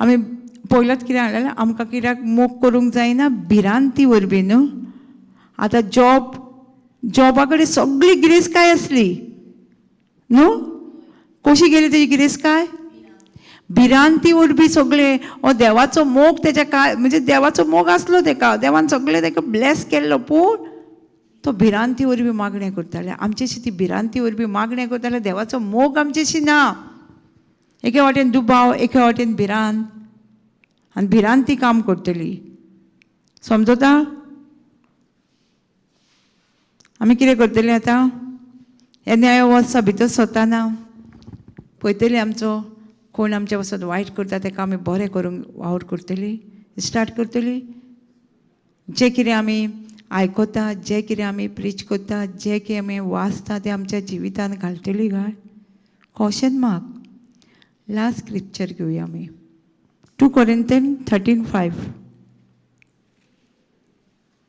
आमी पयलोच कितें हाडलेलें, आमकां कित्याक मोग करूंक जायना? भिरांती वरवीं न्हू. आतां जॉबा कडेन सगळी गिरेस्तकाय आसली न्हू, कशी गेली तेजी गिरेस्तकाय? भिरांती वरवीं सगळें. हो देवाचो मोग तेज्या काय, म्हणजे देवाचो मोग आसलो तेका, देवान सगळें तेका ब्लेस केल्लो, पूण तो भिरांती वरवीं मागणें करताले. आमचेशी ती भिरांती वरवीं मागणें करताले. देवाचो मोग आमचेशी ना. एके वाटेन दुबाव, एके वाटेन भिरांत, आनी भिरांती काम करतली. समजता? आमी कितें करतली आतां? ह्या न्याय वर्सा भितर सोताना पळयतली आमचो कोण आमच्या पासत वायट करता तेका आमी बरें करूंक वावर करतली, स्टार्ट करतली. जें कितें आमी आयकता, जें कितें आमी प्रीच करता, जें कितें आमी वाचता, तें आमच्या जिवितान घालतली. घाल क्वेश्चन मार्क. लास्ट स्क्रिप्चर घेवया आमी, 2 कोरिंथियन 13:5.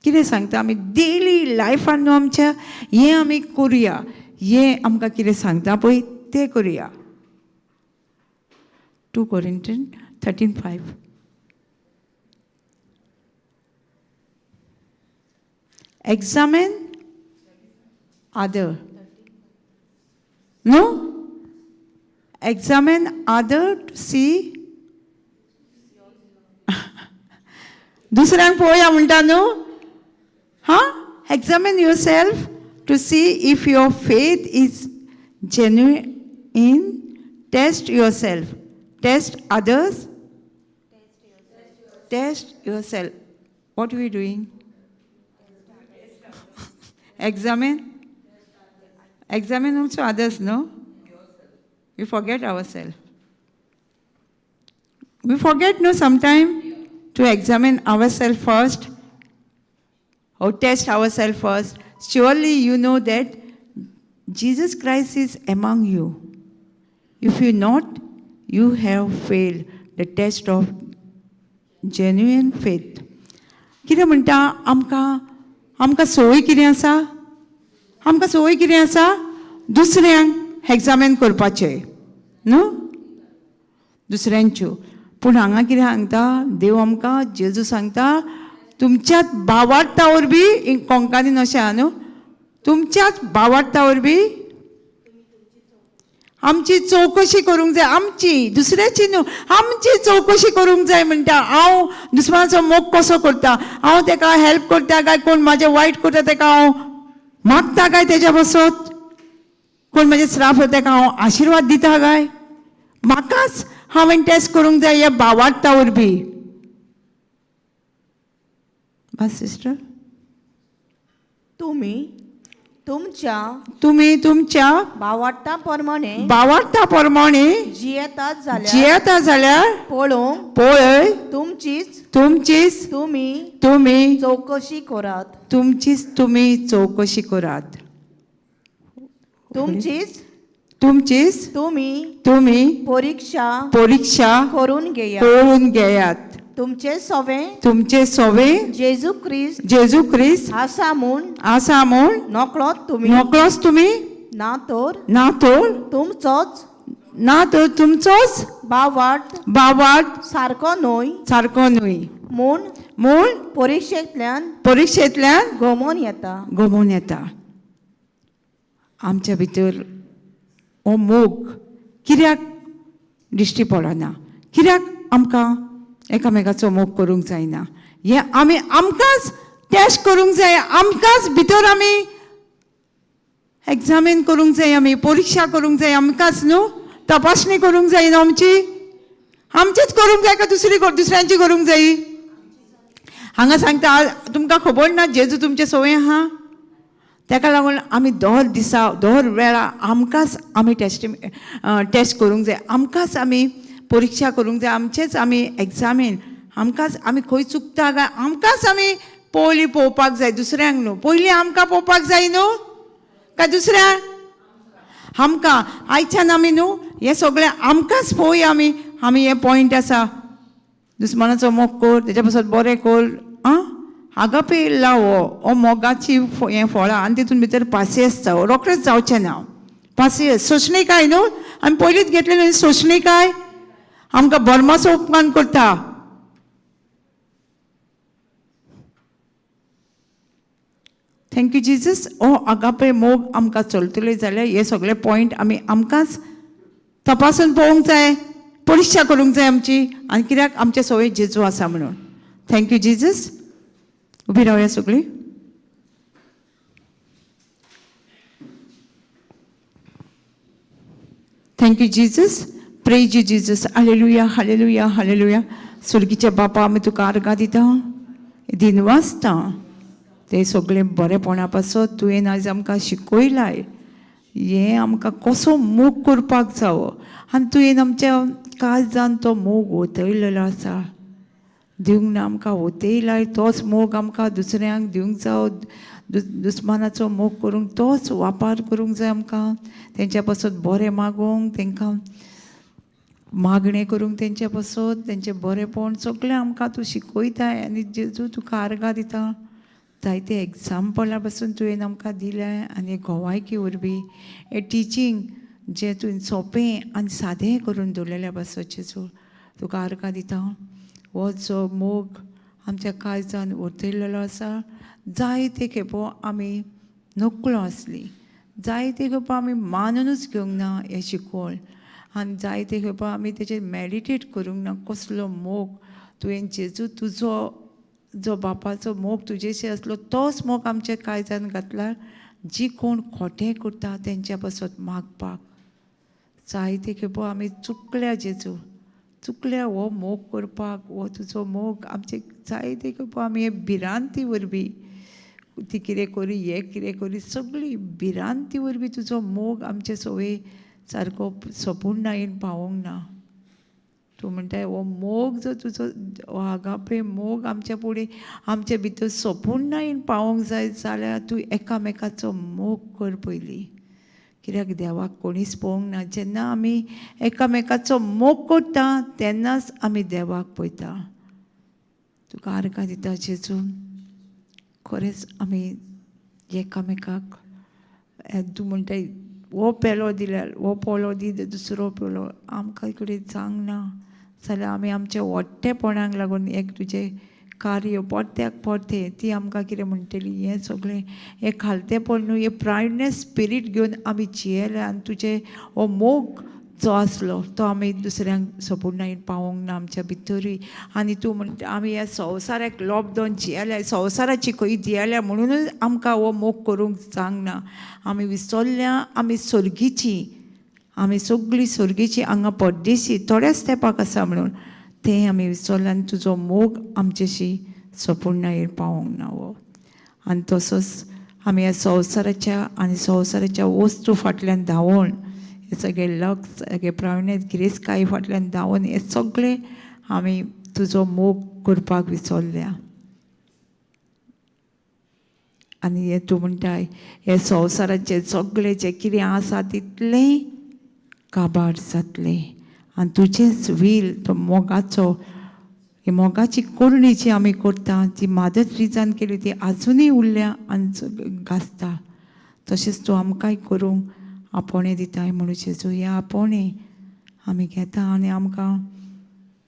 कितें सांगता? आमी डेली लायफान न्हू आमच्या हें आमी करुया. हें आमकां कितें सांगता पळय, तें करुया. 2 Corinthian 13:5. Examine other. No? Examine other to see. दुसऱ्यांक पळोवया म्हणटा न्हू. हां, examine yourself to see if your faith is genuine. Test yourself. Test others. Test yourself. What we doing? Examine. Examine also others, no? We forget ourselves. We forget, no, sometime to examine ourselves first or test ourselves first. Surely you know that Jesus Christ is among you. If you not, you have failed the test of genuine faith. कितें म्हणटा आमकां? आमकां संवय कितें आसा? आमकां संवय कितें आसा? दुसऱ्यांक एग्जामीन करपाचें न्हू, दुसऱ्यांच्यो. पूण हांगा कितें सांगता देव आमकां? जेजू सांगता, तुमच्याच भावार्था वरवीं, कोंकणीन अशें आहा न्हू, तुमच्याच भावार्था वरवीं आमची चवकशी करूंक जाय. आमची, दुसऱ्याची न्हू, आमची चवकशी करूंक जाय. म्हणटा, हांव दुस्मानाचो मोग कसो करता? हांव तेका हेल्प करता काय कोण म्हाजें वायट करता तेका हांव मागता काय? तेज्या बसत कोण म्हाजे श्राप तेका हांव आशिर्वाद दिता काय? म्हाकाच हांवें टेस्ट करूंक जाय ह्या भावार्था वरवीं. बस सिस्टर. तुमी तुमच्या तुमी तुमच्या भावार्था प्रमाणे भावार्था प्रमाणे जियेतात जाल्यार जियेता जाल्यार पळोवंक पळय तुमचीच तुमचीच तुमी तुमी चवकशी करात. तुमचीच तुमी चवकशी करात. तुमचीच तुमचीच तुमी तुमी परिक्षा परिक्षा करून घेयात. करून घेयात. तुमचे सवे तुमचे सोवे जेजू क्रिस्त जेजू क्रिस्त आसा म्हूण आसा म्हूण नकळत तुमी नकळोच तुमी ना तर ना तर तुमचोच ना तर तुमचोच भावार्थ भावार्थ सारको न्हय सारको न्हय म्हूण म्हूण परिक्षेंतल्यान परिक्षेंतल्यान गमोन येता. गमोवन येता. आमच्या भितर हो मोग कित्याक दिश्टी पडना? कित्याक आमकां एकामेकाचो मोग करूंक जायना? हें आमी आमकांच टेस्ट करूंक जाय. आमकांच भितर आमी एग्जामीन करूंक जाय. आमी परिक्षा करूंक जाय आमकांच न्हू. तपासणी करूंक जाय न्हू आमची. आमचीच करूंक जाय काय दुसरी दुसऱ्यांची करूंक जायी? हांगा सांगता, तुमकां खबर ना जेजू तुमचे संवय आहा? ताका लागून आमी दर दिसा दर वेळा आमकांच आमी टेस्ट करूंक जाय, आमकांच आमी परिक्षा करूंक जाय, आमचेच आमी एग्जामीन, आमकांच आमी खंय चुकता काय आमकांच आमी पयलीं पळोवपाक जाय, दुसऱ्यांक न्हू. पयलीं आमकां पळोवपाक जाय न्हू काय दुसऱ्यांक? आमकां आयच्यान आमी न्हू हें सगळें आमकांच पळोवया आमी. आमी हें पॉयंट आसा, दुस्मानाचो मोग कर, तेच्या पासत बरें कर, आं आगापे लाव हो मोगाची हें फळां आनी तितून भितर पासियेंस जावो, रोखडेंच जावचें ना. पासियेंस सोंसणीकाय न्हू आमी पयलींच घेतलें सोंसणीकाय आमकां बर्माचो उपमान करता. Thank you Jesus. हो आगापे मोग आमकां चलतले जाल्यार हे सगळे पॉयंट आमी आमकांच तपासून पळोवंक जाय, परिक्षा करूंक जाय आमची, आनी कित्याक आमचे सवय जेजू आसा म्हणून. Thank you Jesus. उबी रावया सगळीं. Thank you Jesus. Praise you Jesus. Hallelujah, hallelujah, hallelujah. स्वर्गीच्या बापा आमी तुका आर्गां दिता, दिन वाचता ते सगळें बरेपणा पासत तुवें आयज आमकां शिकयलाय हें आमकां कसो मोग करपाक जावो, आनी तुवें आमच्या काळजान तो मोग ओतयलेलो आसा, दिवंक ना आमकां ओतयलाय तोच मोग आमकां दुसऱ्यांक दिवंक जावो, दुस्मानाचो मोग करूंक तोच वापर करूंक जाय आमकां, तेंच्या पासत बरें मागूंक, तेंकां मागणें करूंक, तेंच्या पासत तेंचें बरेंपण सगळें आमकां तूं शिकयताय. आनी जेजू तुका आर्गां दिता, जायते एग्जाम्पलां पासून तुवें आमकां दिलें आनी गोवायकी वरवीं हें टिचींग जें तुवें सोंपें आनी सादें करून दवरलेलें पासत जेजू तुका आर्गां दिता. हो जो मोग आमच्या काळजान ओतयलेलो आसा, जायते खेपो आमी नकळो आसली, जायते खेपो आमी मानूनच घेवंक ना हें शिकवण, आनी जायते खेपो आमी तेचेर मॅडिटेट करूंक ना कसलो मोग तुवें जेजू तुजो जो बापाचो मोग तुजेशी आसलो तोच मोग आमच्या काळजान घातला. जी कोण खोटें करता तेंच्या पासत मागपाक जायते खेपो आमी चुकल्या जेजू, चुकल्या हो मोग करपाक, हो तुजो मोग आमचे जायते खेपो आमी हे भिरांती वरवीं ती कितें करी हें कितें करी सगळी भिरांती वरवीं तुजो मोग आमचे सवय सारको सोपूर्णायेन पावोंक ना. तूं म्हणटाय हो मोग जो तुजो हो आगापे मोग आमच्या फुडें आमचे भितर सोपूर्णायेन पावोंक जाय जाल्यार तूं एकामेकाचो मोग कर पयलीं, कित्याक देवाक कोणीच पळोवंक ना. जेन्ना आमी एकामेकाचो मोग करता तेन्नाच आमी देवाक पळयता. तुका आर्गां दिता जेजू, खरेंच आमी एकामेकाक तूं म्हणटाय हो पेलो दिल्यार हो पोलो दी दुसरो पेलो आमकां कडेन जावंक ना जाल्यार आमी आमच्या वट्टेपणाक लागून एक तुजें कार्य परत्याक परतें ती आमकां कितें म्हणटली हें सगळें हें खालतेपण न्हू, हें प्रायडनेस स्पिरीट घेवन आमी जियेले आनी तुजें हो मोग जो आसलो तो आमी दुसऱ्यांक सोपूर्णायेन पावोंक ना आमच्या भितरूय. आनी तूं म्हणटा आमी ह्या संवसाराक लॉकडावन जियेल्या, संवसाराची खंय जियेल्या म्हणुनूच आमकां हो मोग करूंक जावंक ना. आमी विसरल्या आमी सर्गीची, आमी सगळीं सर्गीची हांगा परदेशी थोड्याच तेंपाक आसा म्हणून तें आमी विसरलें आनी तुजो मोग आमचेशी सोपूर्णायेन पावोंक ना हो. आनी तसोच आमी ह्या संवसाराच्या आनी संवसाराच्या वस्तू फाटल्यान धांवून हे सगळे लक्स सगळे प्रावण्य गिरेस्तकाय फाटल्यान धांवून हे सगळे आमी तुजो मोग करपाक विसरल्या. आनी हे तूं म्हणटाय हे संवसाराचे सगळे जे कितें आसा तितलें काबार जातलें आनी तुजेंच व्हील तो मोगाचो ही मोगाची करणी जी आमी करता ती मादर ट्रिजान केली ती आजुनूय उरल्या आनी गाजता. तशेंच तूं आमकांय करूंक आपोवणें दिताय म्हणून जेजू हें आपोवणें आमी घेता आनी आमकां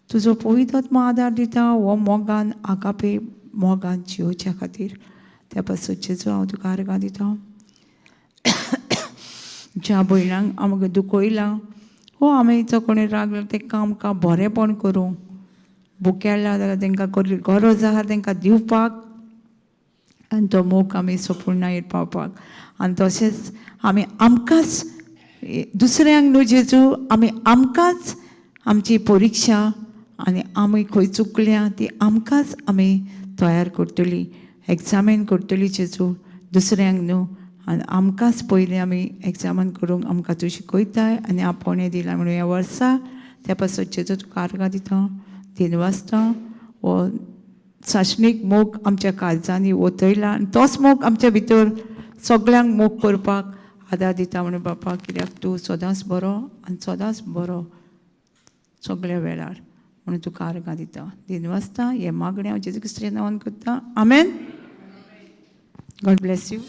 तुजो पवित्र आदार दिता हो मोगान आगापे मोगान जियोवच्या खातीर. त्या पासून जेजू हांव तुका आर्गां दिता. ज्या भयणांक आमकां दुखयलां हो आमी जो कोणी रागला तांकां आमकां बरेंपण करूंक, बुकेला जाल्यार तांकां गरज आसा तांकां दिवपाक आनी तो मोग आमी सोपूर्णायेर पावपाक. आनी तशेंच आमी आमकांच दुसऱ्यांक न्हू जेजू, आमी आमकांच आमची परिक्षा आनी आमी खंय चुकल्या ती आमकांच आमी तयार करतली, एग्जामीन करतली जेजू, दुसऱ्यांक न्हू. आनी आमकांच पयलीं आमी एग्जामान करूंक आमकां तूं शिकयताय आनी आपोवणें दिलां म्हणून ह्या वर्सा त्या पासत जेजू तुका आर्गां दिता, दिनवासता. हो सासणीक मोग आमच्या काळजांनी ओतयला आनी तोच मोग आमच्या भितर सगल्यांक मोग करपाक आदार दिता म्हणून बापा, कित्याक तूं सदांच बरो आनी सदांच बरो सगल्या वेळार म्हणून तुका आर्गां दिता, दिनवासता. हें मागणें हांव जेजू क्रिस्ताच्या नांवान करता. आमेन. God bless you.